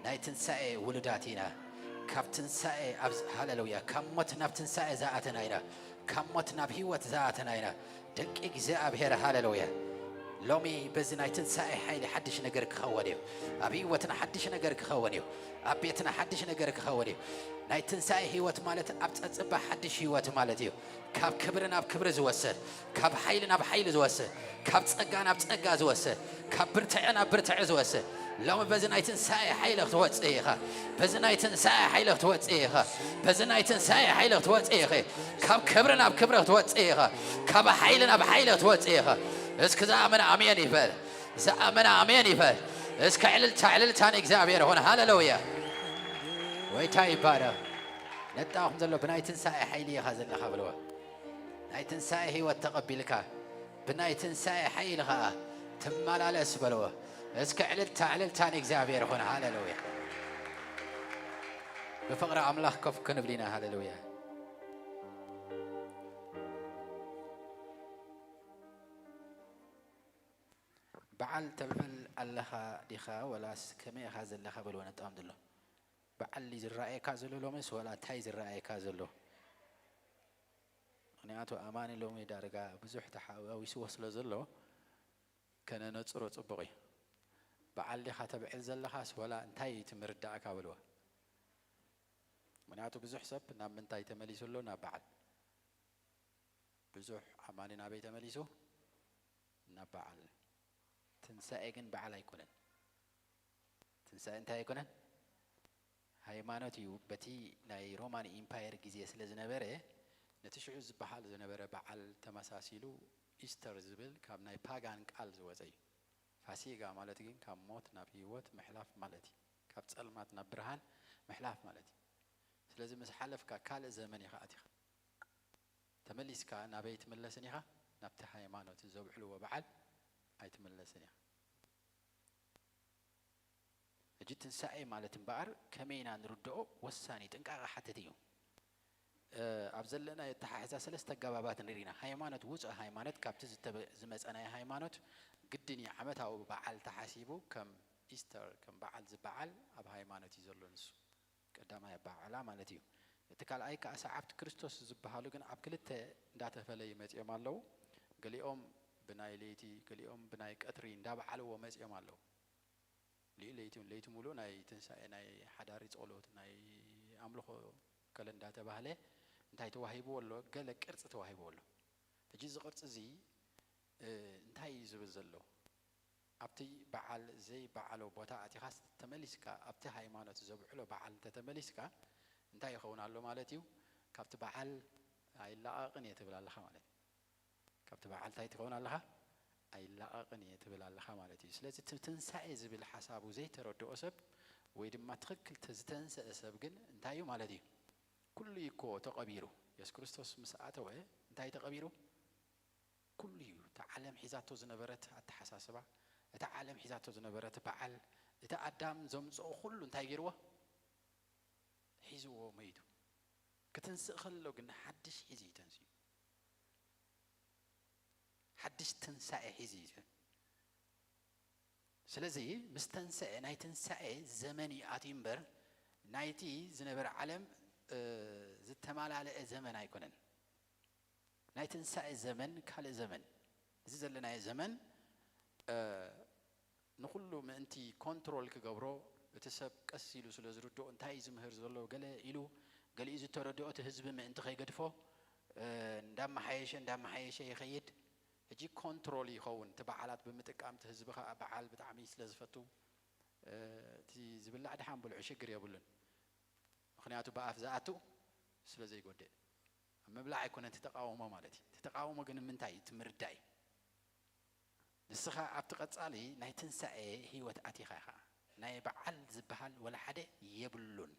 ናይ ትንሳኤ ውሉዳት ኢና። ካብ ትንሳኤ ሃለሉያ፣ ካብ ሞት ናብ ትንሳኤ ዝኣተና ኢና። ካብ ሞት ናብ ህይወት ዝኣተና ኢና። ደቂ እግዚኣብሔር ሃለሉያ። ሎሚ በዚ ናይ ትንሳኤ ሓይሊ ሓድሽ ነገር ክኸውን እዩ። ኣብ ህይወትና ሓድሽ ነገር ክኸውን እዩ። ኣብ ቤትና ሓድሽ ነገር ክኸውን እዩ። ናይ ትንሳኤ ህይወት ማለት ኣብ ጸጽባ ሓድሽ ህይወት ማለት እዩ። ካብ ክብሪ ናብ ክብሪ ዝወስድ፣ ካብ ሓይሊ ናብ ሓይሊ ዝወስድ፣ ካብ ጸጋ ናብ ጸጋ ዝወስድ፣ ካብ ብርትዐ ናብ ብርትዐ ዝወስድ። ሎሚ በዚ ናይ ትንሳኤ ሓይሊ ክትወጽእ ኢኻ። በዚ ናይ ትንሳኤ ሓይሊ ክትወጽእ ኢኻ። በዚ ናይ ትንሳኤ ሓይሊ ክትወጽእ ኢኺ። ካብ ክብሪ ናብ ክብሪ ክትወጽእ ኢኻ። ካብ ሓይሊ ናብ ሓይሊ ክትወጽእ ኢኻ። እስኪ ዝኣምን ኣሜን ይበል። ዝኣመነ ኣሜን ይበል። እስከ ዕልልታ ዕልልታ ንእግዚኣብሔር ይኹን። ሃሌሉያ። ጎይታ ይባረኽ። ነጣኹም ዘሎ ብናይ ትንሳኤ ሓይሊ ኢኻ ዘለኻ በልዎ። ናይ ትንሳኤ ህይወት ተቐቢልካ ብናይ ትንሳኤ ሓይሊ ኸዓ ትመላለስ በልዎ። እስከ ዕልልታ ዕልልታ ንእግዚኣብሔር ይኹን። ሃሌሉያ። ብፍቕሪ ኣምላኽ ከፍ ክንብል ኢና። ሃሌሉያ። በዓል ተብዕል ኣለኻ ዲኻ ወላስ ከመይ ኢኻ ዘለኻ በልዎ ነጣም ዘሎ። በዓል ድዩ ዝረኣየካ ዘሎ ሎምስ ወላ እንታይ ዝረኣየካ ዘሎ? ምኽንያቱ ኣማኒ ሎሚ ዳርጋ ብዙሕ ተሓዋዊስዎ ስለ ዘሎ ከነነጽሮ ጽቡቕ እዩ። በዓል ዲኻ ተብዕል ዘለኻስ ወላ እንታይ እዩ እቲ ምርዳእካ በልዎ። ምኽንያቱ ብዙሕ ሰብ ናብ ምንታይ ተመሊሱ ኣሎ? ናብ በዓል። ብዙሕ ኣማኒ ናበይ ተመሊሱ? ናብ በዓል። ትንሳኤ ግን በዓል ኣይኮነን። ትንሳኤ እንታይ ኣይኮነን? ሃይማኖት እዩ። በቲ ናይ ሮማን ኢምፓየር ግዜ ስለ ዝነበረ ነቲ ሽዑ ዝበሃል ዝነበረ በዓል ተመሳሲሉ ኢስተር ዝብል ካብ ናይ ፓጋን ቃል ዝወፀ እዩ። ፋሲጋ ማለት ግን ካብ ሞት ናብ ህይወት ምሕላፍ ማለት እዩ። ካብ ፀልማት ናብ ብርሃን ምሕላፍ ማለት እዩ። ስለዚ ምስ ሓለፍካ ካልእ ዘመን ኢኻ ኣቲኻ። ተመሊስካ ናበይ ኣይትምለስን ኢኻ? ናብቲ ሃይማኖት ዘብዕልዎ በዓል ኣይትምለስን ኢኻ። ሕጂ ትንሳኤ ማለት እምበኣር ከመይ ኢና ንርድኦ ወሳኒ ጥንቃቐ ሓትት እዩ። ኣብ ዘለናዮ ኣተሓሕዛ ሰለስተ ኣገባባት ንርኢ ኢና። ሃይማኖት፣ ውጹእ ሃይማኖት፣ ካብቲ ዝተበ-፣ ዝመጸናዮ ሃይማኖት ግድን እዩ ዓመታዊ በዓል ተሓሲቡ፣ ከም ኢስተር፣ ከም በዓል ዝበዓል ኣብ ሃይማኖት እዩ ዘሎ ንሱ። ቀዳማይ ኣበሃህላ ማለት እዩ። እቲ ካልኣይ ከኣ ሰዓብቲ ክርስቶስ ዝበሃሉ ግን ኣብ ክልተ እንዳተፈለዩ መጺኦም ኣለዉ። ገሊኦም ብናይ ለይቲ፣ ገሊኦም ብናይ ቀትሪ እንዳበዓልዎ መጺኦም ኣለዉ። ሊ-፣ ለይቲ፣ ለይቲ ሙሉእ ናይ ትንሳኤ፣ ናይ ሓዳሪ ጸሎት፣ ናይ ኣምልኾ ከለ እንዳተባህለ እንታይ ተዋሂብዎ ኣሎ? ገለ ቅርጺ ተዋሂብዎ ኣሎ። ሕጂ እዚ ቅርጺ እዚ፣ እ፣ እንታይ እዩ ዝብል ዘሎ? ኣብቲ በዓል ዘይበዓሎ ቦታ ኣቲኻስ ተመሊስካ፣ ኣብቲ ሃይማኖት ዘብዕሎ በዓል እንተተመሊስካ፣ እንታይ ይኸውን ኣሎ ማለት እዩ? ካብቲ በዓል ኣይላቐቕን እየ ትብል ኣለኻ ማለት እዩ። ካብቲ በዓል እንታይ ትኸውን ኣለኻ? ኣይላቐቕን እየ ትብል ኣለኻ ማለት እዩ። ስለዚ እቲ ትንሳኤ ዝብል ሓሳቡ ዘይተረድኦ ሰብ ወይ ድማ ትኽክል ተ-፣ ዝተንሰአ ሰብ ግን እንታይ እዩ ማለት እዩ? ኩሉ እዩ እኮ ተቐቢሩ። የሱስ ክርስቶስ ምስ ኣተወ እንታይ ተቐቢሩ? ኩሉ እዩ። እታ ዓለም ሒዛቶ ዝነበረት ኣተሓሳስባ፣ እታ ዓለም ሒዛቶ ዝነበረት በዓል፣ እቲ ኣዳም ዘምጽኦ ኩሉ እንታይ ገይርዎ? ሒዝዎ መይቱ። ክትንስእ ከሎ ግን ሓድሽ ሒዙ እዩ ተንስኡ። ሓድሽ ትንሳኤ ሒዙ እዩ። ስለዚ ምስ ተንሰአ ናይ ትንሳኤ ዘመን እዩ ኣትዩ እምበር ናይቲ ዝነበረ ዓለም፣ እ፣ ዝተመላለአ ዘመን ኣይኮነን። ናይ ትንሳኤ ዘመን ካልእ ዘመን። እዚ ዘለናዮ ዘመን፣ እ፣ ንኹሉ ምእንቲ ኮንትሮል ክገብሮ፣ እቲ ሰብ ቀስ ኢሉ ስለ ዝርድኦ እንታይ እዩ ዝምህር ዘሎ ገለ ኢሉ፣ ገሊኡ ዝተረድኦ እቲ ህዝቢ ምእንቲ ከይገድፎ፣ እ፣ እንዳመሓየሸ እንዳመሓየሸ ይኸይድ። ሕጂ ኮንትሮል ይኸውን፣ እቲ በዓላት ብምጥቃም፣ እቲ ህዝቢ ኸኣ በዓል ብጣዕሚ ስለ ዝፈቱ፣ እ፣ እቲ ዝብላዕ ደሓን ብልዑ ሽግር የብሉን። ምኽንያቱ ብኣፍ ዝኣቱ ስለ ዘይጎድእ። ኣብ ምብላዕ ኣይኮነን እቲ ተቃውሞ ማለት እዩ። እቲ ተቃውሞ ግን ምንታይ እዩ? እቲ ምርዳእ እዩ። ንስኻ ኣብቲ ቀጻሊ ናይ ትንሳኤ ህይወት ኣቲኻ ኢኻ። ናይ በዓል ዝበሃል ወላ ሓደ የብሉን።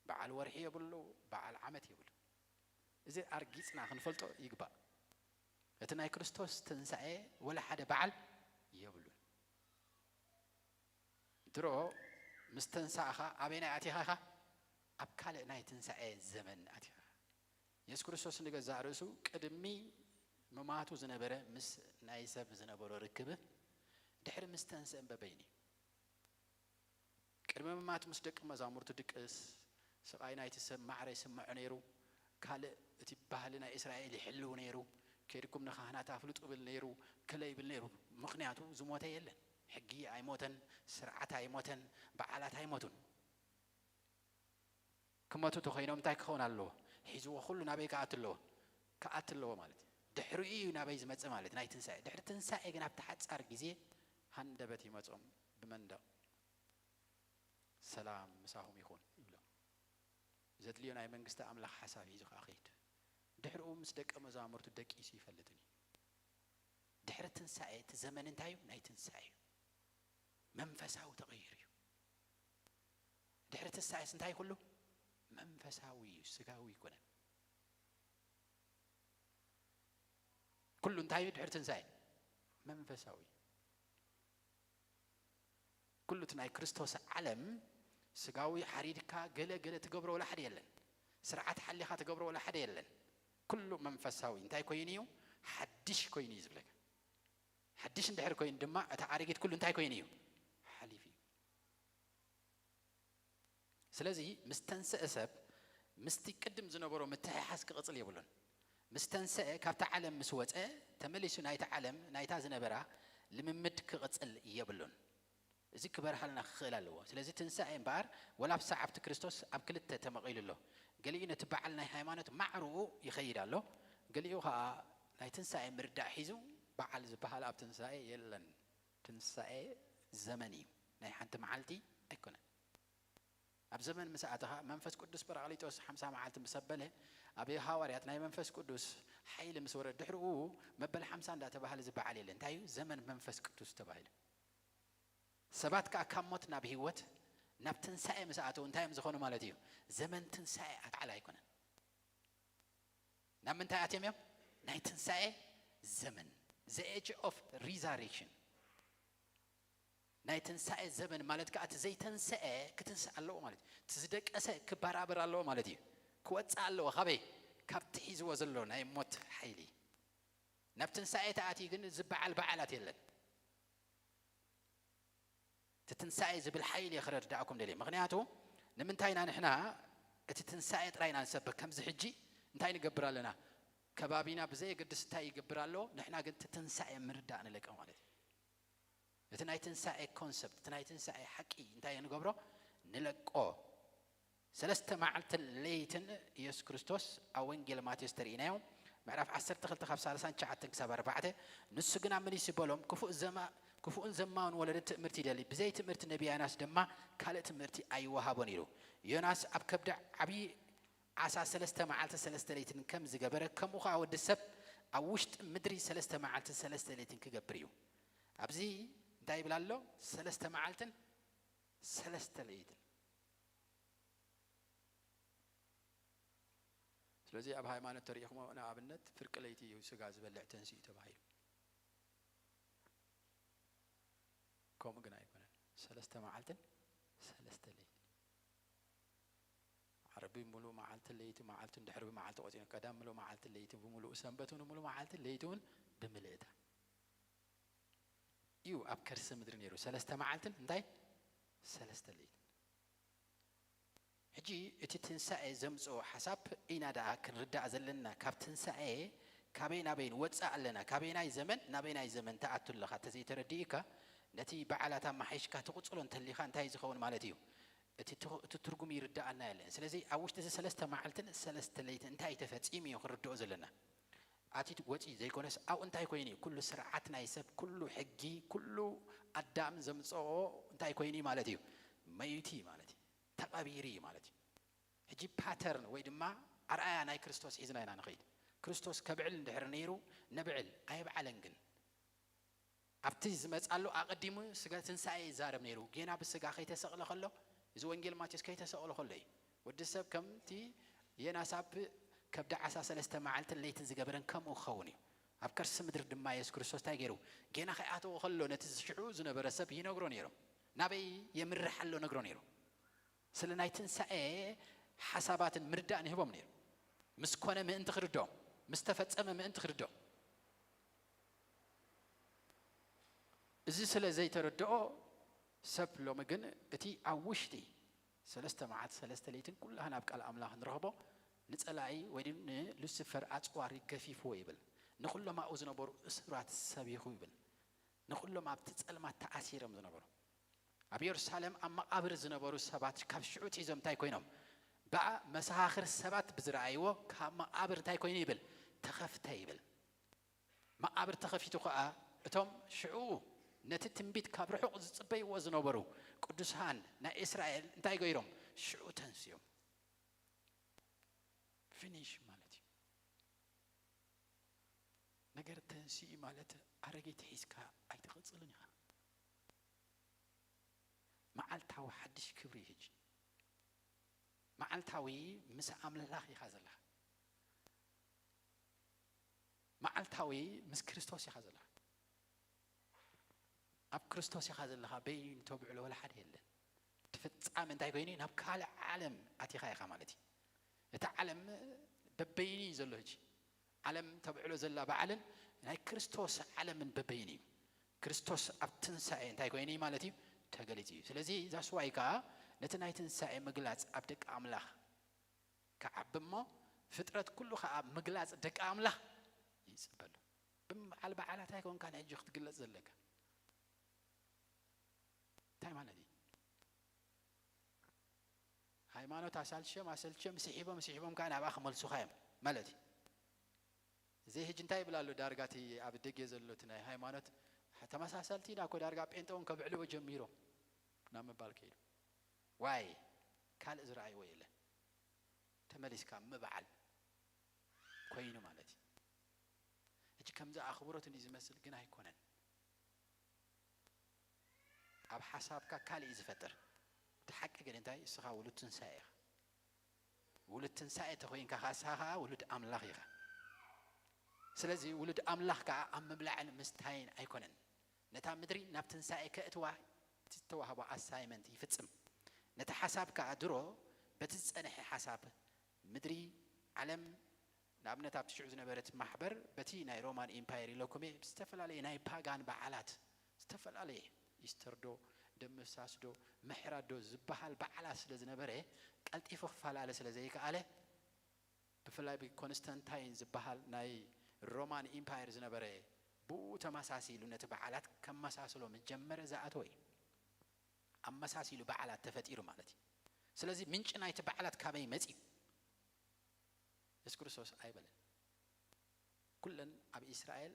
በዓል ወርሒ የብሉ፣ በዓል ዓመት የብሉ። እዚ ኣርጊጽና ክንፈልጦ ይግባእ። እቲ ናይ ክርስቶስ ትንሳኤ ወላ ሓደ በዓል የብሉን። ድሮ ምስ ተንሳእኻ ኣበይናይ ኣቲኻ ኢኻ? ኣብ ካልእ ናይ ትንሳኤ ዘመን ኣቲኻ ኢኻ። የሱስ ክርስቶስ ንገዛእ ርእሱ ቅድሚ ምማቱ ዝነበረ ምስ ናይ ሰብ ዝነበሮ ርክብ፣ ድሕሪ ምስ ተንስእ እምበበይን እዩ። ቅድሚ ምማቱ ምስ ደቂ መዛሙርቱ ድቅስ፣ ስቓይ ናይቲ ሰብ ማዕረ ይስምዖ ነይሩ። ካልእ እቲ ባህሊ ናይ እስራኤል ይሕልው ነይሩ። "ከይድኩም ንኻህናት ኣፍልጡ" ብል ነይሩ፣ ክለ ይብል ነይሩ። ምኽንያቱ ዝሞተ የለን። ሕጊ ኣይሞተን፣ ስርዓት ኣይሞተን፣ በዓላት ኣይሞቱን። ክመቱ ተኾይኖም እንታይ ክኸውን ኣለዎ? ሒዝዎ ኩሉ ናበይ ክኣቱ ኣለዎ? ክኣቱ ኣለዎ ማለት እዩ። ድሕሪኡ እዩ ናበይ ዝመጽእ ማለት ናይ ትንሳኤ። ድሕሪ ትንሳኤ ግን ኣብቲ ሓጻር ግዜ ሃንደበት ይመጾም ብመንደቕ። "ሰላም ምሳኹም ይኹን" ይብሎም። ዘድልዮ ናይ መንግስቲ ኣምላኽ ሓሳብ ሒዙ ከኣ ኸይድ። ድሕሪኡ ምስ ደቀ መዛሙርቱ ደቂሱ ይፈልጥን እዩ። ድሕሪ ትንሳኤ እቲ ዘመን እንታይ እዩ? ናይ ትንሳኤ እዩ። መንፈሳዊ ተቐይሩ እዩ። ድሕሪ ትንሳኤስ እንታይ ኩሉ? መንፈሳዊ እዩ፣ ስጋዊ ኣይኮነን። ኩሉ እንታይ እዩ ድሕሪ ትንሳኤ? መንፈሳዊ። ኩሉ እቲ ናይ ክርስቶስ ዓለም ስጋዊ ሓሪድካ ገለ ገለ ትገብሮ ወላ ሓደ የለን። ስርዓት ሓሊኻ ትገብሮ ወላ ሓደ የለን። ኩሉ መንፈሳዊ እንታይ ኮይኑ እዩ? ሓድሽ ኮይኑ እዩ ዝብለካ። ሓድሽ እንድሕር ኮይኑ ድማ እቲ ኣረጊት ኩሉ እንታይ ኮይኑ እዩ? ሓሊፉ እዩ። ስለዚ ምስ ተንስአ ሰብ ምስቲ ቅድም ዝነበሮ ምትሕሓዝ ክቕጽል የብሉን። ምስ ተንስአ ካብታ ዓለም ምስ ወጸ ተመሊሱ ናይታ ዓለም ናይታ ዝነበራ ልምምድ ክቕጽል የብሉን። እዚ ክበርሃልና ክኽእል ኣለዎ። ስለዚ ትንሳኤ እምበኣር ወላ ኣብ ሰዓብቲ ክርስቶስ ኣብ ክልተ ተመቒሉ ኣሎ። ገሊኡ ነቲ በዓል ናይ ሃይማኖት ማዕርኡ ይኸይድ ኣሎ፣ ገሊኡ ኸኣ ናይ ትንሳኤ ምርዳእ ሒዙ በዓል ዝበሃል ኣብ ትንሳኤ የለን። ትንሳኤ ዘመን እዩ፣ ናይ ሓንቲ መዓልቲ ኣይኮነን። ኣብ ዘመን ምስ ኣተኻ መንፈስ ቅዱስ ጳራቅሊጦስ ሓምሳ መዓልቲ ምስ ኣበለ ኣብ ሃዋርያት ናይ መንፈስ ቅዱስ ሓይሊ ምስ ወረደ ድሕሪኡ መበል ሓምሳ እንዳተባህለ ዝበዓል የለን። እንታይ እዩ? ዘመን መንፈስ ቅዱስ ተባሂሉ። ሰባት ከኣ ካብ ሞት ናብ ህይወት ናብ ትንሳኤ ምስ ኣተው እንታይ እዮም ዝኾኑ ማለት እዩ? ዘመን ትንሳኤ ኣትዓል ኣይኮነን። ናብ ምንታይ ኣትዮም እዮም? ናይ ትንሳኤ ዘመን፣ the age of resurrection። ናይ ትንሳኤ ዘመን ማለት ከኣ እቲ ዘይተንሰአ ክትንስእ ኣለዎ ማለት እዩ። እቲ ዝደቀሰ ክበራበር ኣለዎ ማለት እዩ። ክወፅእ ኣለዎ። ካበይ? ካብቲ ሒዝዎ ዘሎ ናይ ሞት ሓይሊ። ናብ ትንሳኤ ተኣትዩ ግን ዝበዓል በዓላት የለን። እቲ ትንሳኤ ዝብል ሓይሊ እየ ክረዳእኩም ደልየ። ምኽንያቱ ንምንታይ ኢና ንሕና እቲ ትንሳኤ ጥራይ ኢና ንሰብክ? ከምዚ ሕጂ እንታይ ንገብር ኣለና? ከባቢና ብዘየገድስ እንታይ ይገብር ኣሎ፣ ንሕና ግን እቲ ትንሳኤ ምርዳእ ንለቀ ማለት እዩ። እቲ ናይ ትንሳኤ ኮንሰፕት፣ እቲ ናይ ትንሳኤ ሓቂ እንታይ ንገብሮ? ንለቆ። ሰለስተ መዓልትን ለይትን ኢየሱስ ክርስቶስ ኣብ ወንጌል ማቴዎስ ተርእይናዮ፣ ምዕራፍ ዓሰርተ ክልተ ካብ ሰላሳን ትሽዓተን ክሳብ ኣርባዕተ። ንሱ ግና መሊሱ በሎም፣ ክፉእ ዘማ-፣ ክፉእን ዘማውን ወለዶ ትእምርቲ ይደሊ፣ ብዘይ ትእምርቲ ነቢ ዮናስ ድማ ካልእ ትምህርቲ ኣይወሃቦን ኢሉ። ዮናስ ኣብ ከብዲ ዓብዪ ዓሳ ሰለስተ መዓልትን ሰለስተ ለይትን ከም ዝገበረ፣ ከምኡ ኸዓ ወዲ ሰብ ኣብ ውሽጢ ምድሪ ሰለስተ መዓልትን ሰለስተ ለይትን ክገብር እዩ። ኣብዚ እንታይ ይብል ኣሎ? ሰለስተ መዓልትን ሰለስተ ለይትን። ስለዚ ኣብ ሃይማኖት ተሪኢኹሞ፣ ንኣብነት ፍርቂ ለይቲ እዩ ስጋ ዝበልዕ ተንሲኡ ተባሂሉ። ከምኡ ግን ኣይኮነን። ሰለስተ መዓልትን ሰለስተ ለይትን። ዓርቢ ምሉእ መዓልቲ ለይቲ፣ መዓልቲ ድሕሪ ብመዓልቲ ቆፂሩ፣ ቀዳም ምሉእ መዓልቲ ለይቲ ብምሉኡ፣ ሰንበት እውን ምሉእ መዓልቲ ለይቲ እውን ብምልእታ እዩ ኣብ ከርሲ ምድሪ ነይሩ። ሰለስተ መዓልትን እንታይ? ሰለስተ ለይትን። ሕጂ እቲ ትንሳኤ ዘምጽኦ ሓሳብ ኢና ደኣ ክንርዳእ ዘለና። ካብ ትንሳኤ ካበይ ናበይ ንወጽእ ኣለና? ካበይናይ ዘመን ናበይናይ ዘመን ትኣቱ ኣለኻ? እንተዘይተረዲእካ፣ ነቲ በዓላት ኣመሓይሽካ ትቕጽሎ እንተሊኻ እንታይ ዝኸውን ማለት እዩ? እቲ ትኹ-፣ እቲ ትርጉም ይርዳኣና የለን። ስለዚ ኣብ ውሽጢ እዚ ሰለስተ መዓልትን ሰለስተ ለይትን እንታይ ተፈጺሙ እዩ ክንርድኦ ዘለና? ኣቲ ወጺ ዘይኮነስ ኣብኡ እንታይ ኮይኑ እዩ? ኩሉ ስርዓት ናይ ሰብ፣ ኩሉ ሕጊ፣ ኩሉ ኣዳም ዘምጽኦ እንታይ ኮይኑ እዩ ማለት እዩ? መዩቲ ማለት እዩ። ተቐቢሩ እዩ ማለት እዩ። ሕጂ ፓተርን ወይ ድማ ኣርኣያ ናይ ክርስቶስ ሒዝና ኢና ንኸይድ። ክርስቶስ ከብዕል እንድሕር ነይሩ፣ ነብዕል። ኣየብዓለን ግን። ኣብቲ ዝመጻሉ ኣቐዲሙ ስጋ ትንሳኤ ይዛረብ ነይሩ። ጌና ብስጋ ከይተሰቕለ ከሎ፣ እዚ ወንጌል ማቴዎስ ከይተሰቕለ ከሎ እዩ። ወዲ ሰብ ከምቲ ዮናስ ኣብ ከብዲ ዓሳ ሰለስተ መዓልትን ለይትን ዝገበረን ከምኡ ክኸውን እዩ። ኣብ ከርሲ ምድሪ ድማ የሱስ ክርስቶስ እንታይ ገይሩ? ጌና ከይኣተወ ከሎ ነቲ ሽዑ ዝነበረ ሰብ ይነግሮ ነይሩ። ናበይ የምርሕ ኣሎ ነግሮ ነይሩ። ስለ ናይ ትንሳኤ ሓሳባትን ምርዳእን ይህቦም ነይሩ። ምስ ኮነ ምእንቲ ክርድኦም፣ ምስ ተፈጸመ ምእንቲ ክርድኦም። እዚ ስለ ዘይተረድኦ ሰብ ሎሚ ግን እቲ ኣብ ውሽጢ ሰለስተ መዓልቲ ሰለስተ ለይትን ኩላህን ኣብ ቃል ኣምላኽ ንረኽቦ ንጸላኢ ወይ ድማ ንሉሲፈር ኣጽዋሪ ገፊፍዎ ይብል። ንኹሎም ኣብኡ ዝነበሩ እሱራት ሰቢኹ ይብል። ንኹሎም ኣብቲ ጸልማት ተኣሲሮም ዝነበሩ፣ ኣብ የሩሳሌም ኣብ መቓብር ዝነበሩ ሰባት ካብ ሽዑ ትሒዞም እንታይ ኮይኖም? ብኣ መሰኻኽር ሰባት ብዝረኣይዎ ካብ መቓብር እንታይ ኮይኑ ይብል? ተኸፍተ ይብል። መቓብር ተኸፊቱ ኸኣ እቶም ሽዑ ነቲ ትንቢት ካብ ርሑቕ ዝጽበይዎ ዝነበሩ ቅዱሳን ናይ እስራኤል እንታይ ገይሮም? ሽዑ ተንስዮም። ፊኒሽ ማለት እዩ። ነገር ተንስኡ ማለት ኣረጊት ሒዝካ ኣይትቕጽልን ኢኻ። መዓልታዊ ሓድሽ ክብሪ እዩ። ሕጂ መዓልታዊ ምስ ኣምላኽ ኢኻ ዘለኻ። መዓልታዊ ምስ ክርስቶስ ኢኻ ዘለኻ። ኣብ ክርስቶስ ኢኻ ዘለኻ። በይኑ ተብዕሎ ወላ ሓደ የለን። እቲ ፍጻሜ እንታይ ኮይኑ? ናብ ካልእ ዓለም ኣቲኻ ኢኻ ማለት እዩ። እቲ ዓለም በበይኑ እዩ ዘሎ። ሕጂ ዓለም ተብዕሎ ዘላ በዓልን ናይ ክርስቶስ ዓለምን በበይኑ እዩ። ክርስቶስ ኣብ ትንሳኤ እንታይ ኮይኑ እዩ ማለት እዩ? ተገሊጹ እዩ። ስለዚ that's why ከኣ ነቲ ናይ ትንሳኤ ምግላጽ ኣብ ደቂ ኣምላኽ ክዓቢ እሞ፣ ፍጥረት ኩሉ ከኣ ምግላጽ ደቂ ኣምላኽ ይጽበሉ። ብበዓል በዓላት ኣይኮንካን ሕጂ ክትግለጽ ዘለካ። እንታይ ማለት እዩ? ሃይማኖት ኣሳልሽም ኣሰልሽም ስሒቦም ስሒቦም ከኣ ናብኣ ክመልሱኻ እዮም ማለት እዩ። እዚ ሕጂ እንታይ ይብል ኣሎ? ዳርጋ እቲ ኣብ ደገ ዘሎ እቲ ናይ ሃይማኖት ተመሳሰልቲ ኢና እኮ፣ ዳርጋ ጴንጠ እውን ከብዕልዎ ጀሚሮም ናብ ምባል ከይዱ። ዋይ ካልእ ዝረኣይዎ የለን። ተመሊስካ ምብዓል ኮይኑ ማለት እዩ። ሕጂ ከምዚ ኣኽብሮት እንዲ ዝመስል ግን ኣይኮነን። ኣብ ሓሳብካ ካልእ እዩ ዝፈጥር። እቲ ሓቂ ግን እንታይ? እስኻ ውሉድ ትንሳኤ ኢኻ። ውሉድ ትንሳኤ ተኾይንካ ኸዓ እስኻ ኸዓ ውሉድ ኣምላኽ ኢኻ። ስለዚ ውሉድ ኣምላኽ ከኣ ኣብ ምብላዕን ምስታይን ኣይኮነን። ነታ ምድሪ ናብ ትንሳኤ ከእትዋ እቲ ዝተዋህቦ ኣሳይመንት ይፍጽም። ነቲ ሓሳብ ከኣ ድሮ በቲ ዝጸንሐ ሓሳብ ምድሪ፣ ዓለም፣ ንኣብነት ኣብቲ ሽዑ ዝነበረት ማሕበር በቲ ናይ ሮማን ኢምፓየር ኢለኩም እየ፣ ብዝተፈላለየ ናይ ፓጋን በዓላት፣ ዝተፈላለየ ኢስተር ዶ፣ ደም ምፍሳስ ዶ፣ ምሕራድ ዶ ዝበሃል በዓላት ስለ ዝነበረ፣ ቀልጢፉ ክፈላለ ስለ ዘይከኣለ፣ ብፍላይ ብኮንስታንታይን ዝበሃል ናይ ሮማን ኢምፓየር ዝነበረ፣ ብኡ ተመሳሲሉ ነቲ በዓላት ከመሳስሎ ምስ ጀመረ ዝኣተወ እዩ። ኣመሳሲሉ በዓላት ተፈጢሩ ማለት እዩ። ስለዚ ምንጪ ናይቲ በዓላት ካበይ መጺኡ? የሱስ ክርስቶስ ኣይበለን። ኩለን ኣብ እስራኤል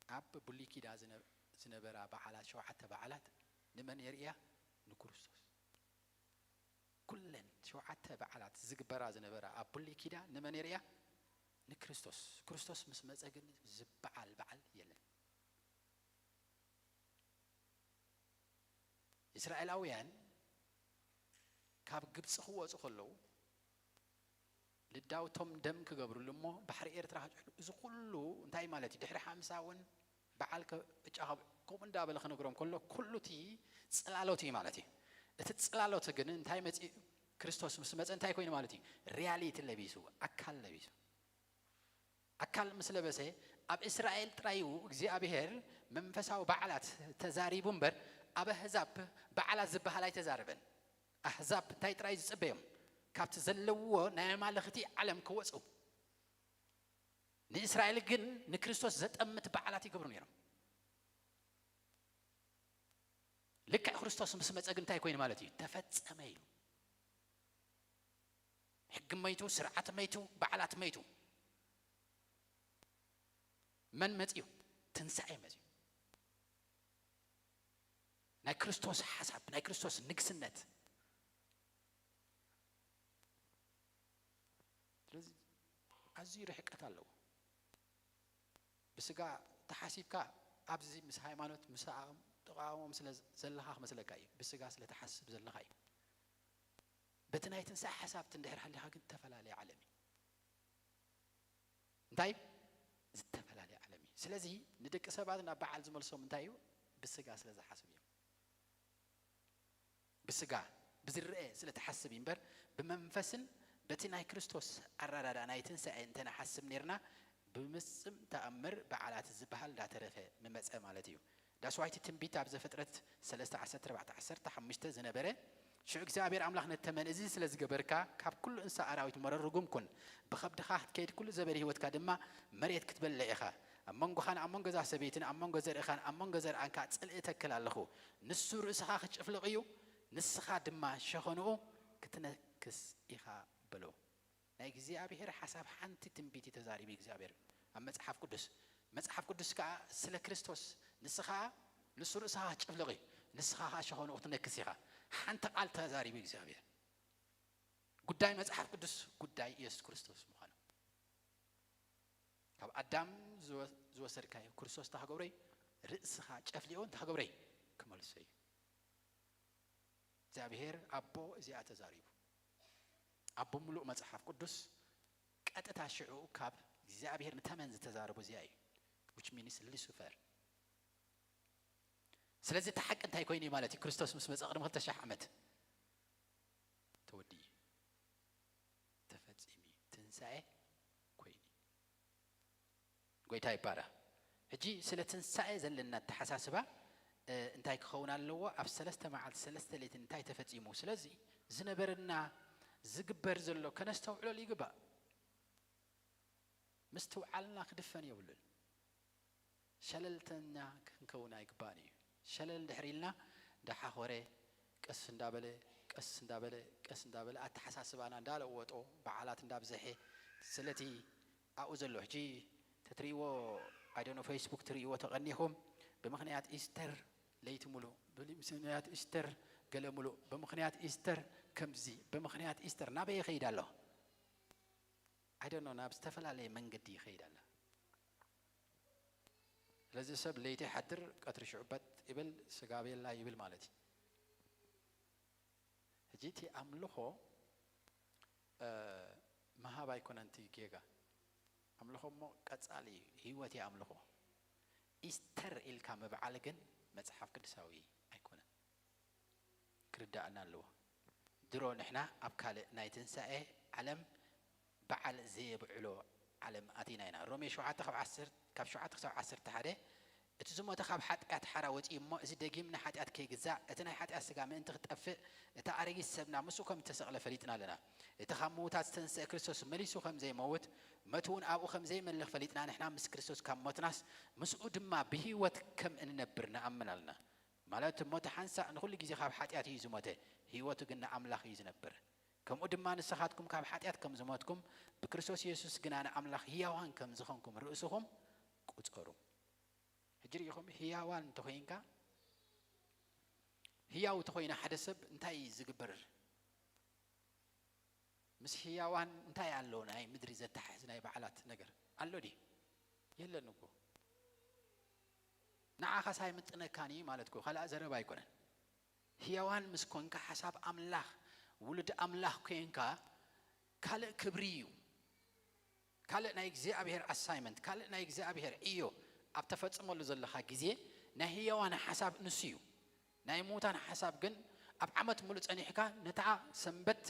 ኣብ ብሉይ ኪዳን ዝነ-፣ ዝነበራ በዓላት፣ ሸውዓተ በዓላት ንመን የርእያ? ንክርስቶስ። ኩለን ሸውዓተ በዓላት ዝግበራ ዝነበራ ኣብ ብሉይ ኪዳን ንመን የርእያ? ንክርስቶስ። ክርስቶስ ምስ መጸ ግን ዝበዓል በዓል የለን። እስራኤላውያን ካብ ግብጺ ክወጹ ከለዉ ልዳውቶም ደም ክገብርሉ እሞ ባሕሪ ኤርትራ ክጭሕሉ፣ እዚ ኩሉ እንታይ ማለት እዩ? ድሕሪ ሓምሳ እውን በዓል ከ-፣ ቅጫ ከብ-፣ ከምኡ እንዳበለ ክነግሮም ከሎ ኩሉ እቲ ጽላሎት እዩ ማለት እዩ። እቲ ጽላሎት ግን እንታይ መጺኡ? ክርስቶስ ምስ መጸ እንታይ ኮይኑ ማለት እዩ? ሪያሊቲ ለቢሱ፣ ኣካል ለቢሱ። ኣካል ምስ ለበሰ ኣብ እስራኤል ጥራይ እዩ እግዚኣብሔር መንፈሳዊ በዓላት ተዛሪቡ እምበር ኣብ ኣህዛብ በዓላት ዝበሃል ኣይተዛረበን። ኣህዛብ እንታይ ጥራይ ዝጽበዮም? ካብቲ ዘለውዎ ናይ ኣማልኽቲ ዓለም ክወጹ። ንእስራኤል ግን ንክርስቶስ ዘጠምት በዓላት ይገብሩ ነይሮም። ልክዕ ክርስቶስ ምስ መጸ ግን እንታይ ኮይኑ ማለት እዩ? ተፈጸመ ኢሉ። ሕጊ መይቱ፣ ስርዓት መይቱ፣ በዓላት መይቱ። መን መጺኡ? ትንሳኤ መጺኡ። ናይ ክርስቶስ ሓሳብ፣ ናይ ክርስቶስ ንግስነት። ስለዚ ኣዝዩ ርሕቀት ኣለዎ። ብስጋ ተሓሲብካ ኣብዚ ምስ ሃይማኖት ምስኣም ተቃውሞም ስለ ዘለኻ ክመስለካ እዩ። ብስጋ ስለ ተሓስብ ዘለኻ እዩ። በቲ ናይ ትንሳኤ ሓሳብ እንድሕር ሃሊኻ ግን ዝተፈላለየ ዓለም እዩ። እንታይ? ዝተፈላለየ ዓለም እዩ። ስለዚ ንደቂ ሰባት ናብ በዓል ዝመልሶም እንታይ እዩ? ብስጋ ስለ ዝሓስብ እዮም። ብስጋ ብዝረአ ስለ ትሓስብ እዩ እምበር፣ ብመንፈስን በቲ ናይ ክርስቶስ ኣረዳድኣ ናይ ትንሳኤ እንተ ንሓስብ ኔርና፣ ብምጽም ተኣምር በዓላት ዝበሃል እንዳተረፈ ምመጸ ማለት እዩ። ዳስዋይቲ ትንቢት ኣብ ዘፍጥረት ሰለስተ ዓሰርተ ኣርባዕተ ዓሰርተ ሓሙሽተ ዝነበረ፣ ሽዑ እግዚኣብሔር ኣምላኽ ነቲ ተመን፣ "እዚ ስለ ዝገበርካ፣ ካብ ኩሉ እንስሳ ኣራዊት መረር ርጉም ኩን፣ ብኸብድኻ ክትከይድ ኩሉ ዘበን ህይወትካ ድማ መሬት ክትበልዕ ኢኻ። ኣብ መንጎኻን ኣብ መንጎ እዛ ሰበይትን ኣብ መንጎ ዘርእኻን ኣብ መንጎ ዘርእኣን ከኣ ጽልኢ እተክል ኣለኹ። ንሱ ርእስኻ ክጭፍልቕ እዩ፣ ንስኻ ድማ ሸኸንኡ ክትነክስ ኢኻ" በሎ። ናይ እግዚኣብሔር ሓሳብ ሓንቲ ትንቢት እዩ ተዛሪቡ እግዚኣብሔር ኣብ መጽሓፍ ቅዱስ። መጽሓፍ ቅዱስ ከኣ ስለ ክርስቶስ፣ "ንስኻ፣ ንሱ ርእስኻ ክጭፍልቕ እዩ፣ ንስኻ ከኣ ሸኸንኡ ክትነክስ ኢኻ።" ሓንቲ ቃል ተዛሪቡ እግዚኣብሔር። ጉዳይ መጽሓፍ ቅዱስ ጉዳይ ኢየሱስ ክርስቶስ ምዃኑ። ካብ ኣዳም ዝወ-፣ ዝወሰድካዮ ክርስቶስ እንታይ ክገብሮ እዩ? ርእስኻ ጨፍሊቑ እንታይ ክገብሮ እዩ? ክመልሶ እዩ። እግዚኣብሔር ኣቦ እዚኣ ተዛሪቡ። ኣቦ ምሉእ መጽሓፍ ቅዱስ ቀጥታ ሽዑ ካብ እግዚኣብሔር ንተመን ዝተዛረቦ እዚኣ እዩ። Which means ሉሲፈር። ስለዚ እቲ ሓቂ እንታይ ኮይኑ እዩ ማለት እዩ? ክርስቶስ ምስ መጸ ቅድሚ ክልተ ሽሕ ዓመት ተወዲኡ እዩ። ተፈጺሙ እዩ። ትንሳኤ ኮይኑ እዩ። ጎይታ ይባረኽ። ሕጂ ስለ ትንሳኤ ዘለና ኣተሓሳስባ፣ እ፣ እንታይ ክኸውን ኣለዎ? ኣብ ሰለስተ መዓልቲ ሰለስተ ለይቲ እንታይ ተፈጺሙ? ስለዚ ዝነበረና ዝግበር ዘሎ ከነስተውዕለሉ ይግባእ። ምስትውዓልና ክድፈን የብሉን። ሸለልተኛ ክንከውን ኣይግባእን እዩ። ሸለል እንድሕር ኢልና እንዳሓኾረ ቀስ እንዳበለ፣ ቀስ እንዳበለ፣ ቀስ እንዳበለ ኣተሓሳስባና እንዳለወጦ፣ በዓላት እንዳብዘሐ፣ ስለቲ ኣብኡ ዘሎ ሕጂ ተትርእይዎ፣ I don't know፣ ፌስቡክ ትርእይዎ ተቐኒኹም፣ ብምኽንያት ኢስተር ለይቲ ሙሉእ፣ ብምኽንያት ኢስተር ገለ ሙሉእ፣ ብምኽንያት ኢስተር ከምዚ፣ ብምኽንያት ኢስተር ናበይ ይኸይድ ኣሎ? I don't know፣ ናብ ዝተፈላለየ መንገዲ ይኸይድ ኣሎ። ስለዚ ሰብ ለይቲ ይሓድር፣ ቀትሪ ሽዑ በጥ ይብል፣ ስጋ ቤላ ይብል ማለት እዩ። ሕጂ እቲ ኣምልኾ፣ እ፣ ምሃብ ኣይኮነን እቲ ጌጋ። ኣምልኾ እሞ ቀጻሊ እዩ፣ ህይወት እዩ ኣምልኾ። ኢስተር ኢልካ ምብዓል ግን መጽሓፍ ቅዱሳዊ ኣይኮነን። ክርዳእና ኣለዎ። ድሮ ንሕና ኣብ ካልእ ናይ ትንሳኤ ዓለም በዓል ዘየብዕሎ ዓለም ኣቲና ኢና። ሮሜ ሸውዓተ ካብ ዓሰርተ፣ ካብ ሸውዓተ ክሳብ ዓሰርተ ሓደ፣ እቲ ዝሞተ ካብ ሓጢኣት ሓራ ወጺኡ እሞ፣ እዚ ደጊም ንሓጢኣት ከይግዛእ፣ እቲ ናይ ሓጢኣት ስጋ ምእንቲ ክጠፍእ፣ እቲ ኣረጊት ሰብና ምስኡ ከም እተሰቕለ ፈሊጥና ኣለና። እቲ ካብ ምዉታት ዝተንስአ ክርስቶስ መሊሱ ከም ዘይመውት፣ መቱ እውን ኣብኡ ከም ዘይመልኽ ፈሊጥና፣ ንሕና ምስ ክርስቶስ ካብ ሞትናስ፣ ምስኡ ድማ ብህይወት ከም እንነብር ንኣምን ኣለና። ማለት፣ ሞት ሓንሳእ ንኹሉ ግዜ ካብ ሓጢኣት እዩ ዝሞተ፣ ህይወቱ ግን ንኣምላኽ እዩ ዝነብር። ከምኡ ድማ ንስኻትኩም ካብ ሓጢኣት ከም ዝሞትኩም፣ ብክርስቶስ የሱስ ግና ንኣምላኽ ህያዋን ከም ዝኾንኩም ርእስኹም ቁጸሩ። ሕጂ ርኢኹም፣ ህያዋን እንተኾይንካ፣ ህያው እንተኾይነ ሓደ ሰብ እንታይ እዩ ዝግበር? ምስ ህያዋን እንታይ ኣሎ? ናይ ምድሪ ዘተሓሕዝ ናይ በዓላት ነገር ኣሎ ድዩ? የለን እኮ። ንዓኻስ ኣይምጥነካን እዩ ማለት እኮ፣ ካልኣ ዘረባ ኣይኮነን። ህያዋን ምስ ኮንካ፣ ሓሳብ ኣምላኽ፣ ውሉድ ኣምላኽ ኮንካ፣ ካልእ ክብሪ እዩ። ካልእ ናይ እግዚኣብሔር ኣሳይመንት፣ ካልእ ናይ እግዚኣብሔር ዕዮ ኣብ ተፈጽመሉ ዘለኻ ግዜ፣ ናይ ህያዋን ሓሳብ ንሱ እዩ። ናይ ምዉታን ሓሳብ ግን፣ ኣብ ዓመት ሙሉእ ጸኒሕካ፣ ነታ ሰንበት፣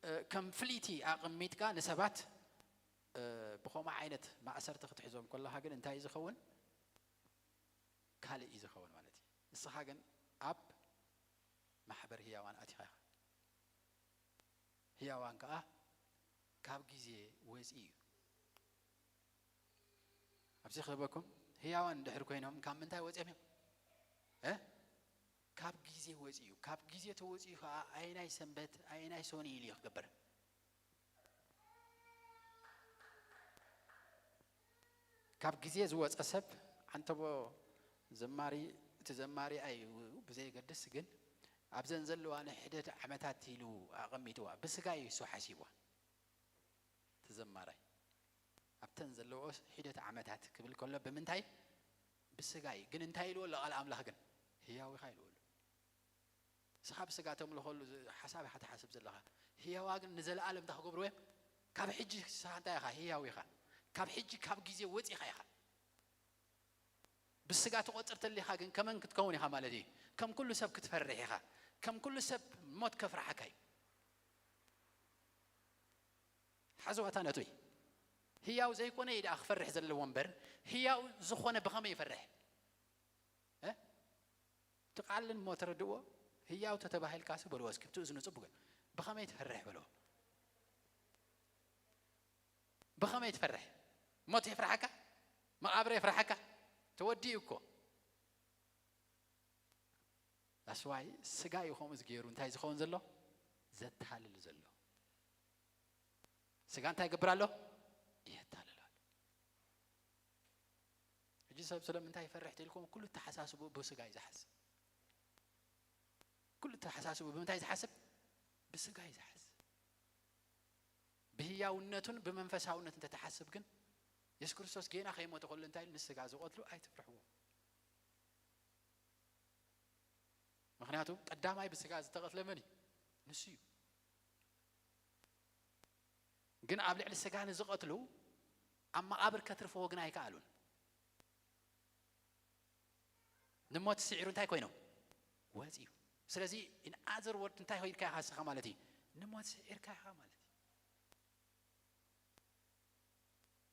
እ፣ ከም ፍልይቲ ኣቐሚጥካ ንሰባት፣ እ፣ ብኸምኡ ዓይነት ማእሰርቲ ክትሕዞም ከለኻ ግን እንታይ እዩ ዝኸውን? ካልእ እዩ ዝኸውን ማለት እዩ። ንስኻ ግን ኣብ ማሕበር ህያዋን ኣቲኻ ኢኻ። ህያዋን ከኣ ካብ ግዜ ወጺኡ እዩ። ኣብዚ ክህበኩም፣ ህያዋን እንድሕር ኮይኖም ካብ ምንታይ ወጺኦም እዮም? እ? ካብ ግዜ ወጺኡ እዩ። ካብ ግዜ ተወጺኡ ከኣ ኣየናይ ሰንበት፣ ኣየናይ ሶኒ ኢሉ እዩ ክገብር? ካብ ግዜ ዝወጸ ሰብ፣ ዓንተቦ ዘማሪ፣ እቲ ዘማሪ ኣዩ ብዘየገድስ፣ ግን ኣብዘን ዘለዋ ንሕደት ዓመታት ኢሉ ኣቐሚጥዋ። ብስጋ እዩ እሱ ሓሲብዋ። እቲ ዘማራይ ኣብተን ዘለዎ ሒደት ዓመታት ክብል ከሎ፣ ብምንታይ? ብስጋ እዩ። ግን እንታይ ኢልዎ ኣሎ ቃል ኣምላኽ ግን? ህያው ኢኻ ኢልዎ ኣሎ። ንስኻ ብስጋ ተምልኸሉ ዝ-፣ ሓሳብ ኢኻ ትሓስብ ዘለኻ። ህያዋ ግን ንዘለኣለም እንታይ ክገብርዎ እዮም? ካብ ሕጂ ንስኻ እንታይ ኢኻ? ህያው ኢኻ። ካብ ሕጂ፣ ካብ ግዜ ወጺኻ ኢኻ። ብስጋ ትቖጽር ተሊኻ ግን ከመን ክትከውን ኢኻ ማለት እዩ? ከም ኩሉ ሰብ ክትፈርሕ ኢኻ። ከም ኩሉ ሰብ ሞት ከፍርሓካ እዩ። ሓዝዋ እታ ነጥቢ። ህያው ዘይኮነ እዩ ደኣ ክፈርሕ ዘለዎ እምበር፣ ህያው ዝኾነ ብኸመይ ይፈርሕ? እ? እቲ ቃል እሞ ተረድእዎ። ህያው ተተባሂልካሲ በልዎ እስኪ፣ ብትእዝኑ ጽቡቕ እዩ። ብኸመይ ትፈርሕ በልዎ። ብኸመይ ትፈርሕ? ሞት የፍርሓካ? መቓብር የፍርሓካ? ተወዲኡ እኮ። That's why ስጋ እዩ ከምኡ ዝገይሩ እንታይ ዝኸውን ዘሎ? ዘታልል ዘሎ። ስጋ እንታይ ይገብር ኣሎ? የታልል ኣሎ። ሕጂ ሰብ ስለምንታይ ይፈርሕ ተልኩም? ኩሉ ተሓሳስቡ ብስጋ እዩ ዝሓስብ። ኩሉ ተሓሳስቡ ብምንታይ ዝሓስብ? ብስጋ እዩ ዝሓስብ። ብህያውነቱን ብመንፈሳውነት እንተተሓስብ ግን፣ የሱስ ክርስቶስ ጌና ከይሞተ ከሎ እንታይ ኢሉ? ንስጋ ዝቐትሉ ኣይትፍርሕዎም። ምኽንያቱ ቀዳማይ ብስጋ ዝተቐትለ መን እዩ? ንሱ እዩ። ግን ኣብ ልዕሊ ስጋ ንዝቐትሉ ኣብ መቓብር ከትርፍዎ ግን ኣይከኣሉን። ንሞት ስዒሩ እንታይ ኮይኖም? ወፂኡ። ስለዚ in other word እንታይ ኮይንካ ኢኻ ንስኻ ማለት እዩ? ንሞት ስዒርካ ኢኻ ማለት እዩ።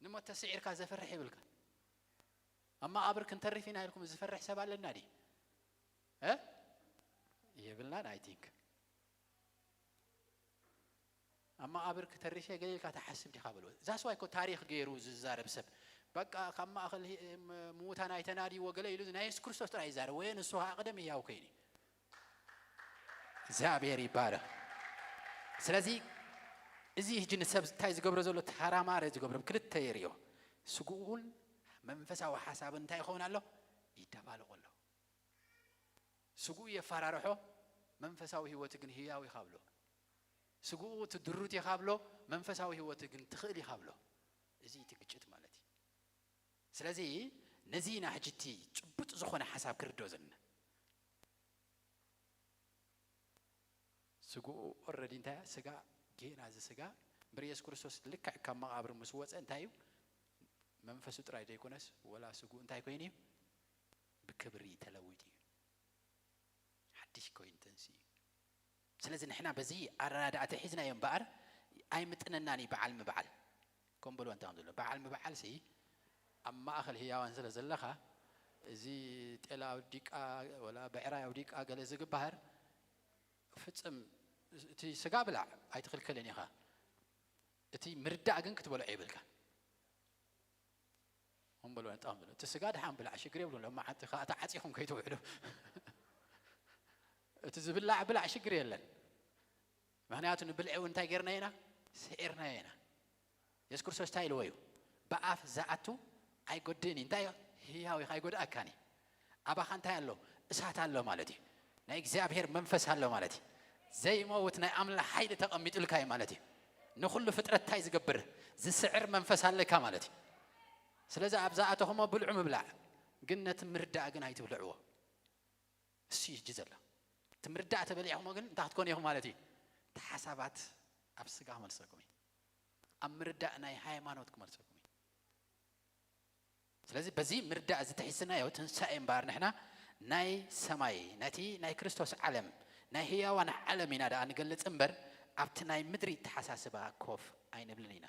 ንሞት ተስዒርካ ዘፍርሕ ይብልካ። ኣብ መቓብር ክንተርፍ ኢና ኢልኩም ዝፈርሕ ሰብ ኣለና ድዩ? እ? የብልናን፣ I think። ኣብ መቓብር ክተርፍ እየ ገለ ኢልካ ትሓስብ ዲኻ በልዎ። That's why እኮ ታሪኽ ገይሩ ዝዛረብ ሰብ፣ በቃ ካብ ማእኸል ሂ-፣ ም-፣ ምዉታን ኣይተናድይዎ ገለ ኢሉ ናይ የሱስ ክርስቶስ ጥራይ ይዛረብ። ወይ ንሱ ኸዓ ቀደም ህያው ኮይኑ እዩ። እግዚኣብሔር ይባረኽ። ስለዚ እዚ ሕጂ ንሰብ እንታይ ዝገብሮ ዘሎ? ተራማረ ዝገብሮ፣ ብክልተ የርእዮ። ስግኡን መንፈሳዊ ሓሳብን እንታይ ይኸውን ኣሎ? ይደባለቑ ኣሎ። ስግኡ የፈራርሖ፣ መንፈሳዊ ህይወት ግን ህያው ኢኻ ብሎ። ስግኡ ትድሩት ኢኻ ብሎ፣ መንፈሳዊ ህይወት ግን ትኽእል ኢኻ ብሎ። እዚ እቲ ግጭት ማለት እዩ። ስለዚ ነዚ ኢና ሕጂ እቲ ጭቡጥ ዝኾነ ሓሳብ ክርድኦ ዘለና። ስግኡ ኦረዲ እንታይ እያ? ስጋ ጌና፣ እዚ ስጋ እምበር የሱስ ክርስቶስ ልክዕ ካብ መቓብር ምስ ወፀ እንታይ እዩ? መንፈሱ ጥራይ ዘይኮነስ ወላ ስግኡ እንታይ ኮይኑ እዩ? ብክብሪ ተለዊጡ እዩ። ሓደ ሓድሽ ኮይኑ ተንስኡ እዩ። ስለዚ ንሕና በዚ ኣረዳድኣ ተሒዝናዮ እምበኣር ኣይምጥነናን እዩ በዓል ምብዓል። ከም በልዎ እንታይ ከም ዘሎ በዓል ምብዓል ሲ ኣብ ማእኸል ህያዋን ስለ ዘለኻ፣ እዚ ጤል ኣውዲቃ ወላ ብዕራይ ኣውዲቃ ገለ ዝግባህር ፍጽም፣ እቲ ስጋ ብላዕ ኣይትኽልከልን ኢኻ። እቲ ምርዳእ ግን ክትበልዖ የብልካ። እምበሎ ንጣም ብሎ እቲ ስጋ ድሓን ብላዕ ሽግር የብሉ። ሎም መዓልቲ ከዓ ተዓፂኹም ከይትውዕሉ። እቲ ዝብላዕ ብላዕ ሽግር የለን። ምክንያቱ ንብልዒ እውን እንታይ ጌርና ኢና? ስዒርና ኢና። የሱስ ክርስቶስ እንታይ ኢልዎ እዩ? ብኣፍ ዝኣቱ ኣይጎድእን እዩ። እንታይ ህያው ኢኻ ኣይጎድኣካን እዩ። ኣባኻ እንታይ ኣሎ? እሳት ኣሎ ማለት እዩ። ናይ እግዚኣብሔር መንፈስ ኣሎ ማለት እዩ። ዘይመውት ናይ ኣምላኽ ሓይሊ ተቐሚጡልካ እዩ ማለት እዩ። ንኹሉ ፍጥረት እንታይ ዝገብር? ዝስዕር መንፈስ ኣለካ ማለት እዩ። ስለዚ ኣብ ዝኣተኹሞ ብልዑ ምብላዕ ግን ነቲ ምርዳእ ግን ኣይትብልዕዎ። እሱ እዩ ሕጂ ዘሎ። እቲ ምርዳእ ተበሊዕኹሞ ግን እንታይ ክትኮኑ ኢኹም ማለት እዩ? እቲ ሓሳባት ኣብ ስጋ ክመልሰኩም እዩ። ኣብ ምርዳእ ናይ ሃይማኖት ክመልሰኩም እዩ። ስለዚ በዚ ምርዳእ እዚ ተሒዝናዮ ትንሳኤ እምበኣር ንሕና ናይ ሰማይ ነቲ ናይ ክርስቶስ ዓለም ናይ ህያዋን ዓለም ኢና ደኣ ንገልጽ እምበር ኣብቲ ናይ ምድሪ ተሓሳስባ ኮፍ ኣይንብልን ኢና።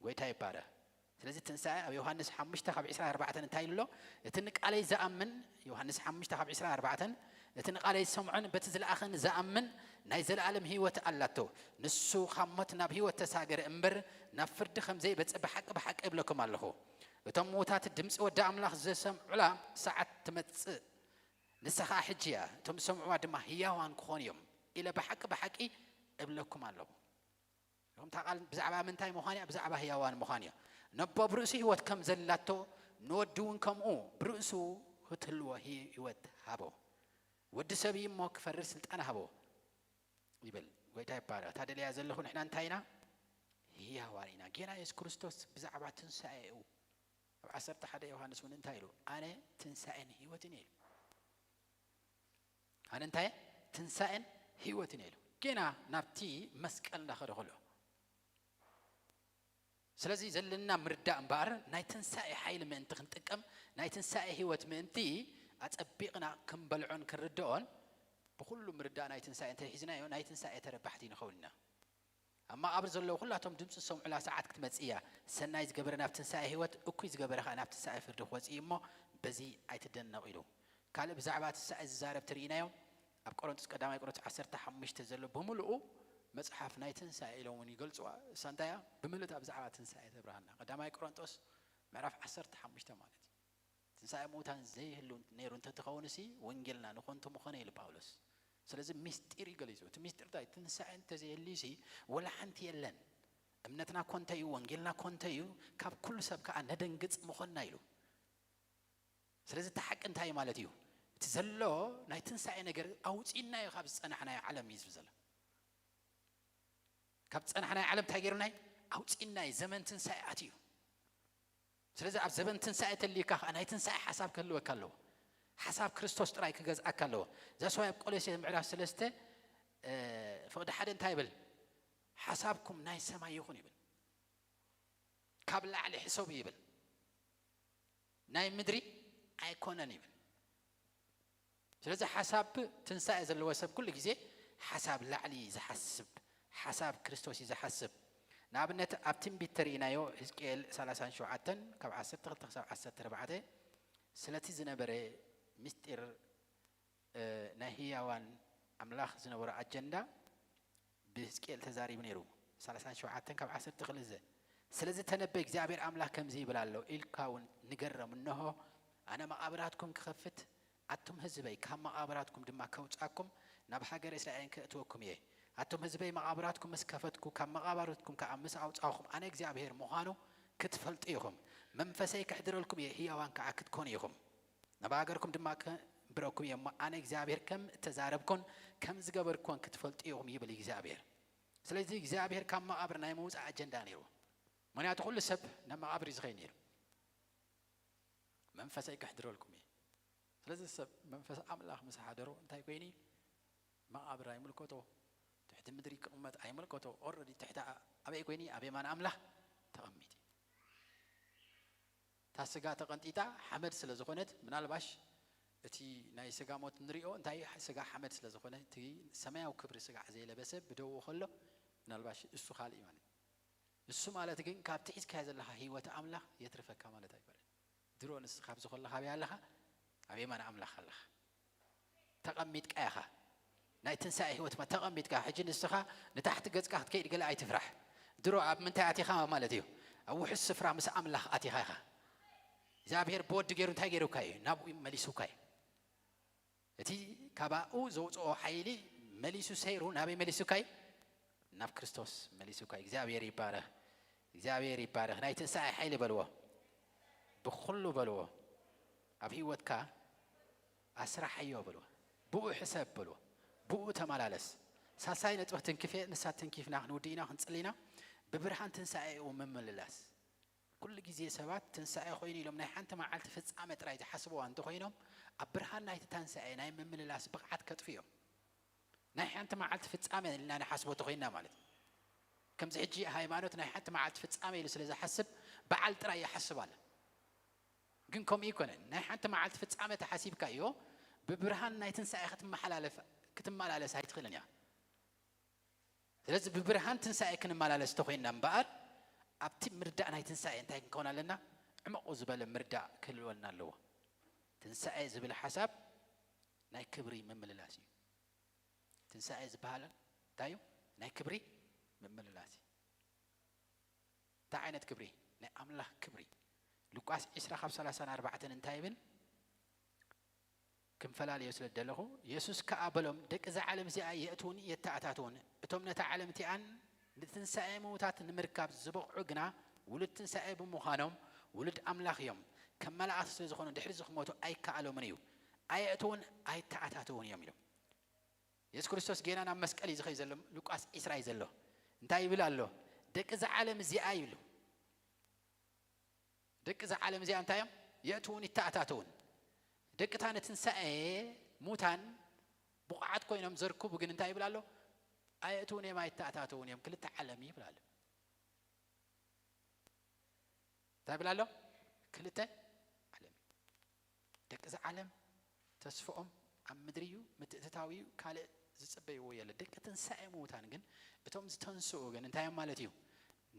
ጎይታ ይባረ። ስለዚ ትንሳኤ ኣብ ዮሃንስ ሓሙሽተ ካብ ዕስራን ኣርባዕተን እንታይ ኢሉ ኣሎ? እቲ ንቃለይ ዝኣምን፣ ዮሃንስ ሓሙሽተ ካብ ዕስራን ኣርባዕተን፣ እቲ ንቃለይ ዝሰምዖን በቲ ዝለኣኸኒ ዝኣምን ናይ ዘለኣለም ህይወት ኣላቶ። ንሱ ካብ ሞት ናብ ህይወት ተሳገረ እምበር ናብ ፍርዲ ከም ዘይበጽእ ብሓቂ ብሓቂ እብለኩም ኣለኹ። እቶም ምዉታት ድምጺ ወዲ ኣምላኽ ዝሰምዑላ ሰዓት ትመጽእ፣ ንሳ ኸኣ ሕጂ እያ፣ እቶም ዝሰምዕዋ ድማ ህያዋን ክኾኑ እዮም ኢለ ብሓቂ ብሓቂ እብለኩም ኣለኹ። እታ ቃል ብዛዕባ ምንታይ ምዃን እያ? ብዛዕባ ህያዋን ምዃን እያ። ነቦ ብርእሱ ህይወት ከም ዘላቶ ንወዲ እውን ከምኡ ብርእሱ ክትህልዎ ህይወት ሃቦ። ወዲ ሰብ እዩ እሞ ክፈርድ ስልጣን ሃቦ ይብል። ጎይታ ይባረኽ። እታ ደልያ ዘለኹ ንሕና እንታይ ኢና? ህያዋን ኢና። ጌና የሱስ ክርስቶስ ብዛዕባ ትንሳኤኡ ኣብ ዓሰርተ ሓደ ዮሃንስ እውን እንታይ ኢሉ? ኣነ ትንሳኤን ህይወትን እየ ኢሉ። ኣነ እንታይ? ትንሳኤን ህይወትን እየ ኢሉ። ጌና ናብቲ መስቀል እንዳኸደ ከሎ። ስለዚ ዘለና ምርዳእ እምበኣር ናይ ትንሳኤ ሓይሊ ምእንቲ ክንጥቀም፣ ናይ ትንሳኤ ህይወት ምእንቲ ኣጸቢቕና ክንበልዖን ክንርድኦን፣ ብኹሉ ምርዳእ ናይ ትንሳኤ እንተሒዝናዮ፣ ናይ ትንሳኤ ተረባሕቲ ንኸውን ኢና። ኣብ መቓብር ዘለዉ ኩላቶም ድምፂ ዝሰምዑላ ሰዓት ክትመጽእ እያ። ሰናይ ዝገበረ ናብ ትንሳኤ ህይወት፣ እኩይ ዝገበረ ከኣ ናብ ትንሳኤ ፍርዲ ክወጽእ እዩ እሞ፣ በዚ ኣይትደነቕ ኢሉ። ካልእ ብዛዕባ ትንሳኤ ዝዛረብ ትርኢናዮ። ኣብ ቆሮንቶስ፣ ቀዳማይ ቆሮንቶስ ዓሰርተ ሓሙሽተ ዘሎ ብምልኡ መጽሓፍ ናይ ትንሳኤ ኢሎም እውን ይገልጽዋ። እሳ እንታይ እያ? ብምልእታ ብዛዕባ ትንሳኤ ተብርሃና። ቀዳማይ ቆሮንቶስ ምዕራፍ ዓሰርተ ሓሙሽተ ማለት እዩ። ትንሳኤ ምዉታን ዘይህሉ ነይሩ እንተትኸውን ሲ ወንጌልና ንኾንቱ ምኾነ ኢሉ ጳውሎስ። ስለዚ ምስጢር እዩ ገሊጹ። እቲ ምስጢር እንታይ? ትንሳኤ እንተዘየልዩ ሲ ወላ ሓንቲ የለን። እምነትና ኮንተ እዩ፣ ወንጌልና ኮንተ እዩ፣ ካብ ኩሉ ሰብ ከኣ ነደንግጽ ምኾንና ኢሉ። ስለዚ እቲ ሓቂ እንታይ ማለት እዩ? እቲ ዘሎ ናይ ትንሳኤ ነገር ኣውጺእናዮ ካብ ዝጸናሕናዮ ዓለም እዩ ዝብል ዘሎ። ካብ ዝጸናሕናዮ ዓለም እንታይ ገይሩናይ? ኣውጺእናዮ። ዘመን ትንሳኤ ኣትዩ። ስለዚ ኣብ ዘመን ትንሳኤ ተልዩካ ከኣ ናይ ትንሳኤ ሓሳብ ክህልወካ ኣለዎ። ሓሳብ ክርስቶስ ጥራይ ክገዝኣካ ኣለዎ። ዛስዋይ ኣብ ቆሎሴ ምዕራፍ ሰለስተ፣ እ፣ ፍቕዲ ሓደ እንታይ ይብል? ሓሳብኩም ናይ ሰማይ ይኹን ይብል። ካብ ላዕሊ ሕሰቡ ይብል። ናይ ምድሪ ኣይኮነን ይብል። ስለዚ ሓሳብ ትንሳኤ ዘለዎ ሰብ ኩሉ ግዜ ሓሳብ ላዕሊ እዩ ዝሓስብ፣ ሓሳብ ክርስቶስ እዩ ዝሓስብ። ንኣብነት ኣብ ትንቢት ተርኢናዮ፣ ሕዝቅኤል ሰላሳን ሸውዓተን ካብ ዓሰርተ ክልተ ክሳብ ዓሰርተ ኣርባዕተ፣ ስለቲ ዝነበረ ምስጢር፣ እ፣ ናይ ህያዋን ኣምላኽ ዝነበሮ ኣጀንዳ ብሕዝቅኤል ተዛሪቡ ነይሩ። ሰላሳን ሸውዓተን ካብ ዓሰርተ ክልተ፣ ስለዚ ተነበይ፣ እግዚኣብሔር ኣምላኽ ከምዚ ይብል ኣሎ ኢልካ እውን ንገሮም፣ እንሆ ኣነ መቓብራትኩም ክኸፍት፣ ኣቱም ህዝበይ፣ ካብ መቓብራትኩም ድማ ከውጻኩም፣ ናብ ሃገረ እስራኤልን ከእትወኩም እየ። ኣቱም ህዝበይ፣ መቓብራትኩም ምስ ከፈትኩ፣ ካብ መቓብራትኩም ከኣ ምስ ኣውጻኹም፣ ኣነ እግዚኣብሔር ምዃኑ ክትፈልጡ ኢኹም። መንፈሰይ ከሕድረልኩም እየ፣ ህያዋን ከኣ ክትኮኑ ኢኹም። ናብ ሃገርኩም ድማ ከንብረኩም እየ እሞ፣ ኣነ እግዚኣብሔር ከም እተዛረብኩን ከም ዝገበርኩዎን ክትፈልጡ ኢኹም ይብል እግዚኣብሔር። ስለዚ እግዚኣብሔር ካብ መቓብር ናይ ምውጻእ ኣጀንዳ ነይርዎ። ምኽንያቱ ኩሉ ሰብ ናብ መቓብር እዩ ዝኸይድ ነይሩ። መንፈሰይ ከሕድረልኩም እየ። ስለዚ ሰብ መንፈስ ኣምላኽ ምስ ሓደሮ እንታይ ኮይኑ እዩ? መቓብር ኣይምልከቶ፣ ትሕቲ ምድሪ ክቕመጥ ኣይምልከቶ። ኦረዲ ትሕቲ ኣበይ ኮይኑ እዩ? ኣብ የማን ኣምላኽ ተቐሚጡ እዩ። እታ ስጋ ተቐንጢጣ ሓመድ ስለ ዝኾነት፣ ምናልባሽ እቲ ናይ ስጋ ሞት ንሪኦ እንታይ ስጋ ሓመድ ስለ ዝኾነ፣ እቲ ሰማያዊ ክብሪ ስጋ ዘየለበሰ ብደዉ ከሎ ምናልባሽ እሱ ካልእ እዩ ማለት እዩ። እሱ ማለት ግን ካብቲ ሒዝካዮ ዘለኻ ህይወት ኣምላኽ የትርፈካ ማለት ኣይኮነን። ድሮ ንስኻ ኣብዚ ከለኻ ኣበይ ኣለኻ? ኣብ የማን ኣምላኽ ኣለኻ። ተቐሚጥካ ኢኻ። ናይ ትንሳኤ ህይወት ማ ተቐሚጥካ። ሕጂ ንስኻ ንታሕቲ ገጽካ ክትከይድ ገለ ኣይትፍራሕ። ድሮ ኣብ ምንታይ ኣቲኻ ማለት እዩ? ኣብ ውሑስ ስፍራ ምስ ኣምላኽ ኣቲኻ ኢኻ። እግዚኣብሔር ብወዲ ገይሩ እንታይ ገይሩካ እዩ? ናብኡ መሊሱካ እዩ። እቲ ካባኡ ዘውፅኦ ሓይሊ መሊሱ ሰይሩ ናበይ መሊሱካ እዩ? ናብ ክርስቶስ መሊሱካ እዩ። እግዚኣብሔር ይባረኽ። እግዚኣብሔር ይባረኽ። ናይ ትንሳኤ ሓይሊ በልዎ። ብኹሉ በልዎ። ኣብ ህይወትካ ኣስራሓዮ በልዎ። ብኡ ሕሰብ በልዎ። ብኡ ተመላለስ። ሳልሳይ ነጥቢ ክትንክፍ እየ። ንሳ ትንኪፍና ክንውድእ ኢና፣ ክንጽሊ ኢና። ብብርሃን ትንሳኤኡ ምምልላስ። ኩሉ ግዜ ሰባት ትንሳኤ ኮይኑ ኢሎም ናይ ሓንቲ መዓልቲ ፍጻመ ጥራይ ዝሓስብዋ እንተኾይኖም፣ ኣብ ብርሃን ናይቲ ትንሳኤ ናይ ምምልላስ ብቕዓት ከጥፍኡ እዮም። ናይ ሓንቲ መዓልቲ ፍጻመ ኢልና ንሓስቦ እንተኾይንና ማለት እዩ። ከምዚ ሕጂ ሃይማኖት ናይ ሓንቲ መዓልቲ ፍጻመ ኢሉ ስለ ዝሓስብ በዓል ጥራይ ይሓስብ ኣሎ። ግን ከምኡ ኣይኮነን። ናይ ሓንቲ መዓልቲ ፍጻመ ተሓሲብካዮ ብብርሃን ናይ ትንሳኤ ክትመሓላለፍ፣ ክትመላለስ ኣይትኽእልን እያ። ስለዚ ብብርሃን ትንሳኤ ክንመላለስ እንተኾይንና እምበኣር፣ ኣብቲ ምርዳእ ናይ ትንሳኤ እንታይ ክንከውን ኣለና? ዕሙቕ ዝበለ ምርዳእ ክህልወና ኣለዎ። ትንሳኤ ዝብል ሓሳብ ናይ ክብሪ ምምልላስ እዩ። ትንሳኤ ዝበሃል እንታይ እዩ? ናይ ክብሪ ምምልላስ እዩ። እንታይ ዓይነት ክብሪ? ናይ ኣምላኽ ክብሪ። ሉቃስ ዕስራ ካብ ሰላሳ ንኣርባዕተን እንታይ ይብል? ክም ፈላለዮ ስለ ደለኹ፣ የሱስ ከኣ በሎም፣ ደቂ እዛ ዓለም እዚኣ የእትዉን የተኣታትዉን፣ እቶም ነታ ዓለም እቲኣን ንትንሳኤ ምዉታት ንምርካብ ዝበቕዑ ግና ውሉድ ትንሳኤ ብምዃኖም ውሉድ ኣምላኽ እዮም። ከም መላእኽቲ ስለ ዝኾኑ ድሕሪ እዚ ክሞቱ ኣይከኣሎምን እዩ። ኣየእትዉን ኣይተኣታትዉን እዮም ኢሎም። የሱስ ክርስቶስ ጌና ናብ መስቀል እዩ ዝኸይ ዘሎ። ሉቃስ ዕስራ እዩ ዘሎ። እንታይ ይብል ኣሎ? ደቂ እዛ ዓለም እዚኣ ይብሉ። ደቂ እዛ ዓለም እዚኣ እንታይ እዮም? የእትዉን ይተኣታተዉን። ደቂ እታ ንትንሳኤ ሙታን ብቑዓት ኮይኖም ዘርክቡ ግን እንታይ ይብል ኣሎ? ኣየእትዉን እዮም ኣይተኣታተዉን እዮም። ክልተ ዓለም ይብል ኣሎ። እንታይ ይብል ኣሎ? ክልተ ዓለም እዩ። ደቂ እዛ ዓለም ተስፍኦም ኣብ ምድሪ እዩ፣ ምትእትታው እዩ፣ ካልእ ዝጽበይዎ የለ። ደቂ ትንሳኤ ምዉታን ግን፣ እቶም ዝተንስኡ ግን እንታይ እዮም ማለት እዩ?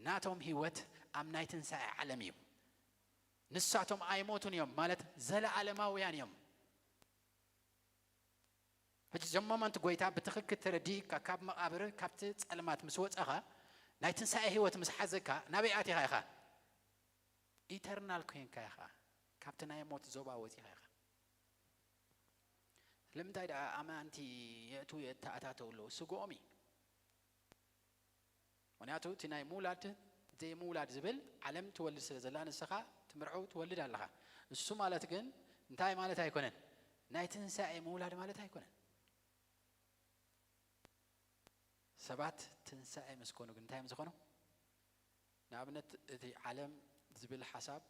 ናቶም ህይወት ኣብ ናይ ትንሳኤ ዓለም እዩ። ንሳቶም ኣይሞቱን እዮም ማለት ዘለኣለማውያን እዮም። ሕጂ ዘመመንቲ ጎይታ ብትኽክል ተረዲእካ ካብ መቓብር ካብቲ ጸልማት ምስ ወጸኻ ናይ ትንሳኤ ህይወት ምስ ሓዘካ ናበይ ኣቲኻ ኢኻ? ኢተርናል ኮይንካ ኢኻ። ካብቲ ናይ ሞት ዞባ ወጺኻ ኢኻ። ስለምንታይ ደኣ ኣማንቲ የእትዉ የተኣታተዉ ኣለዉ? ስግኦም እዩ። ምኽንያቱ እቲ ናይ ምውላድ ዘይምውላድ ዝብል ዓለም ትወልድ ስለ ዘላ ንስኻ ትምርዐው ትወልድ ኣለኻ። እሱ ማለት ግን እንታይ ማለት ኣይኮነን? ናይ ትንሳኤ ምውላድ ማለት ኣይኮነን። ሰባት ትንሳኤ ምስ ኮኑ ግን እንታይ እዮም ዝኾኑ? ንኣብነት እቲ ዓለም ዝብል ሓሳብ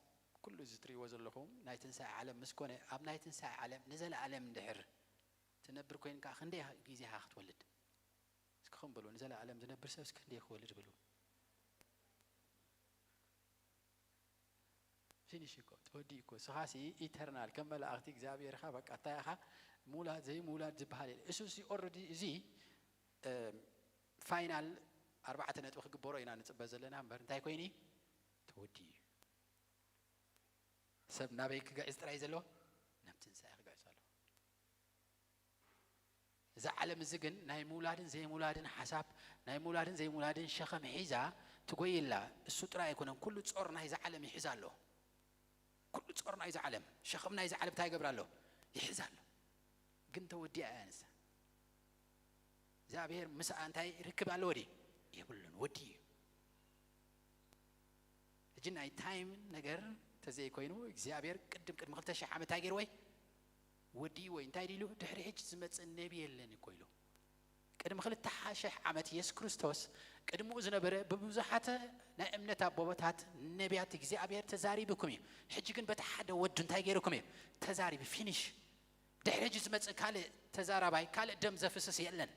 ኩሉ እዚ ትርእይዎ ዘለኹም ናይ ትንሳኤ ዓለም ምስ ኮነ ኣብ ናይ ትንሳኤ ዓለም ንዘለኣለም እንድሕር ትነብር ኮይንካ ክንደይ ግዜ ኢኻ ክትወልድ? እስኪ ከም በሉ ንዘለኣለም ዝነብር ሰብ እስኪ ክንደይ ክወልድ በሉ። ፊኒሽ እኮ ተወዲኡ እኮ ስኻሲ ኢተርናል ከም መላእኽቲ እግዚኣብሔር ኢኻ። በቃ እንታይ ኢኻ ምውላድ ዘይምውላድ ዝበሃል የለ። እሱ ሲ ኦረዲ እዚ ፋይናል ኣርባዕተ ነጥቢ ክግበሮ ኢና ንፅበ ዘለና እምበር እንታይ ኮይኑ ተወዲኡ እዩ። ሰብ ናበይ ክግዕዝ ጥራይ ዘለዎ ናብ ትንሳኤ ክግዕዝ ኣለዎ። እዛ ዓለም እዚ ግን ናይ ምውላድን ዘይምውላድን ሓሳብ ናይ ምውላድን ዘይምውላድን ሸኸም ሒዛ ትጎይላ። እሱ ጥራይ ኣይኮነን ኩሉ ጾር ናይዛ ዓለም ይሕዛ ኣሎ። ኩሉ ጾር ናይዛ ዓለም ሸኸም ናይዛ ዓለም እንታይ ይገብር ኣሎ? ይሕዛ ኣሎ። ግን ተወዲኣ እያ ንሳ። እግዚኣብሔር ምስኣ እንታይ ርክብ ኣለዎ ድዩ? የብሉን። ወዲ እዩ። ሕጂ ናይ ታይም ነገር ተዘይኮይኑ እግዚኣብሔር ቅድም ቅድሚ ክልተ ሽሕ ዓመት እንታይ ገይርዎ እዩ? ወዲእዎ እዩ። እንታይ ድሉ ድሕሪ ሕጂ ዝመፅእ ነቢ የለን እኮ ኢሉ። ቅድሚ ክልተ ሽሕ ዓመት የሱስ ክርስቶስ ቅድምኡ ዝነበረ ብብዙሓት ናይ እምነት ኣቦታት ነቢያት እግዚኣብሔር ተዛሪብኩም እዩ። ሕጂ ግን በቲ ሓደ ወዱ እንታይ ገይርኩም እዩ? ተዛሪቡ ፊኒሽ። ድሕሪ ሕጂ ዝመፅእ ካልእ ተዛራባይ ካልእ ደም ዘፍስስ የለን።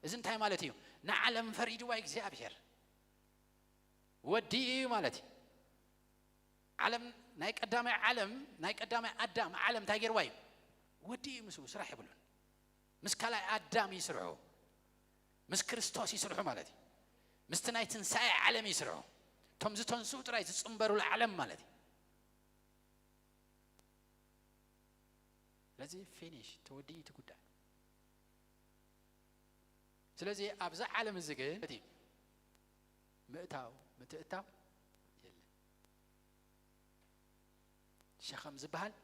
እዚ እንታይ ማለት እዩ? ንዓለም ፈሪድዋ እግዚኣብሔር ወዲኡ እዩ ማለት እዩ። ዓለም ናይ ቀዳማይ ዓለም ናይ ቀዳማይ ኣዳም ዓለም እንታይ ገይርዋ እዩ? ወዲ እዩ ምስኡ ስራሕ የብሉን። ምስ ካልኣይ ኣዳም ይስርሑ፣ ምስ ክርስቶስ ይስርሑ ማለት እዩ። ምስቲ ናይ ትንሳኤ ዓለም ይስርሑ። እቶም ዝተንስኡ ጥራይ ዝጽንበሩሉ ዓለም ማለት እዩ። ስለዚ ፊኒሽ፣ ተወዲኡ እቲ ጉዳይ። ስለዚ ኣብዚ ዓለም እዚ ግን እቲ ምእታው ምትእታው የለን፣ ሸኸም ዝበሃል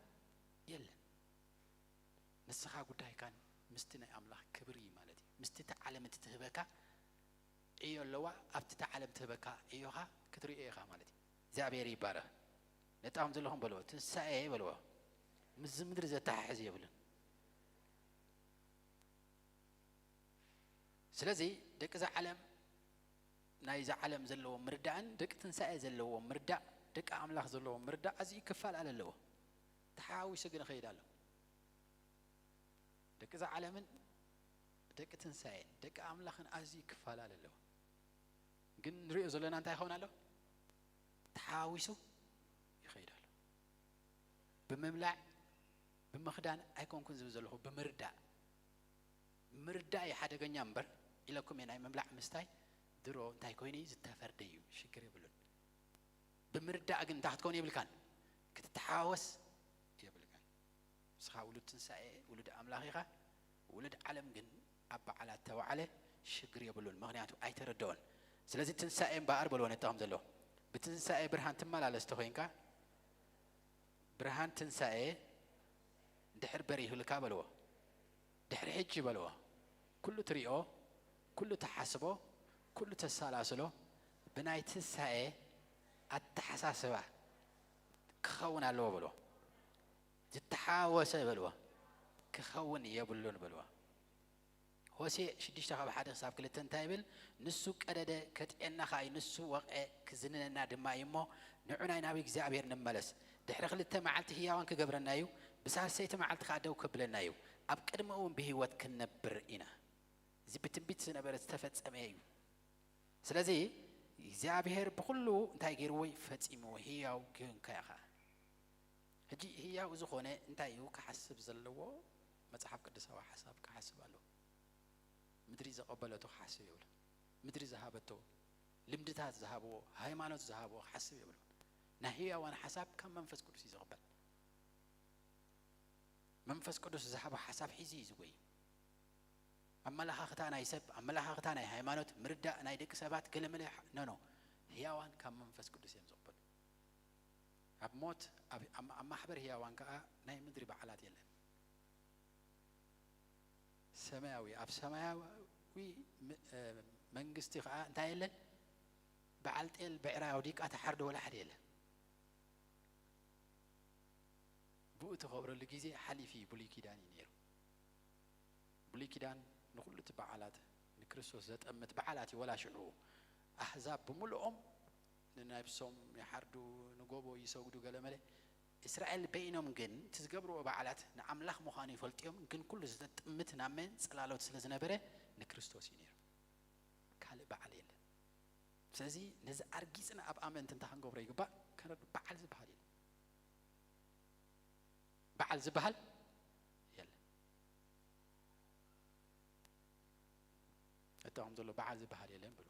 የለን። ንስኻ ጉዳይካን ምስቲ ናይ ኣምላኽ ክብሪ ማለት እዩ። ምስቲ እቲ ዓለም እቲ ትህበካ ዕዮ ኣለዋ፣ ኣብቲ እቲ ዓለም ትህበካ ዕዮኻ ክትርእዮ ኢኻ ማለት እዩ። እግዚኣብሔር ይባረኽ። ነጣም ዘለኹም በልዎ፣ ትንሳኤ በልዎ። ምስዚ ምድሪ ዘተሓሕዝ የብሉን። ስለዚ ደቂ እዛ ዓለም፣ ናይዛ ዓለም ዘለዎ ምርዳእን ደቂ ትንሳኤ ዘለዎ ምርዳእ፣ ደቂ ኣምላኽ ዘለዎ ምርዳእ ኣዝዩ ክፈላለ ኣለዎ። ተሓዋዊሱ ግን ይኸይድ ኣሎ። ደቂ እዛ ዓለምን ደቂ ትንሳኤን ደቂ ኣምላኽን ኣዝዩ ክፈላለ ኣለዎ። ግን ንሪኦ ዘለና እንታይ ይኸውን ኣሎ? ተሓዋዊሱ ይኸይድ ኣሎ። ብምብላዕ ብምኽዳን ኣይኮንኩን ዝብል ዘለኹ፣ ብምርዳእ። ምርዳእ እዩ ሓደገኛ እምበር ኢለኩም እየ። ናይ ምብላዕ ምስታይ ድሮ እንታይ ኮይኑ እዩ? ዝተፈርደ እዩ፣ ሽግር የብሉን። ብምርዳእ ግን እንታይ ክትከውን የብልካን? ክትተሓዋወስ የብልካን። ንስኻ ውሉድ ትንሳኤ፣ ውሉድ ኣምላኽ ኢኻ። ውሉድ ዓለም ግን ኣብ በዓላት ተባዕለ ሽግር የብሉን፣ ምኽንያቱ ኣይተረድኦን። ስለዚ ትንሳኤ እምበኣር በልዎ ነቲ ከም ዘሎ፣ ብትንሳኤ ብርሃን ትመላለስ ተኾይንካ፣ ብርሃን ትንሳኤ ድሕር በሪሁልካ በልዎ። ድሕሪ ሕጂ በልዎ፣ ኩሉ ትሪኦ፣ ኩሉ ትሓስቦ፣ ኩሉ ተሰላስሎ ብናይ ትንሳኤ ኣተሓሳስባ ክኸውን ኣለዎ በልዎ። ዝተሓወሰ በልዎ፣ ክኸውን የብሉን በልዎ። ሆሴዕ ሽዱሽተ ካብ ሓደ ክሳብ ክልተ እንታይ ይብል? ንሱ ቀደደ፣ ከጥዕየና ከኣ እዩ፣ ንሱ ወቕዐ፣ ክዝንነና ድማ እዩ እሞ፣ ንዑ ናይ ናብ እግዚኣብሔር ንመለስ። ድሕሪ ክልተ መዓልቲ ህያዋን ክገብረና እዩ፣ ብሳልሰይቲ መዓልቲ ከኣ ደው ከብለና እዩ። ኣብ ቅድሚኡ እውን ብህይወት ክንነብር ኢና። እዚ ብትንቢት ዝነበረ ዝተፈጸመ እዩ። ስለዚ እግዚኣብሔር ብኹሉ እንታይ ገይርዎ እዩ? ፈጺምዎ። ህያው ጌንካ ኢኻ። ሕጂ ህያው ዝኾነ እንታይ እዩ ክሓስብ ዘለዎ? መጽሓፍ ቅዱሳዊ ሓሳብ ክሓስብ ኣለዎ። ምድሪ ዘቐበለቶ ክሓስብ የብሉን። ምድሪ ዝሃበቶ፣ ልምድታት ዝሃብዎ፣ ሃይማኖት ዝሃብዎ ክሓስብ የብሉን። ናይ ህያዋን ሓሳብ ካብ መንፈስ ቅዱስ እዩ ዝቕበል። መንፈስ ቅዱስ ዝሃቦ ሓሳብ ሒዙ እዩ ዝጎይ። ኣመለኻኽታ ናይ ሰብ፣ ኣመለኻኽታ ናይ ሃይማኖት፣ ምርዳእ ናይ ደቂ ሰባት ገለመለ ኖ ኖ። ህያዋን ካብ መንፈስ ቅዱስ እዮም ዝቕበሉ። ኣብ ሞት፣ ኣብ፣ ኣብ፣ ኣብ ማሕበር ህያዋን ከኣ ናይ ምድሪ በዓላት የለን። ሰማያዊ፣ ኣብ ሰማያዊ ም-፣ እ፣ መንግስቲ ከኣ እንታይ የለን? በዓል ጤል ብዕራይ ኣውዲቃ ተሓርዶ ወላ ሓደ የለን። ብኡ ትኸብረሉ ግዜ ሓሊፉ እዩ፣ ብሉይ ኪዳን እዩ ነይሩ። ብሉይ ኪዳን ንኹሉ እቲ በዓላት ንክርስቶስ ዘጠምት በዓላት እዩ። ወላ ሽዑ ኣህዛብ ብምልኦም ንነብሶም ይሓርዱ፣ ንጎቦ ይሰግዱ፣ ገለመለ። እስራኤል በይኖም ግን እቲ ዝገብርዎ በዓላት ንኣምላኽ ምዃኑ ይፈልጡ እዮም። ግን ኩሉ ዘጠምት ናብ መን? ጽላሎት ስለ ዝነበረ ንክርስቶስ እዩ ነይሩ። ካልእ በዓል የለን። ስለዚ ነዚ ኣርጊጽና ኣብ ኣመንቲ እንታይ ክንገብሮ ይግባእ? ከረዱ በዓል ዝበሃል የለን። በዓል ዝበሃል የለን። እቶም ዘሎ በዓል ዝበሃል የለን ብሉ።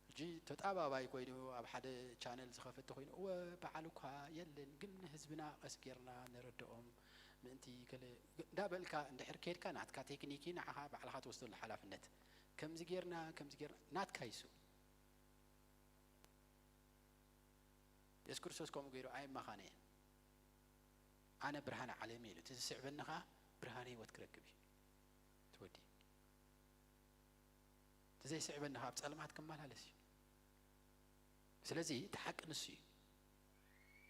ሕጂ ተጣባባይ ኮይኑ ኣብ ሓደ ቻነል ዝኸፈተ ኮይኑ፣ እወ በዓል እኳ የለን፣ ግን ንህዝብና ቀስ ጌርና ነረድኦም ምእንቲ ከለ እንዳበልካ እንድሕር ከድካ፣ ናትካ ቴክኒክ እዩ፣ ንዓኻ ባዕልኻ ትወስደሉ ሓላፍነት። ከምዚ ጌርና፣ ከምዚ ጌርና፣ ናትካ ይሱ። የሱስ ክርስቶስ ከምኡ ገይሩ ኣይመኻነየን። ኣነ ብርሃን ዓለም እየ ኢሉ። እቲ ዝስዕበኒ ኸዓ ብርሃን ህይወት ክረክብ እዩ። ትወዲ። እቲ ዘይስዕበኒ ኸዓ ኣብ ጸልማት ክመላለስ እዩ። ስለዚ እቲ ሓቂ ንሱ እዩ።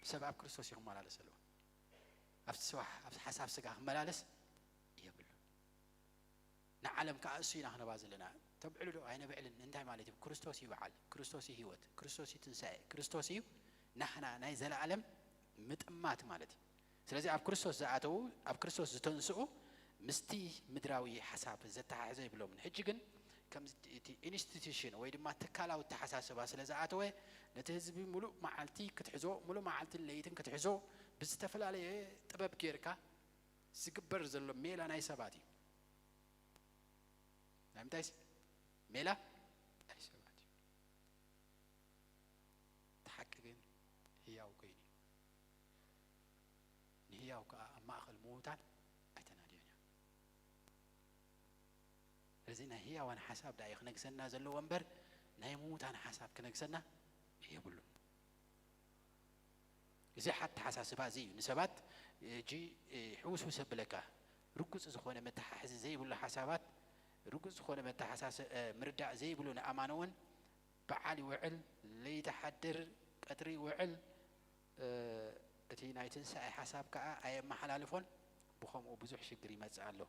ሰብ ኣብ ክርስቶስ እዩ ክመላለስ ኣለዎ። ኣብቲ ስራሕ፣ ኣብቲ ሓሳብ ስጋ ክመላለስ የብሉን። ንዓለም ከኣ እሱ ኢና ክነባ ዘለና። ተብዕሉ ዶ ኣይነብዕልን? እንታይ ማለት እዩ? ክርስቶስ እዩ በዓል፣ ክርስቶስ እዩ ህይወት፣ ክርስቶስ እዩ ትንሳኤ፣ ክርስቶስ እዩ ናህና ናይ ዘለኣለም ምጥማት ማለት እዩ። ስለዚ ኣብ ክርስቶስ ዝኣተዉ፣ ኣብ ክርስቶስ ዝተንስኡ ምስቲ ምድራዊ ሓሳብ ዘተሓሕዘ ይብሎምን። ሕጂ ግን ከምዚ እቲ ኢንስቲትዩሽን ወይ ድማ ትካላዊ ኣተሓሳስባ ስለ ዝኣተወ፣ ነቲ ህዝቢ ሙሉእ መዓልቲ ክትሕዞ፣ ሙሉእ መዓልትን ለይትን ክትሕዞ፣ ብዝተፈላለየ ጥበብ ጌርካ ዝግበር ዘሎ ሜላ ናይ ሰባት እዩ። ናይ ምንታይ ስ-? ሜላ ናይ ሰባት እዩ። እቲ ሓቂ ግን ህያው ኮይኑ እዩ። ንህያው ከኣ ኣብ ማእከል ምዉታን ኣይተናድዮን እያ። ስለዚ ናይ ህያዋን ሓሳብ ደኣ እዩ ክነግሰና ዘለዎ እምበር፣ ናይ ምዉታን ሓሳብ ክነግሰና የብሉን። እዚ ኣተሓሳስባ እዚ እዩ ንሰባት፣ እጂ፣ ሕውስውስ የብለካ። ርጉጽ ዝኾነ መተሓሕዚ ዘይብሉ ሓሳባት፣ ርጉጽ ዝኾነ መተሓሳስ-፣ እ፣ ምርዳእ ዘይብሉ ንኣማኒ እውን በዓል ይውዕል፣ ለይቲ ሓድር፣ ቀትሪ ይውዕል። እ፣ እቲ ናይ ትንሳኤ ሓሳብ ከኣ ኣየመሓላልፎን፣ ብኸምኡ ብዙሕ ሽግር ይመጽእ ኣሎ።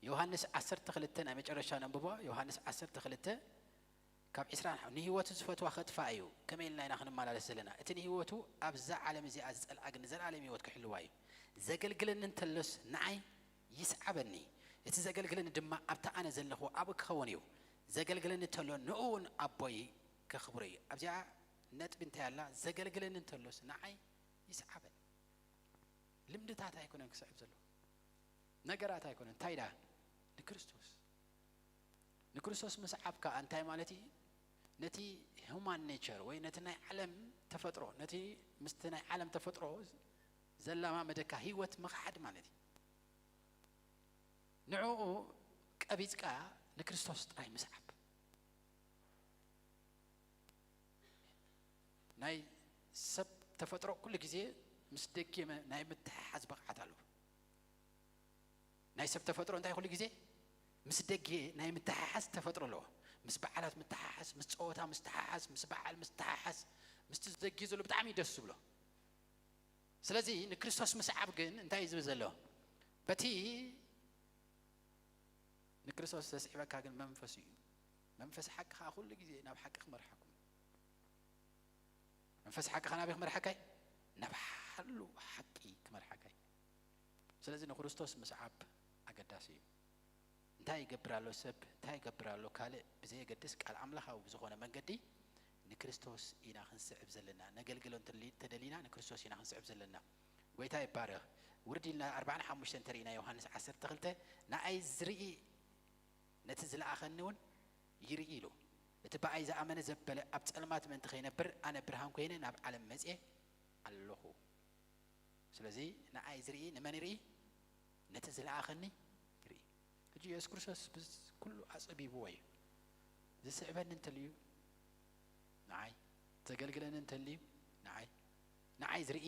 ዮሃንስ ዓሰርተ ክልተ ናይ መጨረሻ ነንብቦ። ዮሃንስ ዓሰርተ ክልተ ካብ ዕስራን ሓ-፣ ንህይወቱ ዝፈትዋ ከጥፋእ እዩ። ከመይ ኢልና ኢና ክንመላለስ ዘለና? እቲ ንህይወቱ ኣብዛ ዓለም እዚኣ ዝጸልኣ ግን ንዘለኣለም ህይወት ክሕልዋ እዩ። ዘገልግለኒ እንተሎስ ንዓይ ይስዓበኒ። እቲ ዘገልግለኒ ድማ ኣብቲ ኣነ ዘለኹ ኣብኡ ክኸውን እዩ። ዘገልግለኒ እንተሎ ንእኡ እውን ኣቦይ ከኽብሮ እዩ። ኣብዚኣ ነጥቢ እንታይ ኣላ? ዘገልግለኒ እንተሎስ ንዓይ ይስዓበኒ። ልምድታት ኣይኮነን ክስዕብ ዘሎ። ነገራት ኣይኮነን። እንታይ ደኣ? ንክርስቶስ። ንክርስቶስ ምስዓብ ከኣ እንታይ ማለት እዩ? ነቲ ሁማን ኔቸር ወይ ነቲ ናይ ዓለም ተፈጥሮ፣ ነቲ ምስቲ ናይ ዓለም ተፈጥሮ ዘላማመደካ ህይወት ምኽሓድ ማለት እዩ። ንዕኡ ቀቢጽካ ንክርስቶስ ጥራይ ምስዓብ። ናይ ሰብ ተፈጥሮ ኩሉ ግዜ ምስ ደጌ መ-፣ ናይ ምትሕሓዝ ብቕዓት ኣለዎ። ናይ ሰብ ተፈጥሮ እንታይ ኩሉ ግዜ ምስ ደጌ ናይ ምትሕሓዝ ተፈጥሮ ኣለዎ። ምስ በዓላት ምትሓሓዝ፣ ምስ ጸወታ ምትሓሓዝ፣ ምስ በዓል ምትሓሓዝ፣ ምስቲ ደጌ ዘሎ ብጣዕሚ እዩ ደስ ዝብሎ። ስለዚ ንክርስቶስ ምስዓብ ግን እንታይ እዩ ዝብል ዘሎ? በቲ ንክርስቶስ ዘስዕበካ ግን መንፈስ እዩ። መንፈስ ሓቂ ከኣ ኩሉ ግዜ ናብ ሓቂ ክመርሓኩም። መንፈስ ሓቂ ከኣ ናበይ ክመርሓካ እዩ? ናብ ሓሉ ሓቂ ክመርሓካ እዩ። ስለዚ ንክርስቶስ ምስዓብ ኣገዳሲ እዩ። እንታይ ይገብር ኣሎ ሰብ? እንታይ ይገብር ኣሎ ካልእ ብዘየገድስ፣ ቃል ኣምላኻዊ ብዝኾነ መንገዲ ንክርስቶስ ኢና ክንስዕብ ዘለና። ነገልግሎ እንተሊ-፣ እንተደሊና ንክርስቶስ ኢና ክንስዕብ ዘለና። ጎይታ ይባረኽ። ውርድ ኢልና ኣርባዓን ሓሙሽተን እንተሪእና ዮሃንስ ዓሰርተ ክልተ፣ "ንኣይ ዝርኢ ነቲ ዝለኣኸኒ እውን ይርኢ" ኢሉ። "እቲ ብኣይ ዝኣመነ ዘበለ ኣብ ጸልማት ምእንቲ ከይነብር ኣነ ብርሃን ኮይነ ናብ ዓለም መጽየ ኣለኹ።" ስለዚ ንኣይ ዝርኢ ንመን ይርኢ? ነቲ ዝለኣኸኒ ይርኢ። ሕጂ የሱስ ክርስቶስ ብዝ-፣ ኩሉ ኣጸቢብዎ እዩ። ዝስዕበኒ እንተልዩ ንዓይ፣ ዘገልግለኒ እንተልዩ ንዓይ፣ ንዓይ ዝርኢ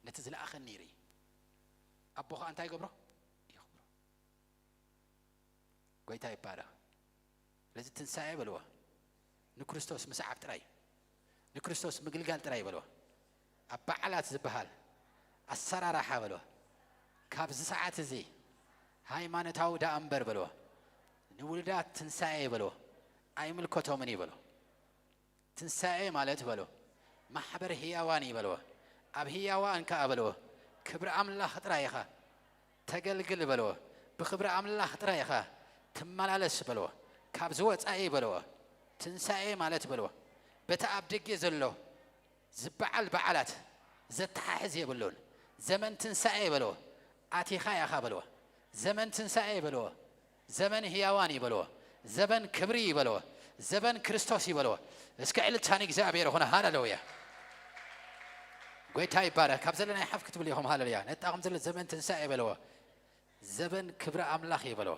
ነቲ ዝለኣኸኒ ይርኢ። ኣቦ ኸኣ እንታይ ይገብሮ? የኽብሮ። ጎይታ ይባረኽ። ስለዚ ትንሳኤ በልዎ። ንክርስቶስ ምስዓብ ጥራይ። ንክርስቶስ ምግልጋል ጥራይ በልዎ። ኣብ በዓላት ዝበሃል ኣሰራርሓ በልዎ። ካብዚ ሰዓት እዚ ሃይማኖታዊ ደኣ እምበር በልዎ። ንውሉዳት ትንሳኤ በልዎ። ኣይምልከቶምን እዩ በልዎ። ትንሳኤ ማለት በልዎ፣ ማሕበር ህያዋን እዩ በልዎ። ኣብ ህያዋን ከኣ በልዎ፣ ክብሪ ኣምላኽ ጥራይ ኢኻ ተገልግል በልዎ። ብክብሪ ኣምላኽ ጥራይ ኢኻ ትመላለስ በልዎ። ካብዚ ወጻኢ በልዎ፣ ትንሳኤ ማለት በልዎ፣ በቲ ኣብ ደገ ዘሎ ዝበዓል በዓላት ዘተሓሕዝ የብሉን። ዘመን ትንሳኤ በልዎ፣ ኣቲኻ ኢኻ በልዎ። ዘመን ትንሳኤ በልዎ፣ ዘመን ህያዋን እዩ በልዎ፣ ዘመን ክብሪ እዩ በልዎ፣ ዘመን ክርስቶስ እዩ በልዎ። እስከ ዕልልታ ንእግዚኣብሔር ይኹን። ሃሌሉያ። ጎይታ ይባረክ። ካብ ዘለናይ ሓፍ ክትብሉ ኢኹም። ሃሌሉያ። ነጣኹም ዘሎ ዘመን ትንሳኤ በልዎ፣ ዘበን ክብሪ ኣምላኽ እዩ በልዎ።